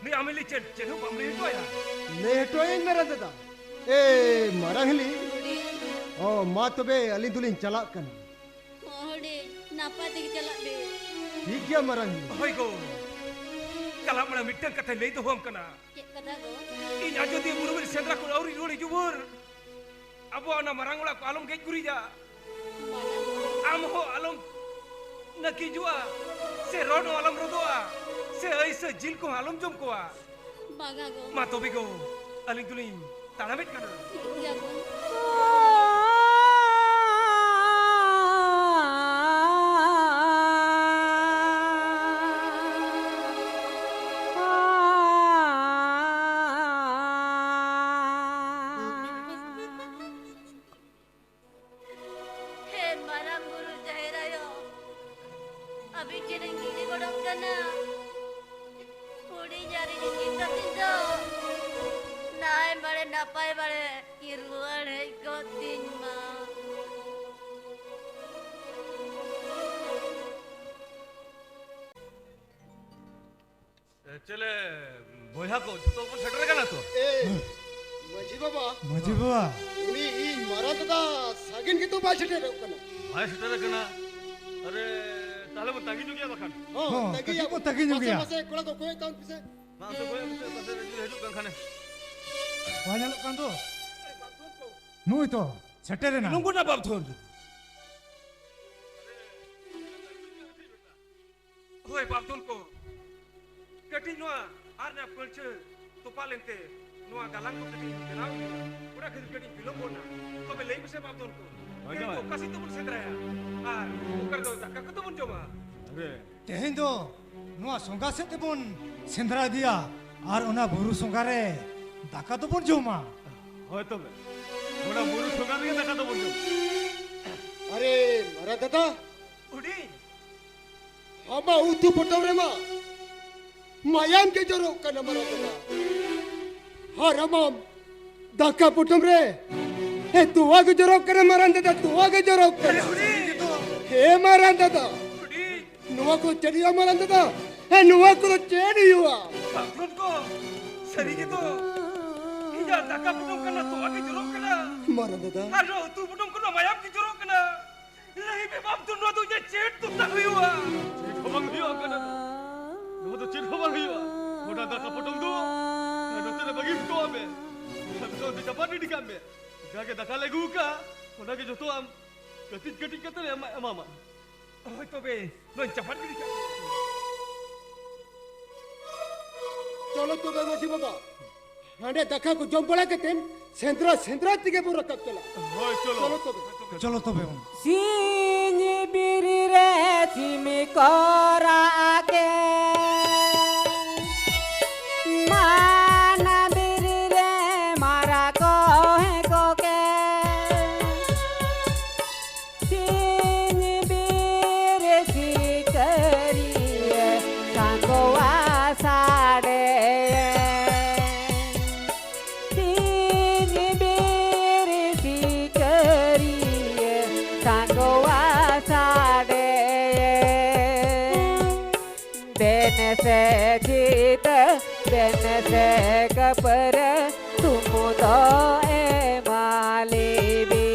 ᱱᱩᱭ ᱟᱢ ᱦᱤᱞᱤ ᱪᱮᱫ, ᱪᱮᱫ ᱦᱚᱸ ᱵᱟᱢ ᱞᱟᱹᱭ ᱦᱚᱴᱚ ᱟᱭᱟ? ᱞᱟᱹᱭ ᱦᱚᱴᱚ ᱟᱹᱧ ᱢᱮ ᱨᱟᱡᱟ ᱫᱟ᱾ ᱮ, ᱢᱟᱨᱟᱝ ᱦᱤᱞᱤ᱾ ᱦᱩᱰᱤᱧ᱾ ᱚ, ᱢᱟ ᱛᱚᱵᱮ ᱟᱹᱞᱤᱧ ᱫᱚᱞᱤᱧ ᱪᱟᱞᱟᱜ ᱠᱟᱱᱟ᱾ ᱦᱚᱸ, ᱦᱩᱰᱤᱧ, ᱱᱟᱯᱟᱭ ᱛᱮᱜᱮ ᱪᱟᱞᱟᱜ ᱵᱤᱱ᱾ ᱴᱷᱤᱠ ᱜᱮᱭᱟ ᱢᱟᱨᱟᱝ ᱦᱤᱞᱤ᱾ ᱦᱳᱭ ᱜᱚ, ᱪᱟᱞᱟᱜ ᱢᱟᱲᱟᱝ ᱢᱤᱫᱴᱟᱝ ᱠᱟᱛᱷᱟᱧ ᱞᱟᱹᱭ ᱫᱚᱦᱚ ᱟᱢ ᱠᱟᱱᱟ᱾ ᱪᱮᱫ ᱠᱟᱛᱷᱟ ᱜᱚ? ᱤᱧ ᱟᱡᱚᱫᱤᱭᱟᱹ ᱵᱩᱨᱩ ᱨᱮ ᱥᱮᱸᱫᱽᱨᱟ ᱠᱷᱚᱱ ᱟᱹᱣᱨᱤ ᱨᱩᱣᱟᱹᱲ ᱦᱤᱡᱩᱜ ᱵᱷᱳᱨ ᱟᱵᱚᱣᱟᱜ ᱚᱱᱟ ᱢᱟᱨᱟᱝ ᱚᱲᱟᱜ ᱠᱚ ᱟᱞᱚᱢ ᱜᱮᱡ ᱜᱩᱨᱤᱡᱟ᱾ ᱟᱢ ᱦᱚᱸ ᱟᱞᱚᱢ ᱱᱟᱹᱠᱤᱡᱚᱜᱼᱟ, ᱥᱮ ᱨᱚᱰ ᱦᱚᱸ ᱟᱞᱚᱢ ᱨᱚᱫᱚᱜᱼᱟ, ᱥᱮ ᱟᱹᱭᱥᱟᱹ ᱡᱤᱞ ᱠᱚᱦᱚᱸ ᱟᱞᱚᱢ ᱡᱚᱢ ᱠᱚᱣᱟ᱾ ᱵᱟᱝᱟ ᱜᱚ᱾ ᱢᱟ ᱛᱚᱵᱮ ᱜᱚ, ᱟᱹᱞᱤᱧ ᱫᱚᱞᱤᱧ ᱛᱟᱲᱟᱢᱮᱫ ᱠᱟᱱᱟ᱾ ᱴᱷᱤᱠ ᱜᱮᱭᱟ ᱜᱚ᱾ ᱦᱮ ᱢᱟᱨᱟᱝ ᱵᱩᱨᱩ ᱡᱟᱦᱮᱨ ᱟᱭᱳ, ᱟᱹᱵᱤᱱ ᱴᱷᱮᱱ ᱤᱧ ᱜᱤᱰᱤ ᱜᱚᱰᱚᱜ ᱠᱟᱱᱟ᱾ ᱦᱩᱰᱤᱧ ᱟᱨ ᱤᱧ ᱪᱤᱱᱛᱟᱹ ᱛᱤᱧ ᱫᱚ ᱱᱟᱭ ᱵᱟᱲᱮ ᱱᱟᱯᱟᱭ ᱵᱟᱲᱮ ᱠᱤᱱ ᱨᱩᱣᱟᱹᱲ ᱦᱮᱡ ᱠᱚᱜ ᱛᱤᱧ ᱢᱟ᱾ ᱮ, ᱪᱮᱞᱮ ᱵᱚᱭᱦᱟ ᱠᱚ ᱡᱷᱚᱛᱚ ᱵᱚᱱ ᱥᱮᱴᱮᱨ ᱟᱠᱟᱱᱟ ᱛᱚ? ᱮ, ᱢᱟᱹᱡᱷᱤ ᱵᱟᱵᱟ, ᱢᱟᱹᱡᱷᱤ ᱵᱟᱵᱟ᱾ ᱩᱱᱤ ᱤᱧ ᱢᱟᱨᱟᱝ ᱫᱟᱫᱟ ᱥᱟᱜᱮᱱ ᱜᱮᱛᱚ ᱵᱟᱭ ᱥᱮᱴᱮᱨᱚᱜ ᱠᱟᱱᱟ᱾ ᱵᱟᱭ ᱥᱮᱴᱮᱨ ᱟᱠᱟᱱᱟ? ᱟᱨᱮ, ᱛᱟᱦᱞᱮ ᱵᱚᱱ ᱛᱟᱺᱜᱤ ᱧᱚᱜ ᱜᱮᱭᱟ ᱵᱟᱠᱷᱟᱱ᱾ ᱦᱚᱸ, ᱦᱚᱸ, ᱛᱟᱺᱜᱤ ᱠᱟᱹᱴᱤᱡ ᱭᱟᱵᱚᱱ᱾ ᱵᱚᱱ ᱛᱟᱺᱜᱤ ᱧᱚᱜ ᱯᱟᱥᱮ ᱜᱮᱭᱟ᱾ ᱢᱟᱥᱮ ᱠᱚᱲᱟ ᱠᱚ ᱠᱚᱭᱚᱜ ᱛᱟᱵᱚᱱ ᱯᱮᱥᱮ᱾ ᱢᱟ ᱚᱱᱛᱮ ᱠᱚᱭᱚᱜ ᱢᱮᱥᱮ, ᱯᱟᱥᱮ ᱨᱮ ᱡᱩᱫᱤ ᱦᱤᱡᱩᱜ ᱠᱟᱱ ᱠᱷᱟᱱᱮ᱾ ᱵᱟᱭ ᱧᱮᱞᱚᱜ ᱠᱟᱱ ᱫᱚ᱾ ᱱᱩᱭ ᱛᱚ ᱥᱮᱴᱮᱨ ᱮᱱᱟ᱾ ᱱᱩᱠᱩ ᱱᱟ ᱵᱟᱯ ᱫᱷᱚᱨ᱾ ᱦᱳᱭ, ᱵᱟᱯ ᱫᱷᱚᱨ ᱠᱚ᱾ ᱠᱟᱹᱴᱤᱡ ᱱᱚᱣᱟ ᱟᱨ ᱱᱚᱣᱟ ᱯᱟᱹᱲᱪᱷᱟᱹ ᱛᱚᱯᱟᱜ ᱞᱮᱱᱛᱮ ᱱᱚᱣᱟ ᱜᱟᱞᱟᱝ ᱠᱚ ᱠᱟᱹᱴᱤᱡ ᱵᱮᱱᱟᱣ ᱦᱩᱭᱩᱜᱼᱟ᱾ ᱚᱱᱟ ᱠᱷᱟᱹᱛᱤᱨ ᱠᱟᱹᱴᱤᱡ ᱵᱤᱞᱚᱢ ᱜᱚᱫ ᱱᱟ᱾ ᱛᱚᱵᱮ ᱞᱟᱹᱭ ᱢᱮᱥᱮ ᱵᱟᱯᱫᱷᱚᱱ ᱠᱚ, ᱦᱳᱭ ᱛᱮᱦᱮᱧ ᱛᱚᱵᱮ᱾ ᱫᱚ ᱚᱠᱟ ᱥᱮᱫ ᱛᱮᱵᱚᱱ ᱥᱮᱸᱫᱽᱨᱟᱭᱟ ᱟᱨ ᱚᱠᱟ ᱨᱮᱫᱚ ᱫᱟᱠᱟ ᱠᱚᱫᱚ ᱵᱚᱱ ᱡᱚᱢᱟ? ᱦᱮᱸ᱾ ᱛᱮᱦᱮᱧ ᱫᱚ ᱱᱚᱣᱟ ᱥᱚᱸᱜᱷᱟ ᱥᱮᱫ ᱛᱮᱵᱚᱱ ᱥᱮᱸᱫᱽᱨᱟ ᱤᱫᱤᱭᱟ ᱟᱨ ᱚᱱᱟ ᱵᱩᱨᱩ ᱥᱚᱸᱜᱷᱟ ᱨᱮ ᱫᱟᱠᱟ ᱫᱚᱵᱚᱱ ᱡᱚᱢᱟ᱾ ᱦᱳᱭ ᱛᱚᱵᱮ, ᱚᱱᱟ ᱵᱩᱨᱩ ᱥᱚᱸᱜᱷᱟ ᱨᱮᱜᱮ ᱫᱟᱠᱟ ᱫᱚᱵᱚᱱ ᱡᱚᱢᱟ᱾ ᱟᱨᱮ ᱢᱟᱨᱟᱝ ᱫᱟᱫᱟ, ᱦᱩᱰᱤᱧ᱾ ᱟᱢᱟᱜ ᱩᱛᱩ ᱯᱚᱴᱚᱢ ᱨᱮᱢᱟ ᱢᱟᱭᱟᱢ ᱜᱮ ᱡᱚᱨᱚᱜ ᱠᱟᱱᱟ ᱢᱟᱨᱟᱝ ᱫᱟᱫᱟ᱾ ᱟᱨ ᱟᱢᱟᱜ ᱫᱟᱠᱟ ᱯᱚᱴᱚᱢ ᱨᱮ, ᱦᱮ, ᱛᱚᱣᱟ ᱜᱮ ᱡᱚᱨᱚᱜ ᱠᱟᱱᱟ ᱢᱟᱨᱟᱝ ᱫᱟᱫᱟ, ᱛᱚᱣᱟ ᱜᱮ ᱡᱚᱨᱚᱜ ᱠᱟᱱᱟ᱾ ᱟᱨᱮ ᱦᱩᱰᱤᱧ᱾ ᱦᱮ ᱢᱟᱨᱟᱝ ᱫᱟᱫᱟ, ᱦᱩᱰᱤᱧ᱾ ᱱᱚᱣᱟ ᱠᱚ ᱪᱮᱫ ᱦᱩᱭᱩᱜᱼᱟ ᱢᱟᱨᱟᱝ ᱫᱟᱫᱟ? ᱦᱮ, ᱱᱚᱣᱟ ᱠᱚᱫᱚ ᱪᱮᱫ ᱦᱩᱭᱩᱜᱼᱟ? ᱵᱟᱯᱫᱷᱚᱱ ᱠᱚ, ᱥᱟᱹᱨᱤ ᱜᱮᱛᱚ ᱤᱧᱟᱜ ᱫᱟᱠᱟ ᱯᱚᱴᱚᱢ ᱠᱟᱱᱟ, ᱛᱚᱣᱟ ᱜᱮ ᱡᱚᱨᱚᱜ ᱠᱟᱱᱟ᱾ ᱢᱟᱨᱟᱝ ᱫᱟᱫᱟ᱾ ᱟᱨ ᱱᱚᱣᱟ ᱩᱛᱩ ᱯᱚᱴᱚᱢ ᱠᱟᱱᱟ, ᱢᱟᱭᱟᱢ ᱜᱮ ᱡᱚᱨᱚᱜ ᱠᱟᱱᱟ᱾ ᱞᱟᱹᱭ ᱢᱮ ᱵᱟᱯᱫᱷᱚᱱ, ᱱᱚᱣᱟ ᱫᱚ ᱤᱧᱟᱜ ᱪᱮᱫ ᱫᱚᱥᱟ ᱦᱩᱭᱩᱜᱼᱟ? ᱪᱮᱫ ᱦᱚᱸ ᱵᱟᱝ ᱦᱩᱭᱩᱜᱼᱟ ᱚᱱᱠᱟᱱᱟᱜ ᱫᱚ᱾ ᱱᱚᱣᱟ ᱫᱚ ᱪᱮᱫ ᱦᱚᱸ ᱵᱟᱝ ᱦᱩᱭᱩᱜᱼᱟ᱾ ᱚᱱᱟ ᱫᱟᱠᱟ ᱯᱚᱴᱚᱢ ᱫᱚ ᱱᱚᱛᱮ ᱨᱮ ᱵᱟᱹᱜᱤ ᱦᱚᱴᱚ ᱟᱜ ᱢᱮ᱾ ᱟᱢ ᱫᱚ ᱚᱸᱰᱮ ᱪᱟᱯᱟᱫ ᱜᱤᱰᱤ ᱠᱟᱜ ᱢᱮ᱾ ᱡᱟᱜᱮ ᱫᱟᱠᱟ ᱞᱮ ᱟᱹᱜᱩ ᱟᱠᱟᱫᱼᱟ, ᱚᱱᱟᱜᱮ ᱡᱚᱛᱚ ᱟᱢ ᱠᱟᱹᱴᱤᱡ ᱠᱟᱹᱴᱤᱡ ᱠᱟᱛᱮ ᱞᱮ ᱮᱢᱟ-, ᱮᱢᱟᱢᱟ᱾ ᱦᱳᱭ ᱛᱚᱵᱮ, ᱱᱚᱣᱟᱧ ᱪᱟᱯᱟᱫ ᱜᱤᱰᱤ ᱠᱟᱜ ᱠᱟᱱᱟ᱾ ᱪᱚᱞᱚ ᱛᱚᱵᱮ ᱢᱟᱹᱡᱷᱤ ᱵᱟᱵᱟ, ᱦᱟᱸᱰᱮ ᱫᱟᱠᱟ ᱠᱚ ᱡᱚᱢ ᱵᱟᱲᱟ ᱠᱟᱛᱮ ᱥᱮᱸᱫᱽᱨᱟ ᱥᱮᱸᱫᱽᱨᱟ ᱛᱮᱜᱮ ᱵᱚ ᱨᱟᱠᱟᱵ ᱪᱟᱞᱟᱜᱼᱟ᱾ ᱦᱳᱭ, ᱪᱚᱞᱚ᱾ ᱪᱚᱞᱚ ᱛᱚᱵᱮ᱾ ᱪᱚᱞᱚ ᱛᱚᱵᱮ᱾ ᱥᱤᱧ ᱵᱤᱨ ᱨᱮ ᱥᱤᱢ ᱠᱚ ᱨᱟᱜ ᱠᱮᱫ, ᱢᱟᱱᱟ ᱵᱤᱨ ᱨᱮ ᱢᱟᱨᱟᱜ ᱠᱚ ᱦᱮᱸ ᱠᱚ ᱠᱮᱫ᱾ ᱥᱤᱧ ᱵᱤᱨ ᱥᱤᱠᱟᱹᱨᱤᱭᱟᱹ ᱥᱟᱸᱜᱚᱣᱟ ᱥᱟᱰᱮ᱾ ᱥᱤᱧ ᱵᱤᱨ ᱥᱤᱠᱟᱹᱨᱤᱭᱟᱹ ᱥᱟᱸᱜᱚᱣᱟ ᱥᱟᱰᱮ᱾ ᱫᱮᱱ ᱥᱮ ᱪᱷᱤᱛᱟᱹ, ᱫᱮᱱ ᱥᱮ ᱠᱟᱹᱯᱟᱹᱨᱟᱹ, ᱛᱩᱢᱩ ᱫᱚ ᱮᱢᱟᱞᱤᱵᱤ᱾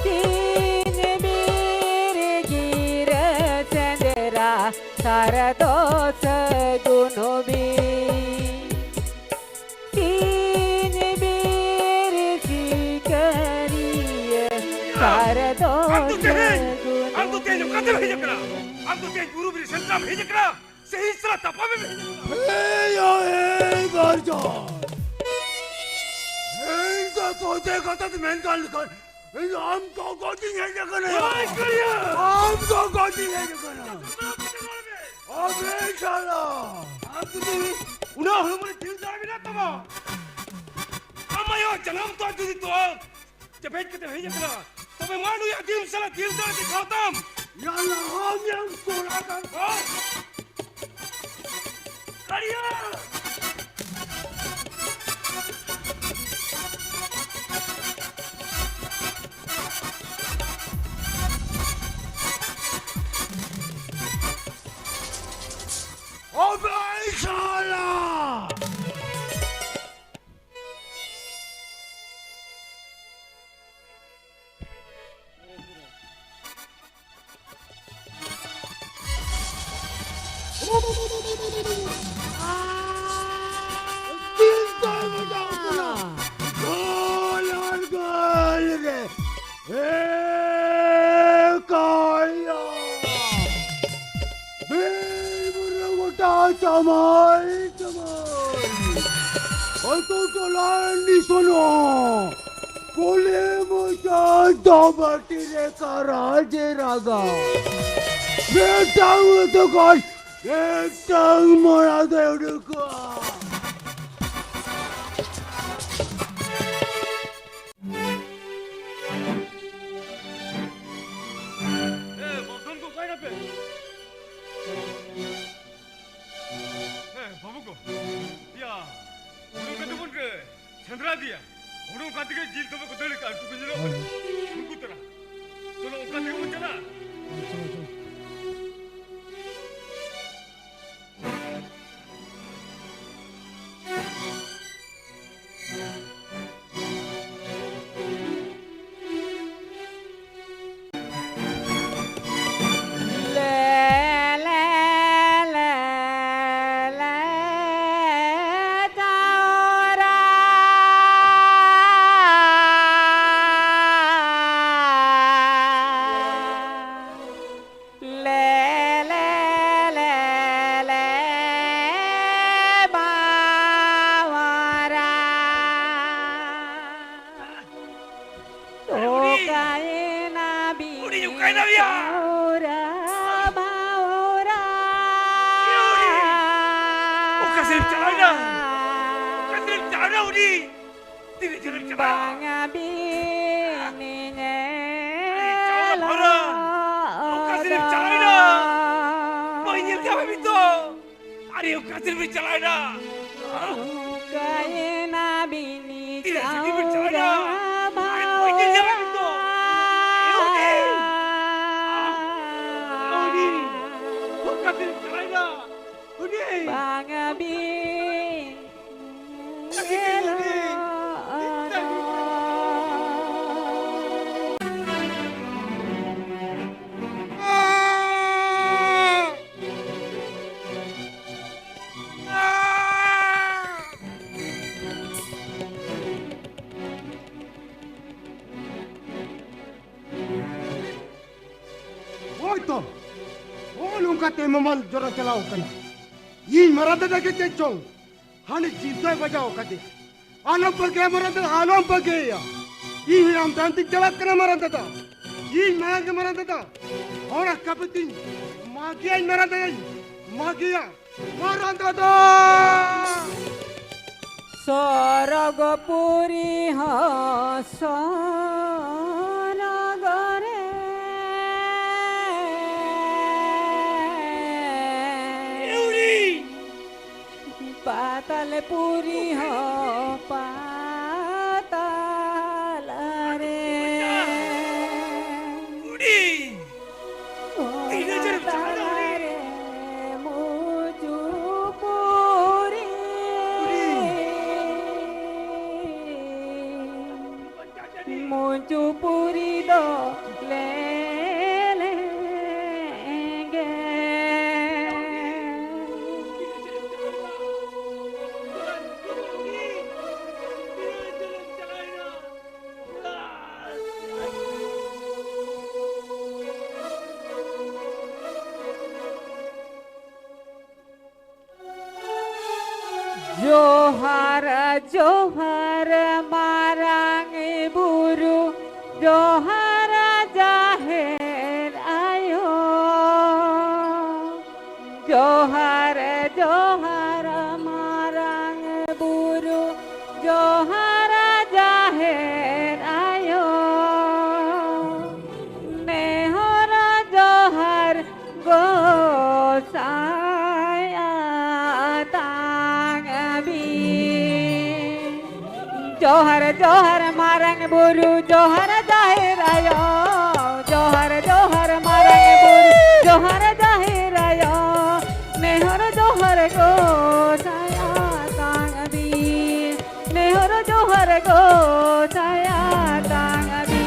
ᱥᱤᱧ ᱵᱤᱨ ᱜᱤᱨᱟᱹ ᱥᱮᱸᱫᱽᱨᱟ, ᱥᱟᱨ ᱫᱚ ᱥᱟᱹᱜᱩᱱ ᱵᱤ᱾ ᱥᱤᱧ ᱵᱤᱨ ᱥᱤᱠᱟᱹᱨᱤᱭᱟᱹ, ᱥᱟᱨ ᱫᱚ ᱟᱢ ᱫᱚ ᱛᱮᱦᱮᱧ, ᱥᱟᱹᱜᱩᱱ ᱟᱢ ᱫᱚ ᱛᱮᱦᱮᱧ ᱚᱠᱟᱛᱮᱢ ᱦᱮᱡ ᱟᱠᱟᱱᱟ? ᱟᱢ ᱫᱚ ᱛᱮᱦᱮᱧ ᱵᱩᱨᱩ ᱵᱤᱨ ᱥᱮᱸᱫᱽᱨᱟᱢ ᱦᱮᱡ ᱟᱠᱟᱱᱟ? ᱥᱮ ᱤᱧ ᱥᱟᱞᱟᱜ ᱛᱟᱯᱟᱢ ᱮᱢ ᱦᱮᱡ ᱟᱠᱟᱱᱟ? ᱮᱭ, ᱳᱭ, ᱮᱭ, ᱜᱚᱨᱡᱚᱱ! ᱤᱧ ᱫᱚ ᱥᱚᱡᱷᱮ ᱠᱟᱛᱷᱟ ᱛᱮ ᱢᱮᱱ ᱜᱟᱱ ᱞᱮᱠᱷᱟᱱ, ᱤᱧ ᱫᱚ ᱟᱢ ᱜᱚᱜᱚ ᱛᱤᱧ ᱦᱮᱡ ᱟᱠᱟᱱᱟ᱾ ᱳᱭ, ᱠᱟᱲᱤᱭᱟ! ᱟᱢ ᱜᱚᱜᱚ ᱛᱤᱧ ᱦᱮᱡ ᱟᱠᱟᱱᱟ᱾ ᱟᱵᱮ ᱥᱟᱞᱟ! ᱟᱢ ᱡᱩᱫᱤ ᱩᱱᱟᱹᱜ ᱦᱚᱲᱢᱚ ᱨᱮ ᱡᱤᱞ ᱫᱟᱲᱮ ᱢᱮᱱᱟᱜ ᱛᱟᱢᱟ, ᱟᱢ ᱟᱭᱳ ᱡᱟᱱᱟᱢ ᱛᱚᱣᱟ ᱡᱩᱫᱤ ᱛᱚᱣᱟ ᱪᱮᱯᱮᱡ ᱠᱟᱛᱮᱢ ᱦᱮᱡ ᱟᱠᱟᱱᱟ, ᱛᱚᱵᱮ ᱢᱟ ᱱᱩᱭᱟᱜ ᱫᱤᱱ ᱥᱟᱞᱟᱜ ᱫᱤᱞ ᱫᱟᱲᱮ ᱫᱮᱠᱷᱟᱣ ᱛᱟᱢ᱾ ᱭᱟᱞᱟ, ᱟᱢ ᱭᱟᱢ ᱠᱚᱲᱟ ᱠᱟᱱ᱾ ᱦᱳᱭ᱾ ᱠᱟᱲᱤᱭᱟ! ᱚᱵᱮ ᱥᱟᱞᱟ! ᱪᱤᱱᱛᱟᱹ ᱢᱮᱴᱟᱣ ᱠᱟᱱᱟ᱾ ᱜᱳᱞ ᱟᱨ ᱜᱳᱞ ᱨᱮ᱾ ᱮ ᱠᱟᱭᱟ! ᱵᱤᱨ ᱵᱩᱨᱩ ᱜᱚᱴᱟ ᱪᱟᱢᱟᱭ ᱪᱟᱢᱟᱭ᱾ ᱟᱹᱛᱩ ᱴᱚᱞᱟ ᱱᱤᱥᱚᱱᱚ᱾ ᱠᱩᱞᱦᱤ ᱢᱩᱪᱟᱹᱫ ᱫᱚ ᱵᱟᱹᱴᱤ ᱨᱮ ᱠᱟᱨᱟᱡᱮ ᱨᱟᱜᱟ᱾ ᱢᱤᱫᱴᱟᱝ ᱟᱹᱛᱩ ᱠᱷᱚᱱ ᱢᱤᱫᱴᱟᱝ ᱢᱚᱲᱟ ᱫᱚᱭ ᱩᱰᱩᱠᱚᱜᱼᱟ᱾ ᱮ, ᱵᱚᱨᱫᱷᱚᱱ ᱠᱚ ᱚᱠᱟᱭ ᱱᱟᱯᱮ? ᱮ, ᱵᱟᱹᱵᱩ ᱠᱚ, ᱭᱟ, ᱩᱰᱩᱠ ᱠᱟᱛᱮ ᱵᱚᱱ ᱨᱮ, ᱥᱮᱸᱫᱽᱨᱟ ᱤᱫᱤᱭᱟ᱾ ᱩᱰᱩᱠ ᱠᱟᱛᱮ ᱜᱮ ᱡᱤᱞ ᱛᱚᱵᱮ ᱠᱚ ᱫᱟᱹᱲ ᱠᱟᱜᱼᱟ, ᱩᱱᱠᱩ ᱠᱚ ᱧᱮᱞᱚᱜ ᱠᱟᱱᱟ᱾ ᱦᱳᱭ᱾ ᱩᱱᱠᱩ ᱛᱚᱨᱟ᱾ ᱪᱚᱞᱚ, ᱚᱱᱠᱟ ᱛᱮᱜᱮ ᱵᱚᱱ ᱪᱟᱞᱟᱜᱼᱟ᱾ ᱪᱚᱞᱚ, ᱪᱚᱞᱚ᱾ ᱩᱱᱤ ᱚᱠᱟᱭ ᱱᱟᱭᱟ? ᱵᱷᱟᱣᱨᱟ, ᱵᱷᱟᱣᱨᱟ᱾ ᱮ ᱩᱱᱤ! ᱚᱠᱟ ᱥᱮᱫ ᱪᱟᱞᱟᱣ ᱮᱱᱟ? ᱚᱠᱟ ᱥᱮᱫ ᱪᱟᱞᱟᱣ ᱮᱱᱟ ᱩᱱᱤ? ᱛᱤᱱᱟᱹᱜ ᱡᱷᱟᱹᱞᱮᱢ ᱪᱟᱞᱟᱜᱼᱟ? ᱵᱟᱝᱟ ᱵᱤᱱ ᱟᱨᱮ ᱪᱟᱣᱨᱟ ᱵᱷᱟᱣᱨᱟ! ᱚᱠᱟ ᱥᱮᱫ ᱮᱢ ᱪᱟᱞᱟᱣ ᱮᱱᱟ? ᱵᱟᱹᱧ ᱧᱮᱞ ᱧᱟᱢ ᱮᱫ ᱢᱮ ᱛᱚ᱾ ᱟᱨᱮ, ᱚᱠᱟ ᱥᱮᱫ ᱵᱤᱱ ᱪᱟᱞᱟᱣ ᱮᱱᱟ? ᱚᱠᱟᱭᱮᱱᱟ ᱵᱤᱱ ᱛᱤᱱᱟᱹᱜ ᱥᱟᱺᱜᱤᱧ ᱵᱤᱱ ᱪᱟᱞᱟᱣ ᱮᱱᱟ? ᱪᱟᱣᱨᱟ ᱟᱨᱮ, ᱵᱟᱹᱧ ᱧᱮᱞ ᱧᱟᱢᱮᱫ ᱵᱤᱱ ᱫᱚ᱾ ᱮ, ᱩᱱᱤ! ᱮ, ᱩᱱᱤ! ᱚᱠᱟ ᱥᱮᱫ ᱵᱤᱱ ᱪᱟᱞᱟᱣ ᱮᱱᱟ? ᱩᱱᱤ! ᱵᱟᱝᱟ ᱵᱤᱱ ᱧᱮᱞᱚᱜ᱾ ᱦᱳᱭ ᱛᱚ, ᱱᱚᱜᱼᱚ ᱱᱚᱝᱠᱟᱛᱮ ᱢᱟᱢᱟᱞ ᱡᱚᱨᱟ ᱪᱟᱞᱟᱣ ᱠᱟᱱᱟ᱾ ᱤᱧ ᱢᱟᱨᱟᱝ ᱫᱟᱫᱟ ᱜᱮ ᱪᱮᱫ ᱪᱚᱝ ᱦᱟᱱᱮ ᱡᱤᱵᱽ ᱫᱚᱭ ᱵᱟᱡᱟᱣ ᱟᱠᱟᱫᱮ᱾ ᱟᱞᱚᱢ ᱯᱟᱹᱜᱮᱭᱟ ᱢᱟᱨᱟᱝ ᱫᱟᱫᱟ, ᱟᱞᱚᱢ ᱯᱟᱹᱜᱮᱭᱟ᱾ ᱤᱧ ᱦᱚᱸ ᱟᱢ ᱫᱟᱱ ᱛᱤᱧ ᱪᱟᱞᱟᱜ ᱠᱟᱱᱟ ᱢᱟᱨᱟᱝ ᱫᱟᱫᱟ᱾ ᱤᱧ ᱢᱟᱭᱟ ᱜᱮ ᱢᱟᱨᱟᱝ ᱫᱟᱫᱟ᱾ ᱦᱚᱲ ᱟᱠᱟ ᱯᱮ ᱛᱤᱧ ᱢᱟᱜᱮᱭᱟᱹᱧ ᱢᱟᱨᱟᱝ ᱫᱟᱫᱟᱧ, ᱢᱟᱜᱮᱭᱟ ᱢᱟᱨᱟᱝ ᱫᱟᱫᱟ᱾ ᱥᱚᱨᱚᱜᱽᱯᱩᱨᱤ ᱦᱚᱸ ᱥᱚᱨᱚᱜᱽ ᱨᱮ᱾ ᱮ ᱩᱱᱤ! ᱯᱟᱛᱟᱞ ᱯᱩᱨᱤ ᱦᱚᱸ ᱯᱟᱛᱟᱞ ᱨᱮ᱾ ᱩᱱᱤ! ᱛᱤᱱᱟᱹᱜ ᱡᱷᱟᱹᱞ ᱮᱢ ᱪᱟᱞᱟᱣ ᱮᱱᱟ ᱩᱱᱤ? ᱯᱟᱛᱟᱞ ᱨᱮ ᱢᱩᱪᱩ ᱯᱩᱨᱤ᱾ ᱩᱱᱤ! ᱢᱩᱪᱩ ᱯᱩᱨᱤ ᱫᱚ ᱞᱮᱞᱮᱝᱜᱮ᱾ ᱡᱚᱦᱟᱨ, ᱡᱚᱦᱟᱨ ᱢᱟᱨᱟᱝ ᱵᱩᱨᱩ, ᱡᱚᱦᱟᱨ ᱡᱟ- ᱡᱚᱦᱟᱨ ᱡᱚᱦᱟᱨ ᱢᱟᱨᱟᱝ ᱵᱩᱨᱩ, ᱡᱚᱦᱟᱨ ᱡᱟᱦᱮᱨ ᱟᱭᱳ᱾ ᱡᱚᱦᱟᱨ ᱡᱚᱦᱟᱨ ᱢᱟᱨᱟᱝ ᱵᱩᱨᱩ, ᱡᱚᱦᱟᱨ ᱡᱟᱦᱮᱨ ᱟᱭᱳ᱾ ᱱᱮᱦᱚᱨ ᱡᱚᱦᱟᱨ ᱜᱚᱸᱥᱟᱭ ᱟᱛᱟᱝ ᱟᱹᱫᱤ, ᱱᱮᱦᱚᱨ ᱡᱚᱦᱟᱨ ᱜᱚᱸᱥᱟᱭ ᱟᱛᱟᱝ ᱟᱹᱫᱤ᱾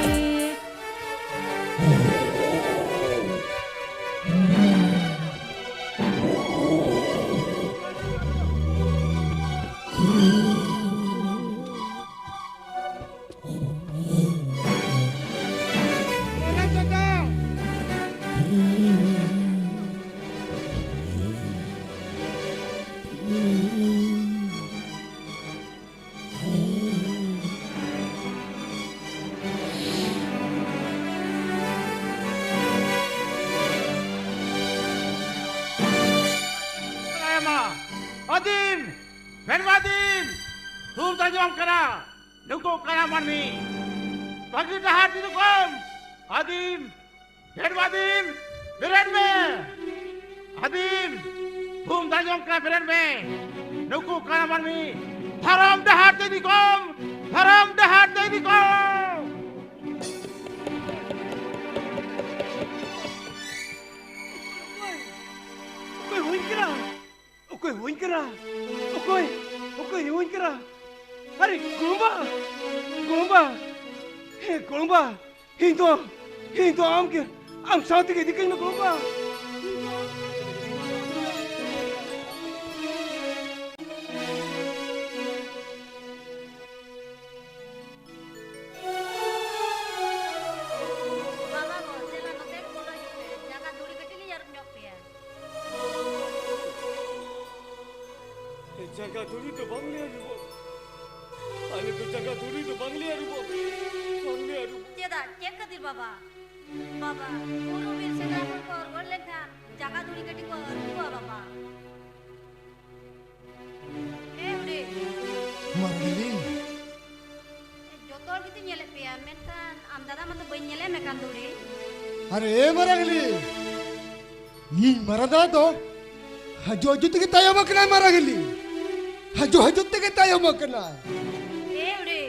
ᱟᱹᱫᱤᱢ, ᱵᱷᱮᱰᱣᱟᱫᱤᱢ, ᱫᱷᱩᱢ ᱛᱟᱸᱡᱚᱢ ᱠᱟᱱᱟ᱾ ᱱᱩᱠᱩ ᱠᱟᱱᱟ ᱢᱟᱹᱱᱢᱤ᱾ ᱵᱷᱟᱹᱜᱤ ᱰᱟᱦᱟᱨ ᱛᱮᱫᱚ ᱠᱚᱢ᱾ ᱟᱹᱫᱤᱢ, ᱵᱷᱮᱰᱣᱟᱫᱤᱢ, ᱵᱮᱨᱮᱫ ᱢᱮ᱾ ᱟᱹᱫᱤᱢ, ᱫᱷᱩᱢ ᱛᱟᱸᱡᱚᱢ ᱠᱟᱱᱟ, ᱵᱮᱨᱮᱫ ᱢᱮ᱾ ᱱᱩᱠᱩ ᱠᱟᱱᱟ ᱢᱟᱹᱱᱢᱤ᱾ ᱫᱷᱚᱨᱚᱢ ᱰᱟᱦᱟᱨ ᱛᱮ ᱤᱫᱤ ᱠᱚᱢ᱾ ᱫᱷᱚᱨᱚᱢ ᱰᱟᱦᱟᱨ ᱛᱮ ᱤᱫᱤ ᱠᱚᱢ᱾ ᱚᱠᱚᱭ ᱦᱩᱭ ᱠᱟᱱᱟ? ᱚᱠᱚᱭ ᱦᱩᱭ ᱠᱟᱱᱟ? ᱚᱠᱚᱭ, ᱚᱠᱚᱭ ᱦᱩᱭ ᱠᱟᱱᱟ? ᱟᱨᱮ ᱜᱚᱲᱚᱢᱵᱟ, ᱜᱚᱲᱚᱢᱵᱟ, ᱦᱮᱸ ᱜᱚᱲᱚᱢᱵᱟ, ᱤᱧ ᱫᱚ, ᱤᱧ ᱫᱚ ᱟᱢ ᱜᱮ, ᱟᱢ ᱥᱟᱶ ᱛᱮᱜᱮ ᱤᱫᱤ ᱠᱟᱹᱧ ᱢᱮ ᱜᱚᱲᱚᱢᱵᱟ᱾ ᱵᱟᱵᱟ ᱜᱚ, ᱫᱮᱞᱟ ᱱᱚᱛᱮ ᱵᱚᱞᱚ ᱦᱤᱡᱩᱜ ᱯᱮ, ᱡᱟᱸᱜᱟ ᱫᱷᱩᱲᱤ ᱠᱟᱹᱴᱤᱡ ᱞᱤᱧ ᱟᱹᱨᱩᱵ ᱧᱚᱜ ᱯᱮᱭᱟ᱾ ᱡᱟᱸᱜᱟ ᱫᱷᱩᱲᱤ ᱫᱚ ᱵᱟᱝᱞᱮ ᱟᱹᱨᱩᱵᱚᱜ᱾ ᱟᱞᱮ ᱫᱚ ᱡᱟᱸᱜᱟ ᱫᱷᱩᱲᱤ ᱫᱚ ᱵᱟᱝᱞᱮ ᱟᱹᱨᱩᱵᱚᱜ᱾ ᱵᱟᱝᱞᱮ ᱟᱹᱨᱩᱵᱚᱜ᱾ ᱪᱮᱫᱟᱜ? ᱪᱮᱫ ᱠᱷᱟᱹᱛᱤᱨ ᱵᱟᱵᱟ? ᱵᱟᱵᱟ, ᱵᱩᱨᱩ ᱵᱤᱨ ᱥᱮᱸᱫᱽᱨᱟ ᱠᱷᱚᱱ ᱠᱚ ᱨᱩᱣᱟᱹᱲ ᱞᱮᱱᱠᱷᱟᱱ ᱡᱟᱸᱜᱟ ᱫᱷᱩᱲᱤ ᱠᱟᱹᱴᱤᱡ ᱠᱚ ᱟᱹᱨᱩᱵᱚᱜᱼᱟ ᱵᱟᱵᱟ᱾ ᱮ ᱦᱩᱰᱤᱧ᱾ ᱢᱟᱨᱟᱝ ᱫᱤᱫᱤ᱾ ᱡᱚᱛᱚ ᱦᱚᱲ ᱜᱮᱛᱚᱧ ᱧᱮᱞᱮᱫ ᱯᱮᱭᱟ, ᱢᱮᱱᱠᱷᱟᱱ ᱟᱢ ᱫᱟᱫᱟ ᱢᱟᱛᱚ ᱵᱟᱹᱧ ᱧᱮᱞᱮ ᱢᱮ ᱠᱟᱱ ᱫᱷᱩᱲᱤ᱾ ᱟᱨᱮ ᱮ ᱢᱟᱨᱟᱝ ᱦᱤᱞᱤ, ᱤᱧ ᱢᱟᱨᱟᱝ ᱫᱟᱫᱟ ᱫᱚ ᱦᱟᱡᱩ ᱦᱟᱡᱩ ᱛᱮᱜᱮ ᱛᱟᱭᱚᱢ ᱟᱠᱟᱱᱟᱭ ᱢᱟᱨᱟᱝ ᱦᱤᱞᱤ᱾ ᱦᱟᱡᱩ ᱦᱟᱡᱩ ᱛᱮᱜᱮ ᱛᱟᱭᱚᱢ ᱟᱠᱟᱱᱟᱭ᱾ ᱮ ᱦᱩᱰᱤᱧ,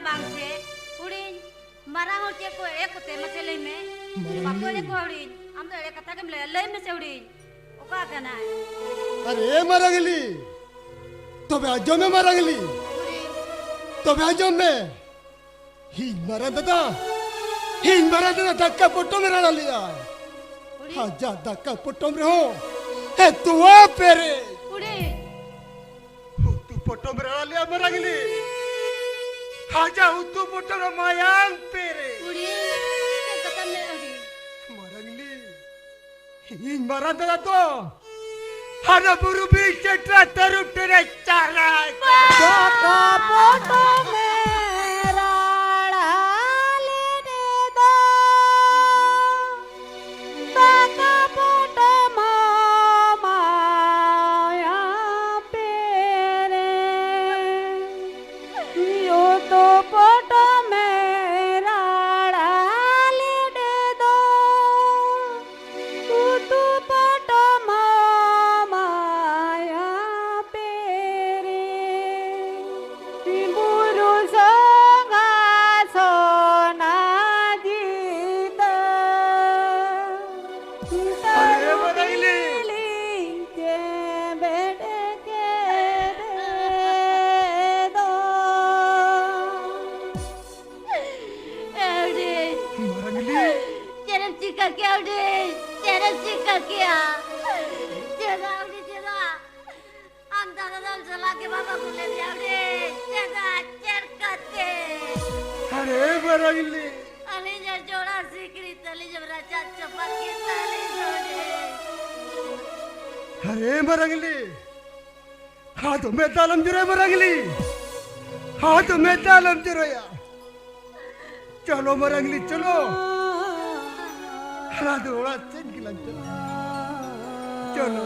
ᱵᱟᱝ ᱥᱮ, ᱦᱩᱰᱤᱧ, ᱢᱟᱨᱟᱝ ᱦᱚᱲ ᱪᱮᱫ ᱠᱚ ᱮᱲᱮ ᱠᱚᱛᱮ? ᱢᱟᱥᱮ ᱞᱟᱹᱭ ᱢᱮ᱾ ᱢᱟᱨᱟᱝ ᱵᱟᱠᱚ ᱮᱲᱮ ᱦᱩᱰᱤᱧ᱾ ᱠᱚᱣᱟ ᱦᱩᱰᱤᱧ, ᱟᱢ ᱫᱚ ᱮᱲᱮ ᱠᱟᱛᱷᱟ ᱜᱮᱢ ᱞᱟᱹᱭᱟ᱾ ᱞᱟᱹᱭ ᱢᱮᱥᱮ ᱦᱩᱰᱤᱧ, ᱚᱠᱟ ᱠᱟᱱᱟᱭ? ᱟᱨᱮ ᱢᱟᱨᱟᱝᱞᱤ, ᱛᱚᱵᱮ ᱟᱸᱡᱚᱢ ᱢᱮ ᱢᱟᱨᱟᱝᱞᱤ, ᱦᱩᱰᱤᱧ᱾ ᱛᱚᱵᱮ ᱟᱸᱡᱚᱢ ᱢᱮ᱾ ᱤᱧ ᱢᱟᱨᱟᱝ ᱫᱟᱫᱟ, ᱤᱧ ᱢᱟᱨᱟᱝ ᱫᱟᱫᱟ ᱫᱟᱠᱟ ᱯᱚᱴᱚᱢ ᱨᱟᱲᱟ ᱞᱮᱫᱟᱭ᱾ ᱦᱩᱰᱤᱧ᱾ ᱟᱡᱟᱜ ᱫᱟᱠᱟ ᱯᱚᱴᱚᱢ ᱨᱮᱦᱚᱸ ᱮ ᱛᱚᱣᱟ ᱯᱮᱨᱮᱡ᱾ ᱦᱩᱰᱤᱧ᱾ ᱩᱛᱩ ᱯᱚᱴᱚᱢ ᱨᱟᱲᱟ ᱞᱮᱫᱟ ᱢᱟᱨᱟᱝᱞᱤ᱾ ᱟᱡᱟᱜ ᱩᱛᱩ ᱯᱚᱴᱚᱢ ᱨᱮ ᱢᱟᱭᱟᱝ ᱯᱮᱨᱮᱡ᱾ ᱦᱩᱰᱤᱧ᱾ ᱪᱮᱫ ᱠᱟᱛᱷᱟᱢ ᱞᱟᱹᱭ ᱦᱩᱰᱤᱧ? ᱢᱟᱨᱟᱝᱞᱤ, ᱤᱧ ᱢᱟᱨᱟᱝ ᱫᱟᱫᱟ ᱫᱚ ᱦᱟᱱᱟ ᱵᱩᱨᱩ ᱵᱤᱨ ᱪᱮᱴᱨᱟ ᱛᱟᱹᱨᱩᱵ ᱴᱷᱮᱱᱮ ᱪᱟᱨᱟᱭ᱾ ᱫᱟᱠᱟ ᱯᱚᱴᱚᱢᱮ ᱨᱟᱲᱟ ᱞᱮᱫᱮ ᱫᱚ, ᱫᱟᱠᱟ ᱯᱚᱴᱚᱢ ᱢᱟᱭᱟ ᱯᱮᱨᱮ, ᱩᱛᱩ ᱯᱚᱴᱚᱢᱮ ᱨᱟᱲᱟ ᱞᱮᱫᱮ ᱫᱚ᱾ ᱩᱛᱩ ᱯᱚᱴᱚᱢ ᱢᱟᱭᱟ ᱯᱮᱨᱮ, ᱵᱩᱨᱩ ᱥᱚᱸᱜᱷᱟ ᱥᱚᱱᱟ ᱡᱤᱛᱟᱹ᱾ ᱟᱨᱮ ᱢᱟᱨᱟᱝᱞᱤ᱾ ᱛᱟᱹᱨᱩᱵ ᱵᱤᱞᱤ ᱪᱮᱵᱮᱫ ᱠᱮᱫᱮ ᱫᱚ᱾ ᱮ ᱦᱩᱰᱤᱧ᱾ ᱢᱟᱨᱟᱝᱞᱤ᱾ ᱪᱮᱫ ᱮᱢ ᱪᱤᱠᱟᱹ ᱠᱮᱜᱼᱟ ᱦᱩᱰᱤᱧ? ᱪᱮᱫ ᱮᱢ ᱪᱤᱠᱟᱹ ᱠᱮᱜᱼᱟ? ᱪᱮᱫᱟᱜ ᱦᱩᱰᱤᱧ, ᱪᱮᱫᱟᱜ? ᱟᱢ ᱫᱟᱫᱟ ᱫᱚ ᱟᱢ ᱥᱟᱞᱟᱜ ᱜᱮ ᱵᱟᱢ ᱟᱹᱜᱩ ᱞᱮᱫᱮᱭᱟ ᱦᱩᱰᱤᱧ᱾ ᱪᱮᱫᱟᱜ? ᱪᱮᱫ ᱠᱟᱛᱮ? ᱟᱨᱮ ᱢᱟᱨᱟᱝᱞᱤ᱾ ᱟᱹᱞᱤᱧᱟᱜ ᱡᱚᱲᱟ ᱥᱤᱠᱲᱤ ᱛᱟᱹᱞᱤᱧ ᱮᱢ ᱨᱟᱪᱟ ᱪᱟᱯᱟᱫ ᱠᱮᱫ ᱛᱟᱹᱞᱤᱧ ᱫᱚ ᱦᱩᱰᱤᱧ᱾ ᱟᱨᱮ ᱢᱟᱨᱟᱝᱞᱤ᱾ ᱟᱫᱚ ᱢᱮᱫ ᱫᱟᱜ ᱟᱞᱚᱢ ᱡᱚᱨᱚᱭᱟ ᱢᱟᱨᱟᱝᱞᱤ, ᱟᱫᱚ ᱢᱮᱫ ᱫᱟᱜ ᱟᱞᱚᱢ ᱡᱚᱨᱚᱭᱟ᱾ ᱪᱚᱞᱚ ᱢᱟᱨᱟᱝᱞᱤ, ᱪᱚᱞᱚ᱾ ᱟᱫᱚ ᱚᱲᱟᱜ ᱥᱮᱫ ᱜᱮᱞᱟᱝ ᱪᱟᱞᱟᱜᱼᱟ᱾ ᱪᱚᱞᱚ᱾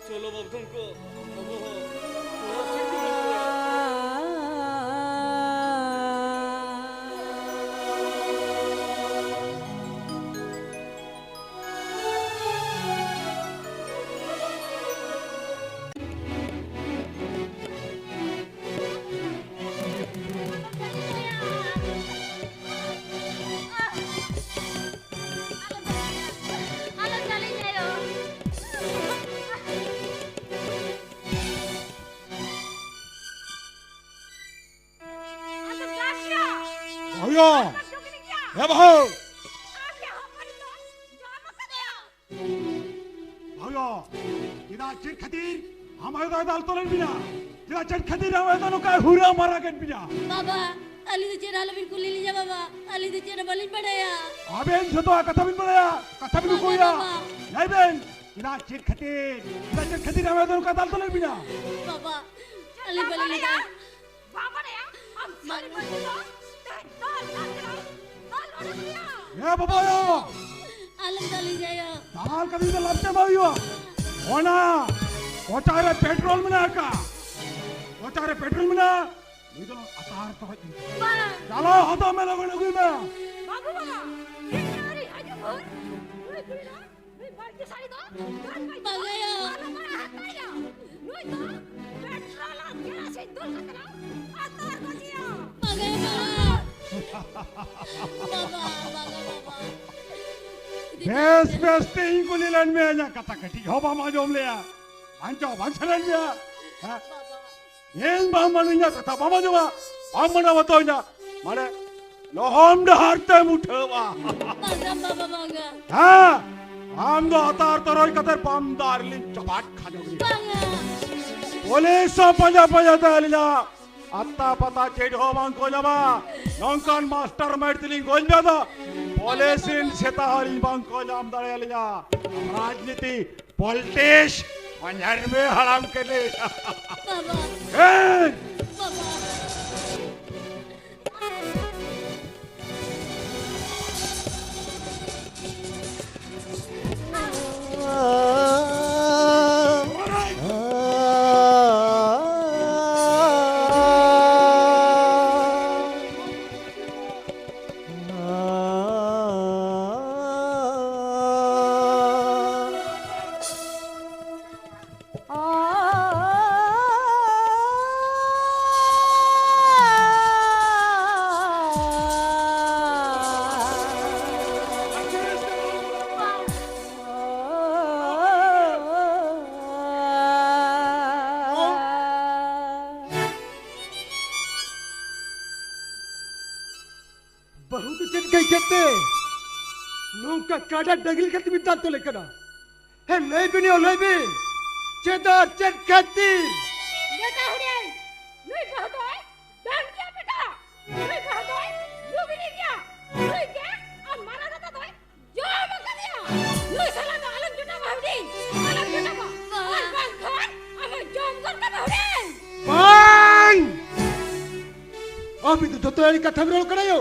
ᱪᱚᱞᱚ ᱵᱟᱹᱵᱩ ᱛᱟᱠᱚ, ᱟᱵᱚ ᱦᱚᱸ ᱚᱲᱟᱜ ᱥᱮᱫ ᱜᱮᱵᱚᱱ ᱨᱩᱣᱟᱹᱲᱟ᱾ ᱦᱩᱭᱩᱜ᱾ ᱦᱮᱸ, ᱵᱟᱹᱦᱩ᱾ ᱵᱷᱟᱣᱭᱟ, ᱪᱮᱫᱟᱜ ᱪᱮᱫ ᱠᱷᱟᱹᱛᱤᱨ ᱟᱢ ᱟᱭᱳ ᱫᱚᱭ ᱫᱟᱞ ᱛᱚᱞᱮᱫ ᱵᱤᱱᱟ? ᱪᱮᱫᱟᱜ ᱪᱮᱫ ᱠᱷᱟᱹᱛᱤᱨ ᱟᱢ ᱟᱭᱳ ᱫᱚ ᱱᱚᱝᱠᱟ ᱦᱩᱨᱟᱹ ᱢᱟᱨᱟ ᱠᱮᱫ ᱵᱤᱱᱟ? ᱵᱟᱵᱟ, ᱟᱹᱞᱤᱧ ᱫᱚ ᱪᱮᱫ ᱦᱚᱸ ᱟᱞᱚᱵᱤᱱ ᱠᱩᱞᱤ ᱞᱤᱧᱟ ᱵᱟᱵᱟ, ᱟᱹᱞᱤᱧ ᱫᱚ ᱪᱮᱫ ᱦᱚᱸ ᱵᱟᱹᱞᱤᱧ ᱵᱟᱲᱟᱭᱟ᱾ ᱟᱵᱮᱱ ᱡᱷᱚᱛᱚᱣᱟᱜ ᱠᱟᱛᱷᱟ ᱵᱤᱱ ᱵᱟᱲᱟᱭᱟ, ᱠᱟᱛᱷᱟ ᱵᱤᱱ ᱵᱟᱝᱟ ᱩᱠᱩᱭᱟ᱾ ᱵᱟᱵᱟ᱾ ᱞᱟᱹᱭ ᱵᱮᱱ, ᱪᱮᱫᱟᱜ ᱪᱮᱫ ᱠᱷᱟᱹᱛᱤᱨ, ᱪᱮᱫᱟᱜ ᱪᱮᱫ ᱠᱷᱟᱹᱛᱤᱨ ᱟᱢ ᱟᱭᱳ ᱫᱚ ᱱᱚᱝᱠᱟ ᱫᱟᱞ ᱛᱚᱞᱮᱫ ᱵᱤᱱᱟ? ᱵᱟᱵᱟ, ᱟᱹᱞᱤᱧ ᱵᱟᱹᱞᱤᱧ ᱵᱟᱲᱟᱭᱟ᱾ ᱵᱟᱢ ᱵᱟᱲᱟᱭᱟ? ᱟᱢ ᱥᱟᱹᱨᱤ ᱵᱟᱹᱲᱛᱤ ᱫᱚ ᱛᱮᱦᱮᱧ ᱫᱚ ᱫᱟᱞ ᱠᱟᱱᱟ, ᱫᱟᱞ ᱚᱰᱚᱠ ᱢᱮᱭᱟ᱾ ᱮ ᱵᱟᱵᱟ ᱭᱳ! ᱟᱞᱚᱢ ᱫᱟᱞᱤᱧ ᱟᱭᱳ᱾ ᱫᱟᱞ ᱠᱟᱛᱮ ᱫᱚ ᱞᱟᱵ ᱪᱮᱫ ᱵᱟᱝ ᱦᱩᱭᱩᱜᱼᱟ᱾ ᱚᱱᱟ ᱯᱚᱪᱟ ᱨᱮ ᱯᱮᱴᱨᱳᱞ ᱢᱮᱱᱟᱜ ᱟᱠᱟᱫ᱾ ᱯᱚᱪᱟ ᱨᱮ ᱯᱮᱴᱨᱳᱞ ᱢᱮᱱᱟᱜᱼᱟ᱾ ᱱᱩᱭ ᱫᱚ ᱟᱛᱟᱨ ᱛᱚᱨᱚᱡ ᱤᱫᱤ ᱠᱟᱛᱮ᱾ ᱵᱟᱝ᱾ ᱪᱟᱞᱟᱣ ᱦᱚᱫᱚ ᱢᱮ, ᱞᱚᱜᱚᱱ ᱟᱹᱜᱩᱭ ᱢᱮ᱾ ᱵᱟᱹᱵᱩ ᱵᱟᱵᱟ, ᱤᱧ ᱟᱹᱣᱨᱤ ᱦᱤᱡᱩᱜ ᱵᱷᱳᱨ ᱱᱩᱭ ᱠᱩᱲᱤ ᱫᱚ ᱱᱩᱭ ᱵᱟᱹᱲᱛᱤ ᱥᱟᱹᱲᱤ ᱫᱚ ᱫᱚᱨ ᱵᱟᱭ ᱵᱟᱝᱟᱭᱟ᱾ ᱟᱞᱚ ᱵᱟᱭ ᱦᱟᱛᱟᱭᱟ᱾ ᱱᱩᱭ ᱫᱚ ᱯᱮᱴᱨᱳᱞ ᱟᱨ ᱠᱮᱨᱟᱥᱤᱱ ᱫᱩᱞ ᱠᱟᱛᱮ ᱞᱟᱝ ᱟᱛᱟᱨ ᱜᱚᱡᱮᱭᱟ᱾ ᱵᱟᱝᱟᱭᱟ, ᱵᱟᱝᱟ᱾ ᱵᱟᱵᱟ, ᱵᱟᱝᱟ, ᱵᱟᱵᱟ᱾ ᱵᱮᱥ, ᱵᱮᱥ ᱛᱮ ᱤᱧ ᱠᱩᱞᱤ ᱞᱮᱱ ᱢᱮ, ᱤᱧᱟᱹᱜ ᱠᱟᱛᱷᱟ ᱠᱟᱹᱴᱤᱡ ᱦᱚᱸ ᱵᱟᱢ ᱟᱸᱡᱚᱢ ᱞᱮᱭᱟ᱾ ᱵᱟᱧᱪᱟᱣ ᱵᱟᱝ ᱥᱟᱱᱟᱧ ᱢᱮᱭᱟ? ᱦᱮᱸ? ᱵᱟᱵᱟ᱾ ᱤᱧ ᱵᱟᱢ ᱢᱟᱱᱟᱧᱟ, ᱠᱟᱛᱷᱟ ᱵᱟᱢ ᱟᱸᱡᱚᱢᱟ, ᱵᱟᱢ ᱢᱟᱱᱟᱣ ᱵᱟᱛᱟᱣᱤᱧᱟ, ᱢᱟᱱᱮ ᱞᱚᱦᱚᱢ ᱰᱟᱦᱟᱨ ᱛᱮᱢ ᱩᱴᱷᱟᱹᱣᱟ᱾ ᱵᱟᱝᱟ, ᱵᱟᱵᱟ, ᱵᱟᱝᱟ᱾ ᱦᱮᱸ, ᱟᱢ ᱫᱚ ᱟᱛᱟᱨ ᱛᱚᱨᱚᱡ ᱠᱟᱛᱮ ᱵᱟᱢ ᱫᱟᱨ ᱞᱤᱧ ᱪᱟᱵᱟᱴ ᱠᱷᱟᱡᱚ ᱜᱮ᱾ ᱵᱟᱝᱟ᱾ ᱯᱩᱞᱤᱥ ᱦᱚᱸ ᱯᱟᱸᱡᱟ ᱯᱟᱸᱡᱟ ᱛᱮ ᱟᱹᱞᱤᱧᱟ ᱟᱛᱟ ᱯᱟᱛᱟ ᱪᱮᱫ ᱦᱚᱸ ᱵᱟᱝ ᱠᱚ ᱧᱟᱢᱟ᱾ ᱱᱚᱝᱠᱟᱱ ᱢᱟᱥᱴᱟᱨ ᱢᱟᱭᱤᱱᱰ ᱛᱮᱞᱤᱧ ᱜᱚᱡ ᱢᱮᱭᱟ ᱫᱚ᱾ ᱯᱩᱞᱤᱥ ᱨᱤᱱ ᱥᱮᱛᱟ ᱦᱚᱸ ᱟᱹᱞᱤᱧ ᱵᱟᱝ ᱠᱚ ᱧᱟᱢ ᱫᱟᱲᱮᱭᱟᱞᱤᱧᱟ᱾ ᱨᱟᱡᱽᱱᱤᱛᱤ ᱯᱚᱞᱴᱤᱥ, ᱯᱟᱸᱡᱟᱭ ᱢᱮ ᱦᱟᱲᱟᱢ ᱠᱟᱹᱱᱟᱹᱧ᱾ ᱵᱟᱵᱟ᱾ ᱦᱮᱸ᱾ ᱵᱟᱵᱟ᱾ ᱵᱟᱹᱦᱩ ᱫᱚ ᱪᱮᱫ ᱠᱟᱹᱭ ᱠᱮᱫ ᱛᱮ ᱱᱚᱝᱠᱟ ᱠᱟᱰᱟ ᱰᱟᱹᱝᱨᱤ ᱞᱮᱠᱟ ᱛᱮᱵᱤᱱ ᱫᱟᱞ ᱛᱚᱞᱮ ᱠᱟᱱᱟ? ᱦᱮᱸ, ᱞᱟᱹᱭ ᱵᱤᱱ ᱭᱳ, ᱞᱟᱹᱭ ᱵᱤᱱ᱾ ᱪᱮᱫᱟᱜ, ᱪᱮᱫ ᱠᱷᱟᱹᱛᱤᱨ? ᱵᱮᱴᱟ ᱦᱩᱰᱤᱧ, ᱱᱩᱭ ᱵᱟᱹᱦᱩ ᱫᱚᱭ ᱰᱟᱹᱝ ᱜᱮᱭᱟ ᱵᱮᱴᱟ᱾ ᱱᱩᱭ ᱵᱟᱹᱦᱩ ᱫᱚᱭ ᱞᱩᱜᱽᱲᱤ ᱜᱮᱭᱟ᱾ ᱱᱩᱭ ᱜᱮ ᱟᱢ ᱢᱟᱨᱟᱝ ᱫᱟᱫᱟ ᱫᱚᱭ ᱡᱚᱢ ᱟᱠᱟᱫᱮᱭᱟ᱾ ᱱᱩᱭ ᱥᱟᱞᱟᱜ ᱫᱚ ᱟᱞᱚᱢ ᱡᱚᱴᱟᱣᱟ ᱦᱩᱰᱤᱧ, ᱟᱞᱚᱢ ᱡᱚᱴᱟᱣᱟ᱾ ᱟᱨ ᱵᱟᱝᱠᱷᱟᱱ ᱟᱢᱟᱜ ᱡᱚᱢ ᱜᱚᱫ ᱠᱟᱢᱟ ᱦᱩᱰᱤᱧ᱾ ᱵᱟᱝ! ᱟᱯᱮ ᱫᱚ ᱡᱚᱛᱚ ᱮᱲᱮ ᱠᱟᱛᱷᱟ ᱯᱮ ᱨᱚᱲ ᱠᱟᱱᱟ ᱭᱳ᱾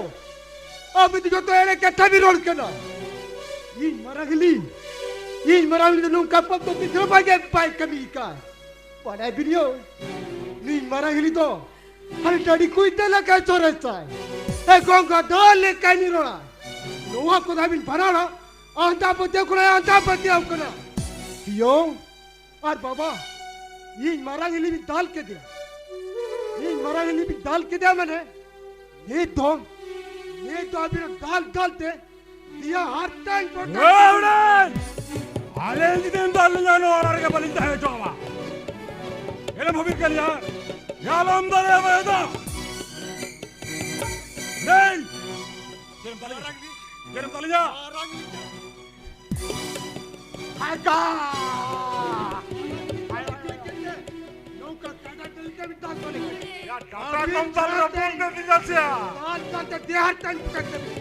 ᱟᱯᱮ ᱫᱚ ᱡᱚᱛᱚ ᱮᱲᱮ ᱠᱟᱛᱷᱟ ᱯᱮ ᱨᱚᱲ ᱠᱟᱱᱟ᱾ ᱤᱧ ᱢᱟᱨᱟᱝ ᱦᱤᱞᱤ, ᱤᱧ ᱢᱟᱨᱟᱝ ᱦᱤᱞᱤ ᱫᱚ ᱱᱚᱝᱠᱟ ᱯᱟᱯ ᱫᱚ ᱛᱤᱥ ᱦᱚᱸ ᱵᱟᱭ, ᱵᱟᱭ ᱠᱟᱹᱢᱤ ᱟᱠᱟᱫ᱾ ᱵᱟᱰᱟᱭ ᱵᱤᱱ ᱭᱳ, ᱱᱩᱭ ᱢᱟᱨᱟᱝ ᱦᱤᱞᱤ ᱫᱚ ᱦᱟᱱᱮ ᱰᱟᱹᱰᱤ ᱠᱩᱭᱛᱟ ᱞᱮᱠᱟᱭ ᱥᱚᱨᱮᱥᱟᱭ᱾ ᱮ ᱜᱚᱝᱜᱟ ᱫᱚ ᱞᱮᱠᱟᱭ ᱱᱤᱨᱚᱲᱟ᱾ ᱱᱚᱣᱟ ᱠᱚ ᱫᱷᱟᱹᱵᱤᱱ ᱵᱷᱟᱱᱟᱲᱟ, ᱟᱸᱫᱷᱟ ᱯᱟᱹᱛᱭᱟᱹᱣ ᱠᱷᱚᱱᱟᱜ ᱟᱸᱫᱷᱟ ᱯᱟᱹᱛᱭᱟᱹᱣ ᱠᱟᱱᱟ᱾ ᱭᱳ, ᱟᱨ ᱵᱟᱵᱟ, ᱤᱧ ᱢᱟᱨᱟᱝ ᱦᱤᱞᱤ ᱵᱤᱱ ᱫᱟᱞ ᱠᱮᱫᱮᱭᱟ᱾ ᱤᱧ ᱢᱟᱨᱟᱝ ᱦᱤᱞᱤ ᱵᱤᱱ ᱫᱟᱞ ᱠᱮᱫᱮᱭᱟ ᱢᱟᱱᱮ, ᱱᱤᱛ ᱫᱚ, ᱱᱤᱛ ᱫᱚ ᱟᱹᱵᱤᱱ ᱫᱟᱞ ᱫᱟᱞ ᱛᱮ ᱫᱤᱭᱟ ᱦᱟᱨᱛᱟᱧ ᱯᱚᱴᱚᱢ ᱮ ᱦᱩᱰᱤᱧ! ᱟᱞᱮ ᱡᱩᱫᱤᱢ ᱫᱟᱞ ᱞᱤᱧᱟ, ᱱᱚᱣᱟ ᱚᱲᱟᱜ ᱨᱮᱜᱮ ᱵᱟᱹᱞᱤᱧ ᱛᱟᱦᱮᱸ ᱦᱚᱪᱚᱣᱟᱢᱟ᱾ ᱮᱱᱮᱢ ᱦᱟᱹᱵᱤᱡ ᱠᱟᱱ ᱜᱮᱭᱟ᱾ ᱮ ᱟᱞᱚᱢ ᱫᱟᱞᱮᱭᱟ ᱵᱟᱭ ᱫᱚ᱾ ᱱᱮᱭ! ᱪᱮᱫ ᱮᱢ ᱫᱟᱞᱮᱭᱟ? ᱪᱮᱫ ᱮᱢ ᱫᱟᱞᱮᱭᱟ? ᱟᱜᱟ! ᱱᱚᱝᱠᱟ ᱠᱟᱰᱟ ᱰᱟᱹᱝᱨᱤ ᱢᱤᱫᱴᱟᱝ ᱠᱚ ᱞᱮᱠᱟ᱾ ᱭᱟ, ᱰᱟᱴᱟ ᱠᱚᱢ ᱫᱟᱞ ᱨᱟᱹᱯᱩᱫ ᱩᱛᱟᱹᱨ ᱛᱤᱧᱟ ᱥᱮ? ᱫᱟᱞ ᱫᱟᱞ ᱛᱮ ᱫᱮᱦᱟᱨ ᱛᱟᱱ ᱯᱩᱴᱟᱹ ᱛᱟᱹᱵᱤᱱ᱾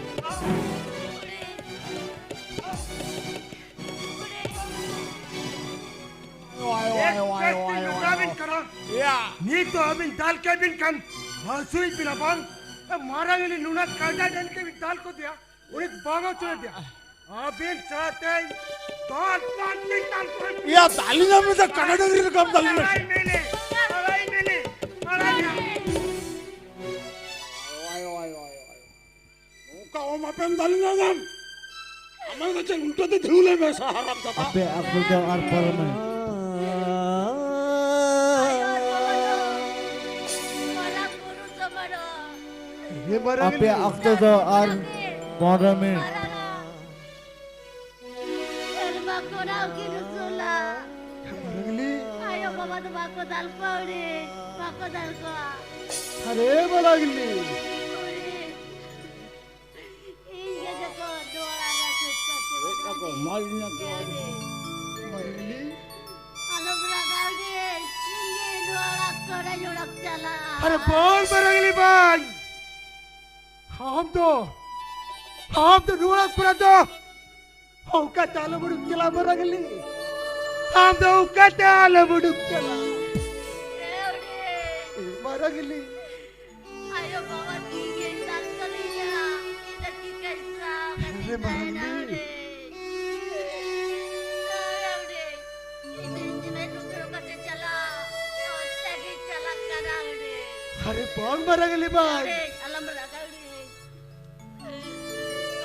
ᱟᱭᱳ, ᱟᱭᱳ, ᱟᱭᱳ, ᱟᱭᱳ, ᱟᱭᱳ, ᱟᱭᱳ᱾ ᱱᱚᱝᱠᱟ ᱵᱤᱱ ᱠᱟᱱᱟ᱾ ᱭᱟ᱾ ᱱᱤᱛ ᱫᱚ ᱟᱹᱵᱤᱱ ᱫᱟᱞ ᱠᱮᱫ ᱵᱤᱱ ᱠᱷᱟᱱ ᱦᱟᱹᱥᱩᱭᱮᱫ ᱵᱤᱱᱟ ᱵᱟᱝ? ᱢᱟᱨᱟᱝ ᱤᱞᱤ ᱱᱩᱱᱟᱹᱜ ᱠᱟᱰᱟ ᱰᱟᱹᱝᱨᱤ ᱵᱤᱱ ᱫᱟᱞ ᱠᱚᱫᱮᱭᱟ, ᱩᱱᱤ ᱵᱟᱝ ᱦᱚᱪᱚᱭᱮᱫᱮᱭᱟ᱾ ᱟᱹᱵᱤᱱ ᱥᱟᱶᱛᱮ ᱫᱟᱞ ᱫᱟᱞ ᱛᱮ ᱫᱟᱞ ᱠᱚ ᱦᱩᱭᱩᱜ᱾ ᱭᱟ, ᱫᱟᱞᱤᱧ ᱢᱮ ᱥᱮ ᱠᱟᱰᱟ ᱰᱟᱹᱝᱨᱤ ᱞᱮᱠᱟᱢ ᱫᱟᱞᱤᱧ ᱢᱮ᱾ ᱟᱲᱟᱭ ᱢᱮᱞᱮ, ᱟᱲᱟᱭ ᱢᱮᱞᱮ, ᱟᱲᱟᱭ ᱢᱮᱞᱮ᱾ ᱟᱭᱳ, ᱟᱭᱳ, ᱟᱭᱳ, ᱟᱭᱳ᱾ ᱱᱚᱝᱠᱟ ᱚᱢ ᱟᱯᱮᱢ ᱫᱟᱞᱤᱧᱟ ᱧᱟᱢ᱾ ᱟᱢᱟᱝ ᱫᱚ ᱪᱮᱫ ᱩᱞᱴᱟᱹ ᱛᱮ ᱫᱷᱤᱣᱞᱟᱹᱭ ᱢᱮ ᱥᱟ ᱦᱟᱨᱟᱢ ᱡᱟᱫᱟ᱾ ᱟᱯᱮ ᱟᱠᱚ ᱫᱚ ᱟᱨ ᱯᱟᱨᱚᱢᱮ᱾ ᱢᱟᱨᱟᱝ ᱵᱩᱨᱩ ᱥᱚᱢᱟᱨᱚ᱾ ᱦᱮ ᱢᱟᱨᱟᱝ ᱟᱯᱮ ᱤᱞᱤ᱾ ᱚᱠᱛᱚ ᱫᱚ ᱟᱨ ᱯᱚᱱᱨᱚ ᱢᱤᱱᱤᱴ᱾ ᱢᱟᱨᱟᱝ ᱥᱮᱨᱢᱟ ᱠᱷᱚᱱᱟᱜ ᱠᱤᱱ ᱩᱥᱩᱞᱟ᱾ ᱢᱟᱨᱟᱝ ᱤᱞᱤ᱾ ᱟᱭᱳ ᱵᱟᱵᱟ ᱫᱚ ᱵᱟᱠᱚ ᱫᱟᱞ ᱠᱚᱣᱟ ᱩᱱᱤ᱾ ᱵᱟᱠᱚ ᱫᱟᱞ ᱠᱚᱣᱟ᱾ ᱟᱨᱮ ᱢᱟᱨᱟᱝ ᱤᱞᱤ᱾ ᱩᱱᱤ᱾ ᱟᱨᱮ ᱵᱟᱝ ᱢᱟᱨᱟᱝᱞᱤ ᱵᱟᱝ᱾ ᱟᱢ ᱫᱚ, ᱟᱢ ᱫᱚ ᱱᱚᱣᱟ ᱠᱚᱨᱮ ᱫᱚ ᱚᱠᱟᱛᱮ ᱟᱞᱚᱢ ᱩᱰᱩᱠ ᱪᱟᱞᱟᱜ ᱢᱟᱨᱟᱝᱞᱤ᱾ ᱟᱢ ᱫᱚ ᱚᱠᱟᱛᱮ ᱟᱞᱚᱢ ᱩᱰᱩᱠ ᱪᱟᱞᱟᱜ᱾ ᱮ ᱢᱟᱨᱟᱝᱞᱤ᱾ ᱟᱭᱳ ᱵᱟᱵᱟ ᱛᱤ ᱜᱮ ᱥᱟᱵ ᱠᱟᱹᱞᱤᱧᱟ᱾ ᱤᱧ ᱫᱚ ᱪᱤᱠᱟᱹᱧ ᱥᱟᱵ ᱟᱨᱮ ᱠᱟᱹᱞᱤᱧᱟ ᱢᱟᱨᱟᱝᱞᱤ᱾ ᱨᱮ᱾ ᱤᱧ ᱫᱚ ᱤᱧ ᱫᱚ ᱱᱚᱝᱠᱟ ᱠᱟᱛᱮ ᱪᱟᱞᱟᱜ, ᱚᱱᱛᱮ ᱜᱮ ᱪᱟᱞᱟᱜ ᱠᱟᱱᱟ ᱨᱮ᱾ ᱟᱨᱮ ᱵᱟᱝ ᱢᱟᱨᱟᱝᱞᱤ ᱵᱟᱝ᱾ ᱨᱮ, ᱟᱞᱚᱢ ᱨᱟᱜᱟ ᱨᱮ᱾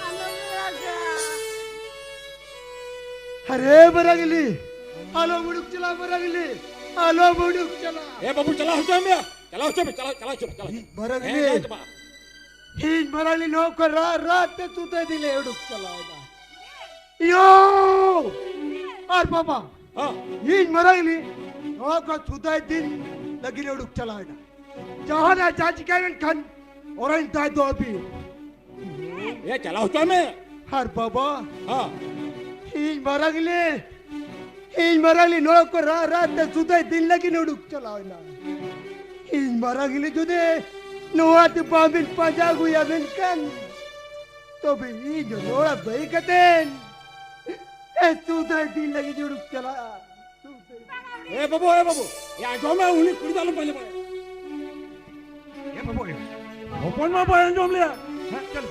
ᱟᱞᱚᱢ ᱨᱟᱜᱟ᱾ ᱟᱨᱮ ᱢᱟᱨᱟᱝᱞᱤ, ᱟᱞᱚᱢ ᱩᱰᱩᱠ ᱪᱟᱞᱟᱜ ᱢᱟᱨᱟᱝᱞᱤ, ᱟᱞᱚᱢ ᱩᱰᱩᱠ ᱪᱟᱞᱟᱜ᱾ ᱮ ᱵᱟᱹᱵᱩ, ᱪᱟᱞᱟᱣ ᱦᱚᱪᱚᱭ ᱢᱮ, ᱪᱟᱞᱟᱣ ᱦᱚᱪᱚᱭ ᱢᱮ, ᱪᱟᱞᱟᱣ, ᱪᱟᱞᱟᱣ ᱦᱚᱪᱚᱭ ᱢᱮ, ᱪᱟᱞᱟᱣ ᱦᱚᱪᱚᱭ ᱢᱮ᱾ ᱢᱟᱨᱟᱝᱞᱤ, ᱦᱮᱸ, ᱪᱟᱞᱟᱣ ᱦᱚᱪᱚ ᱢᱮ᱾ ᱤᱧ ᱢᱟᱨᱟᱝᱞᱤ ᱱᱚᱣᱟ ᱠᱚ ᱨᱟᱜ ᱨᱟᱜ ᱛᱮ ᱥᱩᱫᱷᱟᱹ ᱫᱤᱞᱮ ᱩᱰᱩᱠ ᱪᱟᱞᱟᱣ ᱮᱱᱟ᱾ ᱭᱳ! ᱟᱨ ᱵᱟᱵᱟ, ᱦᱮᱸ᱾ ᱤᱧ ᱢᱟᱨᱟᱝᱞᱤ ᱱᱚᱣᱟ ᱠᱚ ᱥᱩᱫᱷᱟᱹ ᱫᱤᱱ ᱞᱟᱹᱜᱤᱫ ᱮ ᱩᱰᱩᱠ ᱪᱟᱞᱟᱣ ᱮᱱᱟ᱾ ᱡᱟᱦᱟᱱᱟᱜ ᱡᱟ ᱪᱤᱠᱟᱹ ᱞᱮᱱᱠᱷᱟᱱ ᱚᱨᱟᱧ ᱛᱟᱭ ᱫᱚ ᱟᱹᱵᱤᱱ᱾ ᱮ, ᱪᱟᱞᱟᱣ ᱦᱚᱪᱚᱭ ᱢᱮ᱾ ᱟᱨ ᱵᱟᱵᱟ, ᱦᱮᱸ᱾ ᱤᱧ ᱢᱟᱨᱟᱝᱞᱤ, ᱤᱧ ᱢᱟᱨᱟᱝᱞᱤ ᱱᱚᱣᱟ ᱠᱚ ᱨᱟᱜ ᱨᱟᱜ ᱛᱮ ᱥᱩᱫᱷᱟᱹ ᱫᱤᱱ ᱞᱟᱹᱜᱤᱫ ᱩᱰᱩᱠ ᱪᱟᱞᱟᱣ ᱮᱱᱟ᱾ ᱤᱧ ᱢᱟᱨᱟᱝᱞᱤ ᱡᱩᱫᱤ ᱱᱚᱣᱟ ᱛᱮ ᱵᱟᱝᱵᱤᱱ ᱯᱟᱸᱡᱟ ᱟᱹᱜᱩᱭᱟ ᱢᱮᱱᱠᱷᱟᱱ ᱛᱚᱵᱮ ᱤᱧ ᱫᱚ ᱱᱚᱣᱟ ᱵᱟᱹᱜᱤ ᱠᱟᱛᱮᱱ ᱮ ᱥᱩᱫᱷᱟᱹ ᱫᱤᱱ ᱞᱟᱹᱜᱤᱫ ᱩᱰᱩᱠ ᱪᱟᱞᱟᱜᱼᱟ᱾ ᱮ ᱵᱟᱹᱵᱩ, ᱮ ᱵᱟᱹᱵᱩ, ᱮ ᱟᱸᱡᱚᱢ ᱢᱮ, ᱩᱱᱤ ᱠᱩᱲᱤ ᱫᱚ ᱟᱞᱚᱢ ᱯᱟᱸᱡᱟ ᱵᱟᱲᱟᱭᱟ᱾ ᱮ ᱵᱟᱹᱵᱩ, ᱮ, ᱦᱚᱯᱚᱱ ᱢᱟ ᱵᱟᱭ ᱟᱸᱡᱚᱢ ᱞᱮᱭᱟ᱾ ᱦᱮᱸ, ᱪᱚᱞ,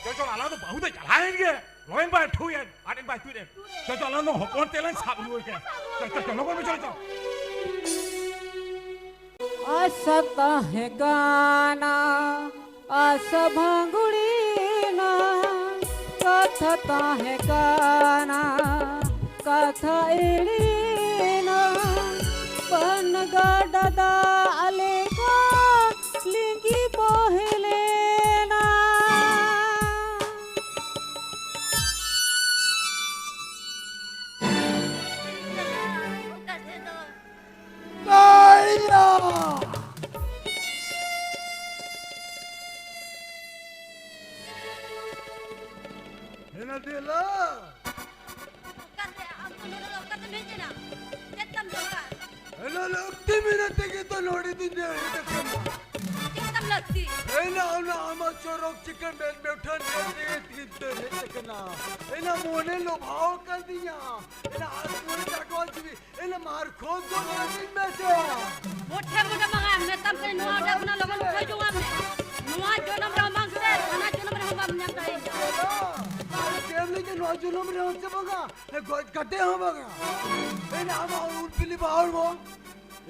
ᱪᱚᱞ, ᱪᱚᱞ, ᱟᱞᱟᱝ ᱫᱚ ᱵᱟᱹᱦᱩ ᱫᱚ ᱪᱟᱞᱟᱣᱮᱱ ᱜᱮ᱾ ᱞᱚᱭᱮᱱ ᱵᱟᱭ ᱴᱷᱩᱭᱮᱱ, ᱟᱨ ᱤᱧ ᱵᱟᱭ ᱛᱩᱫ ᱮᱱ᱾ ᱪᱚᱞ, ᱪᱚᱞ, ᱟᱞᱟᱝ ᱫᱚ ᱦᱚᱯᱚᱱ ᱛᱮᱞᱟᱝ ᱥᱟᱵ ᱨᱩᱣᱟᱹᱲ ᱠᱟᱭᱟ᱾ ᱪᱚᱞ, ᱪᱚᱞ, ᱪᱚᱞ, ᱞᱚᱜᱚᱱ ᱢᱮ, ᱪᱚᱞ, ᱪᱚᱞ᱾ ᱟᱥᱟ ᱛᱟᱦᱮᱸ ᱠᱟᱱᱟ, ᱟᱥᱟ ᱵᱷᱟᱸᱜᱩᱲᱤᱱᱟ, ᱠᱟᱛᱷᱟ ᱛᱟᱦᱮᱸ ᱠᱟᱱᱟ, ᱠᱟᱛᱷᱟ ᱮᱲᱮᱱᱟ, ᱵᱟᱱ ᱜᱟᱰᱟ ᱫᱟᱜ ᱞᱮᱠᱟ ᱞᱤᱸᱜᱤ ᱵᱚᱦᱮᱞᱮᱱᱟ᱾ ᱠᱟᱭᱨᱟ! ᱦᱮᱱᱟ ᱫᱮᱞᱟ! ᱚᱠᱟᱛᱮ? ᱟᱢ ᱫᱚ ᱱᱚᱰᱮ ᱫᱚ ᱚᱠᱟᱛᱮᱢ ᱦᱮᱡ ᱮᱱᱟ? ᱪᱮᱫ ᱛᱟᱢ ᱫᱚᱨᱠᱟᱨ? ᱮᱱᱟ ᱞᱟᱹᱠᱛᱤ ᱢᱮᱱᱟᱜ ᱛᱮᱜᱮ ᱛᱚ ᱱᱚᱰᱮ ᱫᱚᱧ ᱦᱮᱡ ᱟᱠᱟᱱᱟ᱾ ᱪᱮᱫ ᱛᱟᱢ ᱞᱟᱹᱠᱛᱤ? ᱮᱱᱟ ᱚᱱᱟ ᱟᱢᱟᱜ ᱪᱚᱨᱚᱠ ᱪᱤᱠᱟᱹᱲ ᱢᱮᱫ ᱢᱮᱴᱷᱟᱹᱱ ᱧᱮᱞ ᱛᱮᱜᱮ ᱛᱤᱧ ᱛᱟᱹᱨ ᱦᱮᱡ ᱟᱠᱟᱱᱟ᱾ ᱮᱱᱟ ᱢᱚᱱᱮ ᱞᱚᱵᱷᱟᱣ ᱟᱠᱟᱫᱤᱧᱟ᱾ ᱮᱱᱟ ᱟᱨ ᱢᱚᱱᱮ ᱪᱟᱴᱣᱟ ᱡᱤᱣᱤ᱾ ᱮᱱᱟ ᱢᱟᱨ ᱠᱷᱚᱡ ᱫᱚ ᱱᱚᱰᱮᱧ ᱢᱮᱥᱮ᱾ ᱢᱚᱴᱷᱮ ᱢᱚᱴᱷᱮ ᱵᱟᱝᱟ, ᱢᱮᱛᱟᱢ ᱠᱟᱹᱱᱟᱹᱧ ᱱᱚᱣᱟ ᱚᱲᱟᱜ ᱠᱷᱚᱱᱟᱜ ᱞᱚᱜᱚᱱ ᱩᱴᱷᱟᱹᱣ ᱡᱚᱝ ᱟᱜ ᱢᱮ᱾ ᱱᱚᱣᱟ ᱡᱚᱱᱚᱢ ᱨᱮᱦᱚᱸ ᱵᱟᱝ ᱥᱮ ᱦᱟᱱᱟ ᱡᱚᱱᱚᱢ ᱨᱮᱦᱚᱸ ᱵᱟᱢ ᱧᱟᱢ ᱫᱟᱲᱮᱭᱟᱹᱧᱟ᱾ ᱪᱮᱫ ᱮᱢ ᱞᱟᱹᱭ ᱠᱮᱫ? ᱱᱚᱣᱟ ᱡᱚᱱᱚᱢ ᱨᱮᱦᱚᱸ ᱥᱮ ᱵᱟᱝᱟ? ᱦᱮᱸ, ᱜᱚᱡ ᱠᱟᱛᱮ ᱦᱚᱸ ᱵᱟᱝᱟ᱾ ᱮᱱᱟ ᱟᱢᱟᱜ ᱩᱨᱯᱤᱞᱤ ᱵᱟᱦᱟ ᱦᱚᱲᱢᱚ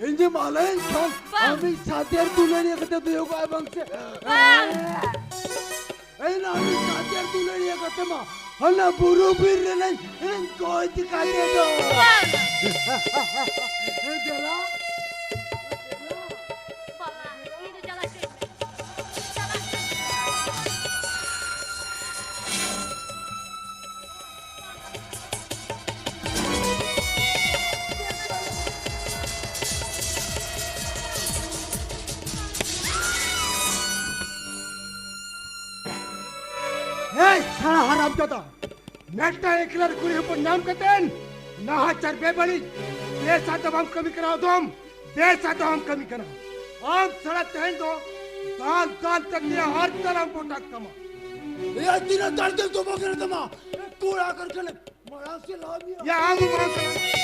ᱤᱧ ᱡᱮ ᱢᱟᱞᱟᱭᱮᱱ ᱠᱷᱟᱱ ᱵᱟᱝ᱾ ᱟᱢᱤᱡ ᱥᱟᱛᱮᱨ ᱫᱩᱞᱟᱹᱲᱤᱭᱟᱹ ᱠᱟᱛᱮ ᱫᱩᱭᱩᱜᱚᱜᱼᱟᱭ ᱵᱟᱝ ᱥᱮ? ᱵᱟᱝ᱾ ᱮᱱᱟ ᱟᱢᱤᱡ ᱥᱟᱛᱮᱨ ᱫᱩᱞᱟᱹᱲᱤᱭᱟᱹ ᱠᱟᱛᱮ ᱢᱟ ᱦᱟᱱᱟ ᱵᱩᱨᱩ ᱵᱤᱨ ᱨᱮᱱᱟᱜ ᱤᱧ ᱜᱚᱡ ᱠᱟᱛᱮ ᱫᱚ᱾ ᱵᱟᱝ᱾ ᱦᱮᱸ, ᱫᱮᱞᱟ᱾ ᱵᱟᱝᱟ, ᱤᱧ ᱫᱚ ᱪᱟᱞᱟᱜ ᱪᱚᱭ ᱢᱮ᱾ ᱦᱮᱭ, ᱥᱟᱲᱟ ᱦᱟᱨᱟᱢ ᱡᱟᱫᱟ! ᱢᱤᱫᱴᱟᱝ ᱮᱠᱞᱟ ᱨᱮ ᱠᱩᱲᱤ ᱦᱚᱯᱚᱱ ᱧᱟᱢ ᱠᱟᱛᱮᱱ ᱱᱟᱦᱟᱪᱟᱨ ᱵᱮᱵᱟᱹᱲᱤᱡ ᱵᱮᱥᱟᱜ ᱫᱚ ᱵᱟᱢ ᱠᱟᱹᱢᱤ ᱠᱟᱱᱟ ᱟᱫᱚᱢ, ᱵᱮᱥᱟᱜ ᱫᱚ ᱵᱟᱢ ᱠᱟᱹᱢᱤ ᱠᱟᱱᱟ᱾ ᱟᱢ ᱥᱟᱲᱟ ᱛᱮᱦᱮᱧ ᱫᱚ ᱫᱟᱞ ᱫᱟᱞ ᱛᱮ ᱛᱮ ᱦᱟᱨ ᱛᱟᱞᱟᱢ ᱯᱚᱴᱟᱜ ᱛᱟᱢᱟ᱾ ᱮᱭᱟ ᱛᱤᱱᱟᱹᱜ ᱫᱟᱞ ᱛᱮ ᱛᱚᱵᱚ ᱠᱟᱱᱟ ᱛᱟᱢᱟ? ᱠᱚᱲᱟ ᱠᱟᱨ ᱠᱷᱟᱱᱮ ᱢᱟᱲᱟᱝ ᱥᱮ ᱞᱟᱦᱟ ᱢᱮᱭᱟ᱾ ᱭᱟ ᱟᱢ ᱢᱟᱲᱟᱝ ᱥᱮ ᱞᱟᱦᱟ᱾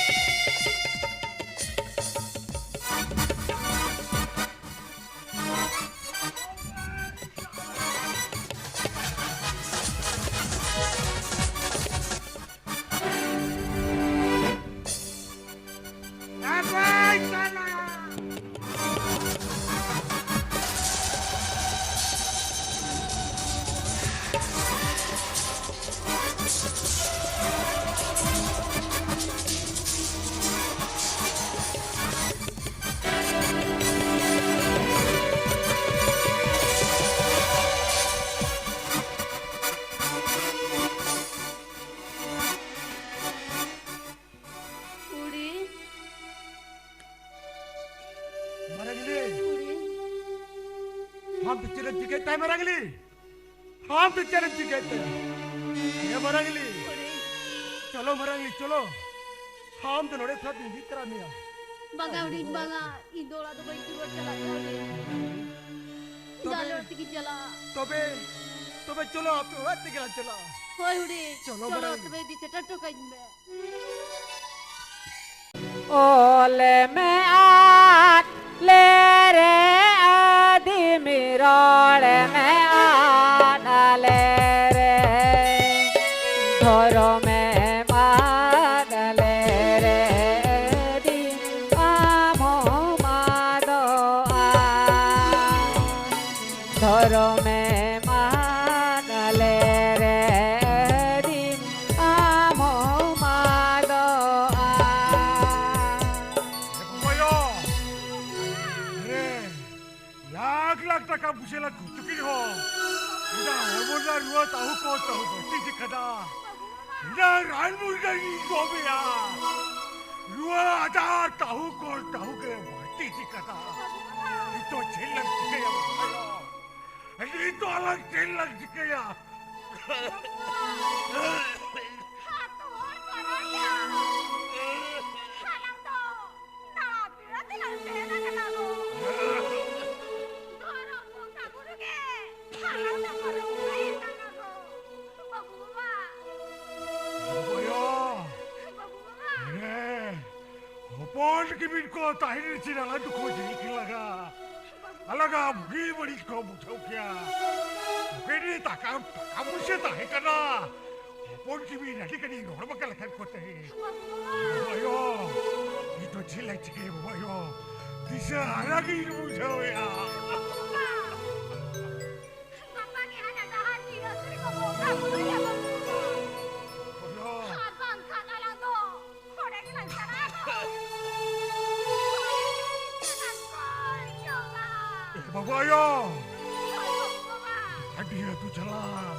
ᱠᱩᱲᱤ᱾ ᱢᱟᱨᱟᱝᱞᱤ᱾ ᱠᱩᱲᱤ᱾ ᱟᱢ ᱫᱚ ᱪᱮᱫ ᱮᱢ ᱪᱤᱠᱟᱹᱭᱮᱫ ᱛᱟᱭ ᱢᱟᱨᱟᱝᱞᱤ? ᱟᱢ ᱫᱚ ᱪᱮᱫ ᱮᱢ ᱪᱤᱠᱟᱹᱭᱮᱫ ᱛᱟᱭ? ᱮ ᱢᱟᱨᱟᱝᱞᱤ᱾ ᱠᱩᱲᱤ᱾ ᱪᱚᱞᱚ ᱢᱟᱨᱟᱝᱞᱤ, ᱪᱚᱞᱚ᱾ ᱟᱢ ᱫᱚ ᱱᱚᱰᱮ ᱠᱷᱚᱱᱟᱜ ᱫᱚ ᱤᱫᱤ ᱛᱟᱨᱟ ᱢᱮᱭᱟ᱾ ᱵᱟᱝᱟ ᱦᱩᱰᱤᱧ, ᱵᱟᱝᱟ, ᱤᱧ ᱫᱚ ᱚᱲᱟᱜ ᱫᱚ ᱵᱟᱹᱧ ᱨᱩᱣᱟᱹᱲ ᱪᱟᱞᱟᱜ ᱠᱟᱱᱟ ᱦᱩᱰᱤᱧ᱾ ᱤᱧ ᱫᱚ ᱟᱞᱮ ᱛᱚᱵᱮ, ᱚᱲᱟᱜ ᱛᱮᱜᱤᱧ ᱪᱟᱞᱟᱜᱼᱟ᱾ ᱛᱚᱵᱮ, ᱛᱚᱵᱮ ᱪᱚᱞᱚ, ᱟᱯᱮ ᱚᱲᱟᱜ ᱛᱮᱜᱮ ᱞᱟᱝ ᱪᱟᱞᱟᱜᱼᱟ᱾ ᱦᱳᱭ ᱦᱩᱰᱤᱧ, ᱪᱚᱞᱚ ᱪᱚᱞᱚ ᱵᱟᱲᱟᱭ᱾ ᱛᱚᱵᱮ ᱤᱫᱤ ᱥᱮᱴᱮᱨ ᱦᱚᱴᱚ ᱠᱟᱹᱧ ᱢᱮ᱾ ᱚᱞ ᱢᱮ ᱟᱨ ᱞᱮ ᱨᱮ ᱟᱹᱫᱤᱢ, ᱨᱚᱲ ᱢᱮ ᱟᱨ ᱟᱞᱮ ᱨᱮ ᱫᱷᱚᱨᱚᱢ ᱮᱢ ᱟᱫ ᱞᱮᱨᱮ ᱟᱹᱰᱤ ᱟᱢ ᱦᱚᱸᱢ ᱟᱫᱚᱜᱼᱟ᱾ ᱫᱷᱚᱨᱚᱢ ᱮᱢ ᱟᱫ ᱞᱮᱨᱮ ᱟᱹᱰᱤ ᱟᱢ ᱦᱚᱸᱢ ᱟᱫᱚᱜᱼᱟ᱾ ᱮ ᱵᱚᱭᱚ! ᱟᱨᱮ, ᱞᱟᱠᱷ ᱞᱟᱠᱷ ᱴᱟᱠᱟ ᱯᱩᱭᱥᱟᱹ ᱞᱟᱝ ᱠᱷᱚᱨᱪᱚ ᱠᱮᱫ ᱨᱮᱦᱚᱸ, ᱤᱧᱟᱹᱜ ᱦᱚᱲᱢᱚ ᱨᱮᱱᱟᱜ ᱨᱩᱣᱟᱹ ᱛᱟᱹᱦᱩ ᱠᱚ ᱛᱟᱹᱦᱩ ᱵᱟᱹᱲᱛᱤ ᱤᱫᱤᱜ ᱠᱟᱱᱟ᱾ ᱤᱧᱟᱹᱜ ᱨᱟᱱ ᱢᱩᱨᱜᱟᱹᱱ ᱤᱧ ᱠᱚᱢᱮᱜᱼᱟ᱾ ᱨᱩᱣᱟᱹ ᱟᱡᱟᱨ ᱛᱟᱹᱦᱩ ᱠᱚ ᱛᱟᱹᱦᱩ ᱜᱮ ᱵᱟᱹᱲᱛᱤ ᱤᱫᱤᱜ ᱠᱟᱱᱟ᱾ ᱱᱤᱛᱚᱜ ᱪᱮᱫ ᱞᱟᱝ ᱪᱤᱠᱟᱹᱭᱟ ᱵᱚᱭᱚ? ᱱᱤᱛᱚᱜ ᱟᱞᱟᱝ ᱪᱮᱫ ᱞᱟᱝ ᱪᱤᱠᱟᱹᱭᱟ? ᱦᱟᱛ ᱦᱚᱲ ᱠᱚ ᱨᱚᱲ ᱜᱮᱭᱟ᱾ ᱦᱟᱞᱟᱝ ᱫᱚ ᱱᱟᱣᱟ ᱯᱮᱲᱟ ᱛᱮᱞᱟᱝ ᱛᱟᱦᱮᱱ ᱠᱟᱱᱟ ᱜᱚ᱾ ᱫᱷᱚᱨᱚᱢ ᱵᱚᱸᱜᱟ ᱵᱩᱨᱩ ᱜᱮ ᱦᱟᱞᱟᱝ ᱫᱚᱠᱚ ᱨᱚᱝᱜᱟᱭᱮ ᱠᱟᱱᱟ ᱜᱚ᱾ ᱵᱟᱹᱵᱩ ᱵᱟᱵᱟ᱾ ᱵᱚᱭᱚ᱾ ᱵᱟᱹᱵᱩ ᱵᱟᱵᱟ᱾ ᱦᱮᱸ᱾ ᱦᱚᱯᱚᱱ ᱠᱤᱢᱤᱱ ᱠᱚ ᱛᱟᱦᱮᱸ ᱨᱮ ᱪᱮᱫ ᱟᱞᱟᱝ ᱫᱚᱠᱚ ᱡᱤᱞ ᱠᱤᱱ ᱞᱟᱜᱟ? ᱟᱞᱟᱝᱟᱜ ᱵᱩᱜᱤ ᱵᱟᱹᱲᱤᱡ ᱠᱚ ᱵᱩᱡᱷᱟᱹᱣ ᱠᱮᱭᱟ᱾ ᱯᱚᱠᱮᱴ ᱨᱮ ᱴᱟᱠᱟ, ᱴᱟᱠᱟ ᱯᱩᱭᱥᱟᱹ ᱛᱟᱦᱮᱸ ᱠᱟᱱᱟ᱾ ᱦᱚᱯᱚᱱ ᱠᱤᱢᱤᱱ ᱟᱹᱰᱤ ᱜᱟᱱᱤᱧ ᱨᱚᱲ ᱵᱟᱠᱟ ᱞᱮᱠᱷᱟᱱ ᱠᱚ ᱛᱟᱦᱮᱸ᱾ ᱵᱟᱵᱟ ᱟᱭᱳ, ᱱᱤᱛ ᱫᱚ ᱪᱮᱫ ᱞᱮ ᱪᱤᱠᱟᱹᱭᱟ ᱵᱟᱵᱟ ᱟᱭᱳ? ᱫᱤᱥᱟᱹ ᱦᱟᱨᱟ ᱜᱤᱧ ᱵᱩᱡᱷᱟᱹᱣᱮᱫᱼᱟ᱾ ᱜᱟᱯᱟ ᱜᱮ ᱦᱟᱱᱟ ᱰᱟᱦᱟᱨ ᱛᱤ ᱨᱟᱹᱥᱩᱱ ᱠᱚ ᱵᱚᱸᱜᱟ ᱵᱩᱨᱩᱭᱟ ᱵᱟᱹᱵᱩ᱾ ᱦᱳᱭᱳ᱾ ᱟᱨ ᱵᱟᱝᱠᱷᱟᱱ ᱟᱞᱟᱝ ᱫᱚ ᱠᱚᱲᱮ ᱜᱮᱞᱟᱝ ᱪᱟᱞᱟᱜᱼᱟ᱾ ᱠᱚᱲᱮ ᱜᱮᱞᱟᱝ ᱪᱟᱞᱟᱜᱼᱟ᱾ ᱮ ᱵᱟᱵᱩ ᱟᱭᱳ᱾ ᱦᱳᱭ ᱵᱟᱹᱵᱩ ᱵᱟᱵᱟ᱾ ᱟᱹᱰᱤ ᱟᱹᱛᱩ ᱪᱟᱞᱟᱜ᱾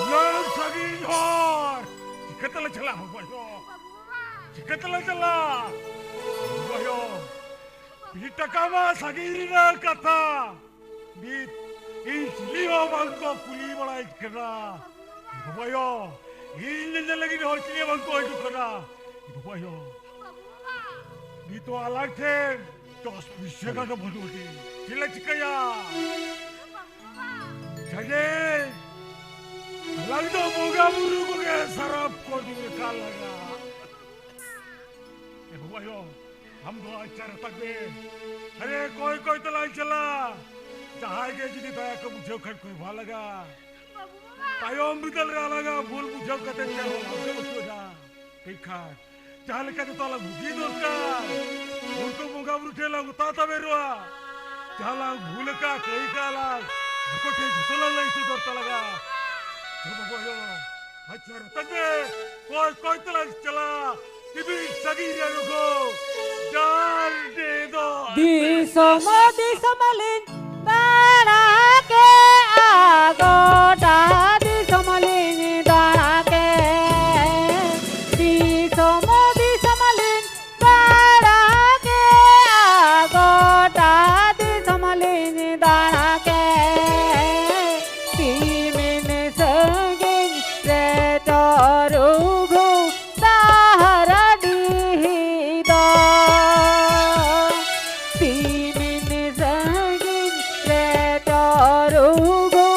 ᱩᱱᱟᱹᱜ ᱥᱟᱺᱜᱤᱧ ᱦᱚᱨ ᱪᱤᱠᱟᱹ ᱛᱮᱞᱮ ᱪᱟᱞᱟᱜᱼᱟ ᱵᱟᱵᱩ ᱟᱭᱳ? ᱵᱟᱹᱵᱩ ᱵᱟᱵᱟ᱾ ᱪᱤᱠᱟᱹ ᱛᱮᱞᱮ ᱪᱟᱞᱟᱜᱼᱟ? ᱵᱟᱵᱩ ᱟᱭᱳ᱾ ᱢᱤᱫ ᱴᱟᱠᱟ ᱢᱟ ᱥᱟᱺᱜᱤᱧ ᱨᱮᱱᱟᱜ ᱠᱟᱛᱷᱟ᱾ ᱱᱤᱛ ᱤᱧ ᱪᱤᱞᱤ ᱦᱚᱸ ᱵᱟᱝ ᱠᱚ ᱠᱩᱞᱤ ᱵᱟᱲᱟᱭ ᱠᱟᱱᱟ᱾ ᱵᱟᱵᱟᱭᱳ, ᱤᱧ ᱧᱮᱧᱮᱞ ᱞᱟᱹᱜᱤᱫ ᱦᱚᱲ ᱪᱤᱞᱤ ᱦᱚᱸ ᱵᱟᱝ ᱠᱚ ᱦᱤᱡᱩᱜ ᱠᱟᱱᱟ᱾ ᱵᱟᱵᱟᱭᱳ᱾ ᱱᱤᱛᱚᱜ ᱟᱞᱟᱝ ᱴᱷᱮᱱ ᱫᱚᱥ ᱯᱩᱭᱥᱟᱹ ᱜᱟᱱ ᱦᱚᱸ ᱵᱟᱹᱱᱩᱜ ᱟᱹᱱᱤᱡ᱾ ᱪᱮᱫ ᱞᱮ ᱪᱤᱠᱟᱹᱭᱟ? ᱥᱟᱸᱜᱮ, ᱟᱞᱟᱝ ᱫᱚ ᱵᱚᱸᱜᱟ ᱵᱩᱨᱩ ᱠᱚᱜᱮ ᱥᱟᱨᱟᱯ ᱠᱚ ᱫᱩᱨ ᱠᱟᱱ ᱞᱟᱜᱟ᱾ ᱮ ᱵᱟᱵᱟ ᱟᱭᱳ, ᱟᱢ ᱫᱚ ᱟᱪᱪᱷᱟ ᱨᱮ ᱛᱟᱠ ᱢᱮ᱾ ᱟᱨᱮ, ᱠᱚᱭ ᱠᱚᱭ ᱛᱮᱞᱟᱝ ᱪᱟᱞᱟᱜ᱾ ᱡᱟᱦᱟᱸᱭ ᱜᱮ ᱡᱩᱫᱤ ᱫᱟᱭᱟ ᱠᱚ ᱵᱩᱡᱷᱟᱹᱣ ᱠᱷᱟᱱ ᱠᱚ ᱮᱢᱟ ᱞᱟᱜᱟ᱾ ᱛᱟᱭᱚᱢ ᱵᱤᱫᱟᱹᱞ ᱨᱮ ᱟᱞᱟᱝᱟᱜ ᱵᱷᱩᱞ ᱵᱩᱡᱷᱟᱹᱣ ᱠᱟᱛᱮ ᱪᱮᱫ ᱦᱚᱸ ᱵᱟᱝ ᱠᱚ ᱵᱩᱡᱷᱟᱹᱣ ᱫᱟ᱾ ᱮᱱᱠᱷᱟᱱ ᱡᱟᱦᱟᱸ ᱞᱮᱠᱟ ᱡᱚᱛᱚ ᱟᱞᱟᱝ ᱵᱩᱜᱤ ᱫᱚᱨᱠᱟᱨ, ᱩᱱᱠᱩ ᱵᱚᱸᱜᱟ ᱵᱩᱨᱩ ᱴᱷᱮᱱ ᱞᱟᱝ ᱚᱛᱟ ᱛᱟᱵᱮᱨᱚᱜᱼᱟ᱾ ᱡᱟᱦᱟᱸ ᱞᱟᱝ ᱵᱷᱩᱞ ᱟᱠᱟᱫ, ᱠᱟᱹᱭ ᱠᱟᱜ ᱞᱟᱝ, ᱩᱱᱠᱩ ᱴᱷᱮᱱ ᱡᱚᱛᱚ ᱞᱟᱝ ᱞᱟᱹᱭ ᱥᱚᱫᱚᱨ ᱛᱟᱞᱟᱝᱟ᱾ ᱡᱚ ᱵᱟᱵᱟ ᱟᱭᱳ, ᱟᱪᱪᱷᱟ ᱨᱮ ᱛᱟᱠ ᱢᱮ᱾ ᱠᱚᱭ ᱠᱚᱭ ᱛᱮᱞᱟᱝ ᱪᱟᱞᱟᱜ᱾ ᱛᱤᱢᱤᱱ ᱥᱟᱺᱜᱤᱧ ᱨᱮ ᱱᱩᱠᱩ ᱰᱟᱱᱰᱤ ᱫᱚ ᱫᱤᱥᱚᱢ ᱫᱤᱥᱚᱢ ᱞᱤᱧ ᱫᱟᱬᱟ ᱠᱮᱜᱼᱟ, ᱜᱚᱴᱟ ᱫᱤᱥᱚᱢ ᱞᱤᱧ ᱫᱟᱬᱟ ᱠᱮᱜᱼᱟ᱾ ᱫᱤᱥᱚᱢ ᱫᱤᱥᱚᱢ ᱞᱤᱧ ᱫᱟᱬᱟ ᱠᱮᱜᱼᱟ, ᱜᱚᱴᱟ ᱫᱤᱥᱚᱢ ᱞᱤᱧ ᱫᱟᱬᱟ ᱠᱮᱜᱼᱟ᱾ ᱛᱤᱢᱤᱱ ᱥᱟᱺᱜᱤᱧ ᱨᱮ ᱪᱚᱨᱩ ᱜᱷᱩ ᱰᱟᱦᱟᱨᱰᱤᱦᱤ ᱫᱚ, ᱛᱤᱢᱤᱱ ᱥᱟᱺᱜᱤᱧ ᱨᱮ ᱪᱚᱨᱩ ᱜᱷᱩ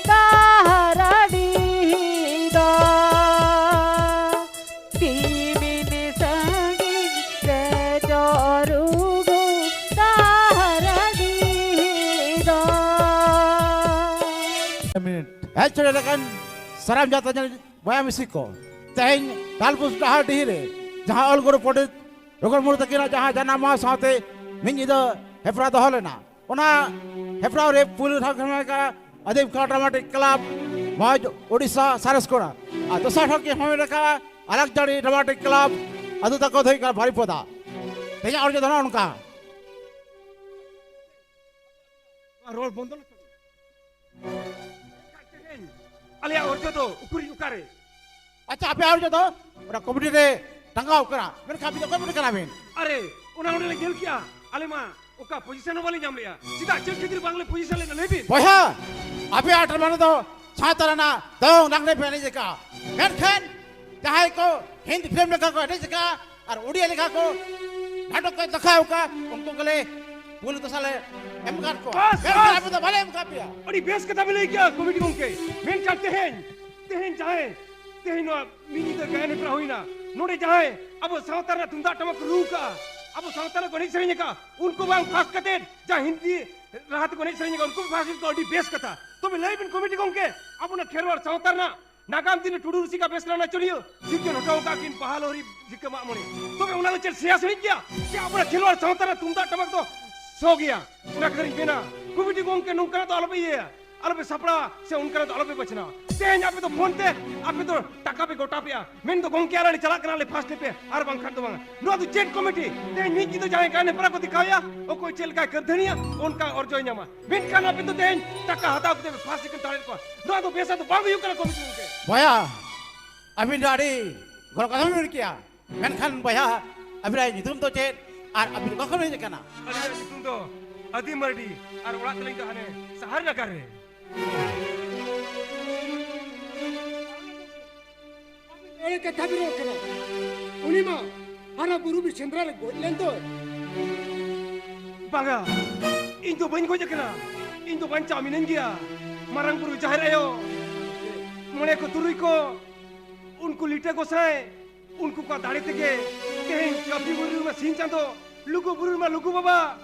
ᱰᱟᱦᱟᱨᱰᱤᱦᱤ ᱫᱚ, ᱛᱤᱢᱤᱱ ᱥᱟᱺᱜᱤᱧ ᱨᱮ ᱪᱚᱨᱩ ᱜᱷᱩ ᱰᱟᱦᱟᱨᱰᱤᱦᱤ ᱫᱚ᱾ ᱢᱤᱱᱤᱴ᱾ ᱦᱮᱡ ᱥᱮᱴᱮᱨ ᱟᱠᱟᱱ ᱥᱟᱱᱟᱢ ᱡᱟᱛᱨᱟ ᱧᱮᱞ ᱵᱚᱭᱦᱟ ᱢᱤᱥᱤ ᱠᱚ, ᱛᱮᱦᱮᱧ ᱰᱟᱞᱵᱩᱥ ᱰᱟᱦᱟᱨᱰᱤᱦᱤ ᱨᱮ ᱡᱟᱦᱟᱸ ᱚᱞ ᱜᱩᱨᱩ ᱯᱚᱱᱰᱤᱛ ᱨᱚᱜᱷᱩᱱᱟᱛᱷ ᱢᱩᱨᱢᱩ ᱛᱟᱹᱠᱤᱱᱟᱜ ᱡᱟᱦᱟᱸ ᱡᱟᱱᱟᱢ ᱢᱟᱦᱟ ᱥᱟᱶᱛᱮ ᱢᱤᱫ ᱧᱤᱫᱟᱹ ᱦᱮᱯᱨᱟᱣ ᱫᱚᱦᱚ ᱞᱮᱱᱟ, ᱚᱱᱟ ᱦᱮᱯᱨᱟᱣ ᱨᱮ ᱯᱩᱭᱞᱩ ᱴᱷᱟᱶ ᱠᱚ ᱦᱟᱢᱮᱴ ᱟᱠᱟᱫᱼᱟ ᱟᱫᱤᱢ ᱠᱟᱞᱟ ᱰᱨᱟᱢᱟᱴᱤᱠ ᱠᱞᱟᱵᱽ ᱢᱚᱡᱽ ᱳᱰᱤᱥᱟ ᱥᱟᱨᱮᱥᱠᱳᱲᱟ, ᱟᱨ ᱫᱚᱥᱟᱨ ᱴᱷᱟᱶ ᱠᱤᱱ ᱦᱟᱢᱮᱴ ᱟᱠᱟᱫᱼᱟ ᱟᱞᱟᱠᱡᱟᱲᱤ ᱰᱨᱟᱢᱟᱴᱤᱠ ᱠᱞᱟᱵᱽ ᱟᱫᱩ ᱛᱟᱠᱚ ᱫᱷᱟᱹᱭ ᱠᱟᱱᱟ ᱵᱟᱨᱤᱯᱚᱫᱟ᱾ ᱛᱮᱦᱮᱧᱟᱜ ᱚᱨᱡᱚ ᱫᱚ ᱱᱚᱜᱼᱚ ᱱᱚᱝᱠᱟ᱾ ᱨᱚᱲ ᱵᱚᱱᱫᱚ ᱞᱮᱠᱷᱟᱱ ᱛᱮᱦᱮᱧ ᱟᱞᱮᱭᱟᱜ ᱚᱨᱡᱚ ᱫᱚ ᱩᱠᱩᱨᱤᱡ ᱚᱠᱟᱨᱮ? ᱟᱪᱪᱷᱟ, ᱟᱯᱮᱭᱟᱜ ᱚᱨᱡᱚ ᱫᱚ ᱚᱱᱟ ᱠᱚᱢᱤᱴᱤ ᱨᱮ ᱴᱟᱸᱜᱟᱣ ᱠᱟᱱᱟ, ᱢᱮᱱᱠᱷᱟᱱ ᱟᱯᱮ ᱫᱚ ᱚᱠᱚᱭ ᱯᱮ ᱠᱟᱱᱟ ᱵᱤᱱ? ᱟᱨᱮ, ᱚᱱᱟ ᱚᱸᱰᱮ ᱞᱮ ᱧᱮᱞ ᱠᱮᱜᱼᱟ, ᱟᱞᱮ ᱢᱟ ᱚᱠᱟ ᱯᱚᱡᱤᱥᱚᱱ ᱦᱚᱸ ᱵᱟᱞᱮ ᱧᱟᱢ ᱞᱮᱜᱼᱟ᱾ ᱪᱮᱫᱟᱜ, ᱪᱮᱫ ᱠᱷᱟᱹᱛᱤᱨ ᱵᱟᱝᱞᱮ ᱯᱚᱡᱤᱥᱚᱱ ᱞᱮᱱᱟ, ᱞᱟᱹᱭ ᱵᱤᱱ? ᱵᱚᱭᱦᱟ, ᱟᱯᱮᱭᱟᱜ ᱴᱟᱨᱢᱟᱱ ᱫᱚ ᱥᱟᱶᱛᱟ ᱨᱮᱱᱟᱜ ᱫᱚᱝ ᱞᱟᱜᱽᱬᱮ ᱯᱮ ᱮᱱᱮᱡ ᱟᱠᱟᱫᱼᱟ, ᱢᱮᱱᱠᱷᱟᱱ ᱡᱟᱦᱟᱸᱭ ᱠᱚ ᱦᱤᱱᱫᱤ ᱯᱷᱤᱞᱢ ᱞᱮᱠᱟ ᱠᱚ ᱮᱱᱮᱡ ᱟᱠᱟᱫᱼᱟ ᱟᱨ ᱩᱰᱤᱭᱟ ᱞᱮᱠᱟ ᱠᱚ ᱱᱟᱴᱚᱠ ᱠᱚ ᱫᱮᱠᱷᱟᱣ ᱠᱟᱜᱼᱟ, ᱩᱱᱠᱩ ᱜᱮᱞᱮ ᱯᱩᱭᱞᱩ ᱫᱚᱥᱟᱨ ᱞᱮ ᱮᱢ ᱟᱠᱟᱫ ᱠᱚᱣᱟ᱾ ᱵᱟᱥ, ᱢᱮᱱᱠᱷᱟᱱ ᱵᱟᱥ᱾ ᱟᱯᱮ ᱫᱚ ᱵᱟᱞᱮ ᱮᱢ ᱟᱠᱟᱫ ᱯᱮᱭᱟ᱾ ᱟᱹᱰᱤ ᱵᱮᱥ ᱠᱟᱛᱷᱟ ᱵᱤᱱ ᱞᱟᱹᱭ ᱠᱮᱜᱼᱟ ᱠᱚᱢᱤᱴᱤ ᱜᱚᱢᱠᱮ᱾ ᱢᱮᱱᱠᱷᱟᱱ ᱛᱮᱦᱮᱧ, ᱛᱮᱦᱮᱧ ᱡᱟᱦᱟᱸᱭ, ᱛᱮᱦᱮᱧ ᱱᱚᱣᱟ ᱢᱤᱫ ᱧᱤᱫᱟᱹ ᱜᱟᱭᱟᱱ ᱦᱮᱯᱨᱟᱣ ᱦᱩᱭᱱᱟ, ᱱᱚᱰᱮ ᱡᱟᱦᱟᱸᱭ ᱟᱵᱚ ᱥᱟᱶᱛᱟ ᱨᱮᱱᱟᱜ ᱛᱩᱢᱫᱟᱜ ᱴᱟᱢᱟᱠ ᱠᱚ ᱨᱩ ᱠᱟᱜᱼᱟ, ᱟᱵᱚ ᱥᱟᱶᱛᱟ ᱨᱮᱠᱚ ᱮᱱᱮᱡ ᱥᱮᱨᱮᱧ ᱟᱠᱟᱫᱼᱟ, ᱩᱱᱠᱩ ᱵᱟᱝ ᱯᱷᱟᱥ ᱠᱟᱛᱮ ᱡᱟᱦᱟᱸ ᱦᱤᱱᱫᱤ ᱨᱟᱦᱟ ᱛᱮᱠᱚ ᱮᱱᱮᱡ ᱥᱮᱨᱮᱧ ᱟᱠᱟᱫᱼᱟ, ᱩᱱᱠᱩ ᱯᱷᱟᱥ ᱠᱚ ᱟᱹᱰᱤ ᱵᱮᱥ ᱠᱟᱛᱷᱟ᱾ ᱛᱚᱵᱮ ᱞᱟᱹᱭ ᱵᱤᱱ ᱠᱚᱢᱤᱴᱤ ᱜᱚᱢᱠᱮ, ᱟᱵᱚᱱᱟᱜ ᱠᱷᱮᱨᱣᱟᱲ ᱥᱟᱶᱛᱟ ᱨᱮᱱᱟᱜ ᱱᱟᱜᱟᱢ ᱫᱤᱱ ᱨᱮ ᱴᱩᱰᱩ ᱨᱩᱥᱤᱠᱟ ᱵᱮᱥᱨᱟ ᱱᱟᱪᱚᱱᱤᱭᱟᱹ ᱥᱤᱨᱡᱚᱱ ᱦᱚᱴᱚ ᱟᱠᱟᱫ ᱠᱤᱱ ᱵᱟᱦᱟ ᱞᱳᱦᱨᱤ ᱡᱤᱛᱠᱟᱹ ᱢᱟᱜ ᱢᱚᱬᱮ᱾ ᱛᱚᱵᱮ ᱚᱱᱟ ᱫᱚ ᱪᱮᱫ ᱥᱮᱭᱟ ᱥᱤᱬᱤᱡ ᱜᱮᱭᱟ? ᱥᱮ ᱟᱵᱚᱱᱟᱜ ᱠᱷᱮᱨᱣᱟᱲ ᱥᱟᱶᱛᱟ ᱨᱮᱱᱟᱜ ᱛᱩᱢᱫᱟᱜ ᱴᱟᱢᱟᱠ ᱫᱚ ᱥᱚ ᱜᱮᱭᱟ? ᱚᱱᱟ ᱠᱷᱟᱹᱛᱤᱨ ᱤᱧ ᱢᱮᱱᱟ, ᱠᱚᱢᱤᱴᱤ ᱜᱚᱢᱠᱮ, ᱱᱚᱝᱠᱟᱱᱟᱜ ᱫᱚ ᱟᱞᱚᱯᱮ ᱤᱭᱟᱹᱭᱟ, ᱟᱞᱚᱯᱮ ᱥᱟᱯᱲᱟᱣᱟ, ᱥᱮ ᱚᱱᱠᱟᱱᱟᱜ ᱫᱚ ᱟᱞᱚᱯᱮ ᱵᱟᱪᱷᱱᱟᱣᱟ᱾ ᱛᱮᱦᱮᱧ ᱟᱯᱮ ᱫᱚ ᱯᱷᱳᱱ ᱛᱮ ᱟᱯᱮ ᱫᱚ ᱴᱟᱠᱟ ᱯᱮ ᱜᱚᱴᱟ ᱯᱮᱭᱟ, ᱢᱮᱱ ᱫᱚ ᱜᱚᱢᱠᱮ ᱟᱞᱮ ᱞᱮ ᱪᱟᱞᱟᱜ ᱠᱟᱱᱟ, ᱞᱮ ᱯᱷᱟᱥᱴ ᱯᱮ, ᱟᱨ ᱵᱟᱝᱠᱷᱟᱱ ᱫᱚ ᱵᱟᱝᱟ᱾ ᱱᱚᱣᱟ ᱫᱚ ᱪᱮᱫ ᱠᱚᱢᱤᱴᱤ? ᱛᱮᱦᱮᱧ ᱢᱤᱫ ᱧᱤᱫᱟᱹ ᱡᱟᱦᱟᱸᱭ ᱜᱟᱭᱟᱱ ᱦᱮᱯᱨᱟᱣ ᱠᱚ ᱫᱮᱠᱷᱟᱣᱮᱭᱟ, ᱚᱠᱚᱭ ᱪᱮᱫ ᱞᱮᱠᱟᱭ ᱠᱟᱹᱨᱫᱷᱟᱹᱱᱤᱭᱟ, ᱚᱱᱠᱟ ᱚᱨᱡᱚᱭ ᱧᱟᱢᱟ᱾ ᱢᱮᱱᱠᱷᱟᱱ ᱟᱯᱮ ᱫᱚ ᱛᱮᱦᱮᱧ ᱴᱟᱠᱟ ᱦᱟᱛᱟᱣ ᱠᱟᱛᱮ ᱯᱮ ᱯᱷᱟᱥ ᱥᱮᱠᱮᱱᱰ ᱫᱟᱲᱮᱭᱟᱜ ᱠᱚᱣᱟ᱾ ᱱᱚᱣᱟ ᱫᱚ ᱵᱮᱥᱟ ᱫᱚ ᱵᱟᱝ ᱦᱩᱭᱩᱜ ᱠᱟᱱᱟ ᱠᱚᱢᱤᱴᱤ ᱜᱚᱢᱠᱮ᱾ ᱵᱚᱭᱦᱟ, ᱟᱹᱵᱤᱱ ᱫᱚ ᱟᱹᱰᱤ ᱜᱚᱲᱚ ᱠᱟᱛᱷᱟ ᱵᱤᱱ ᱢᱮᱱ ᱠᱮᱜᱼᱟ᱾ ᱢᱮᱱᱠᱷᱟᱱ ᱵᱚᱭᱦᱟ, ᱟᱹᱵᱤᱱᱟᱜ ᱧᱩᱛᱩᱢ ᱫᱚ ᱪᱮᱫ ᱟᱨ ᱟᱹᱵᱤᱱ ᱚᱠᱟ ᱠᱷᱚᱱ ᱵᱤᱱ ᱦᱮᱡ ᱟᱠᱟᱱᱟ? ᱟᱹᱞᱤᱧᱟᱜ ᱧᱩᱛᱩᱢ ᱫᱚ ᱟᱹᱫᱤ ᱢᱟᱨᱰᱤ ᱟᱨ ᱚᱲᱟᱜ ᱛᱟᱹᱞᱤᱧ ᱫᱚ ᱦᱟᱱᱮ ᱥᱟᱦᱟᱨ ᱱᱟᱜᱟᱨ ᱨᱮ᱾ ᱮᱲᱮ ᱠᱟᱛᱷᱟ ᱵᱤᱱ ᱨᱚᱲ ᱠᱟᱱᱟ᱾ ᱩᱱᱤ ᱢᱟ ᱦᱟᱱᱟ ᱵᱩᱨᱩ ᱵᱤᱨ ᱥᱮᱸᱫᱽᱨᱟ ᱨᱮ ᱜᱚᱡ ᱞᱮᱱ ᱫᱚᱭ᱾ ᱵᱟᱝᱟ, ᱤᱧ ᱫᱚ ᱵᱟᱹᱧ ᱜᱚᱡ ᱟᱠᱟᱱᱟ᱾ ᱤᱧ ᱫᱚ ᱵᱟᱧᱪᱟᱣ ᱢᱤᱱᱟᱹᱧ ᱜᱮᱭᱟ᱾ ᱢᱟᱨᱟᱝ ᱵᱩᱨᱩ, ᱡᱟᱦᱮᱨ ᱟᱭᱳ, ᱢᱚᱬᱮ ᱠᱚ ᱛᱩᱨᱩᱭ ᱠᱚ, ᱩᱱᱠᱩ ᱞᱤᱴᱟᱹ ᱜᱚᱸᱥᱟᱭ, ᱩᱱᱠᱩ ᱠᱚᱣᱟᱜ ᱫᱟᱲᱮ ᱛᱮᱜᱮ ᱛᱮᱦᱮᱧ ᱠᱟᱹᱯᱤ ᱵᱩᱨᱩ ᱨᱮᱢᱟ ᱥᱤᱧ ᱪᱟᱸᱫᱚ, ᱞᱩᱜᱩ ᱵᱩᱨᱩ ᱨᱮᱢᱟ ᱞᱩᱜᱩ ᱵᱟᱵᱟ,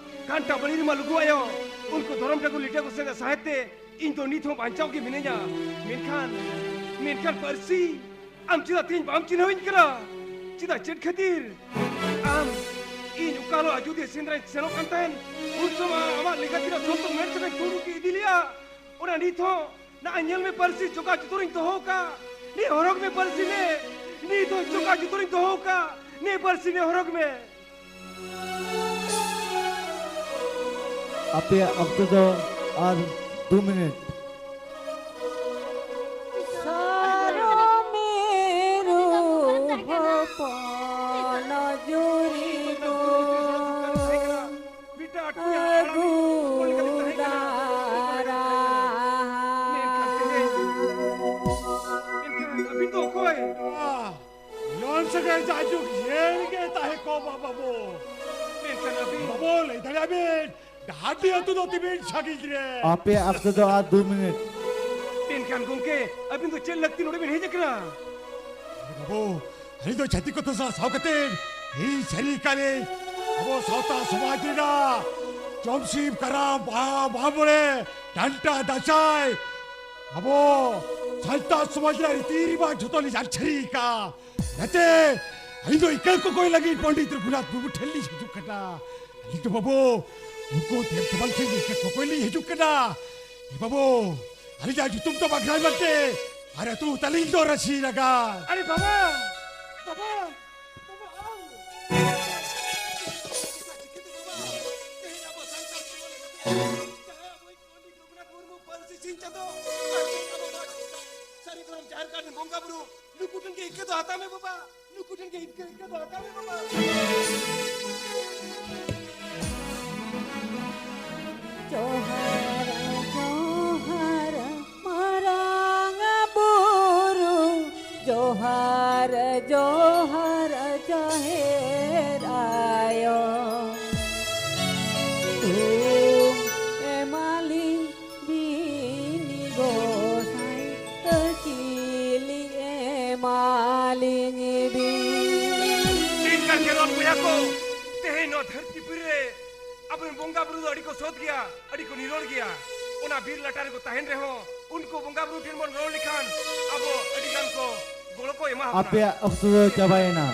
ᱜᱷᱟᱱᱴᱟ ᱵᱟᱲᱤ ᱨᱮᱢᱟ ᱞᱩᱜᱩ ᱟᱭᱳ, ᱩᱱᱠᱩ ᱫᱷᱚᱨᱚᱢ ᱴᱷᱟᱹᱠᱩᱨ ᱞᱤᱴᱟᱹ ᱜᱚᱸᱥᱟᱭ ᱥᱟᱦᱮᱫ ᱛᱮ ᱤᱧ ᱫᱚ ᱱᱤᱛ ᱦᱚᱸ ᱵᱟᱧᱪᱟᱣ ᱜᱮ ᱢᱤᱱᱟᱹᱧᱟ᱾ ᱢᱮᱱᱠᱷᱟᱱ, ᱢᱮᱱᱠᱷᱟᱱ ᱯᱟᱹᱨᱥᱤ, ᱟᱢ ᱪᱮᱫᱟᱜ ᱛᱮᱦᱮᱧ ᱵᱟᱢ ᱪᱤᱱᱦᱟᱹᱣᱤᱧ ᱠᱟᱱᱟ? ᱪᱮᱫᱟᱜ, ᱪᱮᱫ ᱠᱷᱟᱹᱛᱤᱨ? ᱟᱢ, ᱤᱧ ᱚᱠᱟ ᱦᱤᱞᱳᱜ ᱟᱡᱚᱫᱤᱭᱟᱹ ᱥᱮᱸᱫᱽᱨᱟᱧ ᱥᱮᱱᱚᱜ ᱠᱟᱱ ᱛᱟᱦᱮᱸᱱ, ᱩᱱ ᱥᱚᱢᱚᱭ ᱟᱢᱟᱜ ᱞᱮᱸᱜᱟ ᱛᱤ ᱨᱮ ᱥᱚᱱᱛᱚᱨ ᱢᱮᱱ ᱥᱟᱠᱟᱢ ᱛᱩᱨᱩ ᱠᱮ ᱤᱫᱤ ᱞᱮᱭᱟ᱾ ᱚᱱᱟ ᱱᱤᱛ ᱦᱚᱸ ᱱᱚᱜᱼᱚᱭ ᱧᱮᱞ ᱢᱮ, ᱯᱟᱹᱨᱥᱤ ᱡᱚᱜᱟᱣ ᱡᱚᱛᱚᱱᱤᱧ ᱫᱚᱦᱚ ᱠᱟᱜ᱾ ᱱᱤᱭᱟᱹ ᱦᱚᱨᱚᱜᱽ ᱢᱮ ᱯᱟᱹᱨᱥᱤ ᱱᱮ, ᱱᱤᱛ ᱦᱚᱸ ᱡᱚᱜᱟᱣ ᱡᱚᱛᱚᱱᱤᱧ ᱫᱚᱦᱚ ᱠᱟᱜ᱾ ᱱᱤᱭᱟᱹ ᱯᱟᱹᱨᱥᱤ ᱱᱮ ᱦᱚᱨᱚᱜᱽ ᱢᱮ᱾ ᱟᱯᱮᱭᱟᱜ ᱚᱠᱛᱚ ᱫᱚ ᱟᱨ ᱫᱩ ᱢᱤᱱᱤᱴ᱾ ᱥᱟᱨᱚ ᱢᱤᱨᱩ ᱦᱚᱯᱚᱱ ᱡᱩᱨᱤ ᱫᱚ ᱢᱤᱫᱴᱟᱝ ᱟᱹᱛᱩ ᱨᱮᱱᱟᱜ ᱟᱹᱜᱩ ᱟᱲᱟᱝ ᱚᱞ ᱞᱮᱠᱟᱛᱮ ᱛᱟᱦᱮᱸ ᱠᱟᱱᱟ᱾ ᱫᱟᱨᱟ᱾ ᱢᱮᱱᱠᱷᱟᱱ ᱛᱮᱦᱮᱧ, ᱢᱮᱱᱠᱷᱟᱱ ᱟᱹᱵᱤᱱ ᱫᱚ ᱚᱠᱚᱭ? ᱱᱚᱣᱟ ᱥᱟᱹᱜᱟᱹᱭ ᱡᱟᱭᱡᱩᱜᱽ ᱡᱤᱭᱟᱹᱲ ᱜᱮ ᱛᱟᱦᱮᱸ ᱠᱚᱜ᱾ ᱵᱟᱵᱟ ᱵᱟᱹᱵᱩ᱾ ᱢᱮᱱᱠᱷᱟᱱ ᱟᱹᱵᱤᱱ ᱵᱟᱹᱵᱩ, ᱞᱟᱹᱭ ᱫᱟᱲᱮᱭᱟᱜ ᱵᱤᱱ, ᱰᱟᱦᱟᱨᱰᱤ ᱟᱹᱛᱩ ᱫᱚ ᱛᱤᱢᱤᱱ ᱥᱟᱺᱜᱤᱧ ᱨᱮ? ᱟᱯᱮᱭᱟᱜ ᱚᱠᱛᱚ ᱫᱚ ᱟᱨ ᱫᱩ ᱢᱤᱱᱤᱴ᱾ ᱢᱮᱱᱠᱷᱟᱱ ᱜᱚᱢᱠᱮ, ᱟᱹᱵᱤᱱ ᱫᱚ ᱪᱮᱫ ᱞᱟᱹᱠᱛᱤ ᱱᱚᱰᱮ ᱵᱤᱱ ᱦᱮᱡ ᱟᱠᱟᱱᱟ? ᱵᱟᱹᱵᱩ, ᱟᱹᱞᱤᱧ ᱫᱚ ᱪᱷᱟᱹᱛᱤᱠ ᱠᱚ ᱥᱟᱶ ᱥᱟᱶ ᱠᱟᱛᱮ ᱤᱧ ᱥᱟᱹᱨᱤ ᱠᱟᱞᱮ ᱟᱵᱚ ᱥᱟᱶᱛᱟ ᱥᱚᱢᱟᱡᱽ ᱨᱮᱱᱟᱜ ᱡᱚᱢᱥᱤᱢ, ᱠᱟᱨᱟᱢ, ᱵᱟᱦᱟ, ᱢᱟᱜ ᱢᱚᱬᱮ, ᱰᱟᱱᱴᱟ, ᱫᱟᱸᱥᱟᱭ, ᱟᱵᱚ ᱥᱟᱱᱛᱟᱲ ᱥᱚᱢᱟᱡᱽ ᱨᱮᱱᱟᱜ ᱨᱤᱛᱤ ᱨᱮᱣᱟᱡᱽ ᱡᱷᱚᱛᱚ ᱞᱤᱧ ᱡᱟᱱᱪᱷᱟᱹᱨᱤ ᱟᱠᱟᱫᱼᱟ᱾ ᱡᱟᱛᱮ ᱟᱹᱞᱤᱧ ᱫᱚ ᱤᱠᱟᱹ ᱠᱚᱠᱚᱭ ᱞᱟᱹᱜᱤᱫ ᱯᱚᱱᱰᱤᱛ ᱨᱚᱜᱷᱩᱱᱟᱛᱷ ᱢᱩᱨᱢᱩ ᱴᱷᱮᱱ ᱞᱤᱧ ᱦᱤᱡᱩᱜ ᱠᱟᱱᱟ᱾ ᱟᱹᱞᱤᱧ ᱫᱚ ᱵᱟᱹᱵᱩ, ᱩᱱᱠᱩ ᱫᱮᱵ ᱫᱮᱵᱟᱞ ᱴᱷᱮᱱ ᱤᱠᱟᱹ ᱠᱚᱠᱚᱭ ᱞᱤᱧ ᱦᱤᱡᱩᱜ ᱠᱟᱱᱟ᱾ ᱮ ᱵᱟᱹᱵᱩ, ᱟᱹᱞᱤᱧᱟᱜ ᱧᱩᱛᱩᱢ ᱫᱚ ᱵᱟᱜᱽᱨᱟᱭ ᱢᱟᱱᱰᱤ, ᱟᱨ ᱟᱹᱛᱩ ᱛᱟᱹᱞᱤᱧ ᱫᱚ ᱨᱟᱹᱥᱤ ᱱᱟᱜᱟᱨ᱾ ᱟᱨᱮ ᱵᱟᱵᱟ, ᱵᱟᱵᱟ, ᱵᱟᱵᱟ, ᱟᱢ᱾ ᱛᱮᱦᱮᱧ ᱟᱵᱚ ᱥᱟᱱᱛᱟᱲ ᱥᱮᱨᱣᱟ ᱞᱮᱠᱟᱛᱮ ᱡᱟᱦᱟᱸᱭ ᱟᱵᱚᱭᱤᱡ ᱯᱚᱱᱰᱤᱛ ᱨᱚᱜᱷᱩᱱᱟᱛᱷ ᱢᱩᱨᱢᱩ, ᱯᱟᱹᱨᱥᱤ ᱥᱤᱧ ᱪᱟᱸᱫᱚ, ᱟᱨ ᱛᱮᱦᱮᱧ ᱟᱵᱚ ᱱᱚᱣᱟ ᱥᱟᱹᱨᱤ ᱫᱷᱚᱨᱚᱢ ᱡᱟᱦᱮᱨ ᱜᱟᱲ ᱨᱮᱱ ᱵᱚᱸᱜᱟ ᱵᱩᱨᱩ, ᱱᱩᱠᱩ ᱴᱷᱮᱱ ᱜᱮ ᱤᱠᱟᱹ ᱫᱚ ᱦᱟᱛᱟᱣ ᱢᱮ ᱵᱟᱵᱟ, ᱱᱩᱠᱩ ᱴᱷᱮᱱ ᱜᱮ ᱤᱠᱟᱹ, ᱤᱠᱟᱹ ᱫᱚ ᱦᱟᱛᱟᱣ ᱢᱮ ᱵᱟᱵᱟ᱾ ᱡᱚᱦᱟᱨ, ᱡᱚᱦᱟᱨ, ᱢᱟᱨᱟᱝ ᱵᱩᱨᱩ, ᱡᱚᱦᱟᱨ, ᱡᱚᱦᱟᱨ, ᱡᱟᱦᱮᱨ ᱟᱭᱳ᱾ ᱛᱷᱩᱢ ᱮᱢᱟᱞᱤᱧ ᱵᱤᱱ ᱜᱚᱸᱥᱟᱭ, ᱟᱹᱠᱤᱞ ᱮᱢᱟᱞᱤᱧ ᱵᱤᱱ᱾ ᱪᱮᱫ ᱠᱟᱱ ᱠᱷᱮᱨᱣᱟᱞ ᱵᱚᱭᱦᱟ ᱠᱚ, ᱛᱮᱦᱮᱧ ᱱᱚᱣᱟ ᱫᱷᱟᱹᱨᱛᱤ ᱯᱩᱨᱤ ᱨᱮ ᱟᱵᱚᱨᱮᱱ ᱵᱚᱸᱜᱟ ᱵᱩᱨᱩ ᱫᱚ ᱟᱹᱰᱤ ᱠᱚ ᱥᱚᱛ ᱜᱮᱭᱟ, ᱟᱹᱰᱤ ᱠᱚ ᱱᱤᱨᱚᱲ ᱜᱮᱭᱟ᱾ ᱚᱱᱟ ᱵᱤᱨ ᱞᱟᱴᱟ ᱨᱮᱠᱚ ᱛᱟᱦᱮᱱ ᱨᱮᱦᱚᱸ, ᱩᱱᱠᱩ ᱵᱚᱸᱜᱟ ᱵᱩᱨᱩ ᱴᱷᱮᱱ ᱵᱚᱱ ᱨᱚᱲ ᱞᱮᱠᱷᱟᱱ ᱟᱵᱚ ᱟᱹᱰᱤ ᱜᱟᱱ ᱠᱚ ᱜᱚᱲᱚ ᱠᱚ ᱮᱢᱟ ᱵᱚᱱᱟ᱾ ᱟᱯᱮᱭᱟᱜ ᱚᱠᱛᱚ ᱫᱚ ᱪᱟᱵᱟᱭᱮᱱᱟ᱾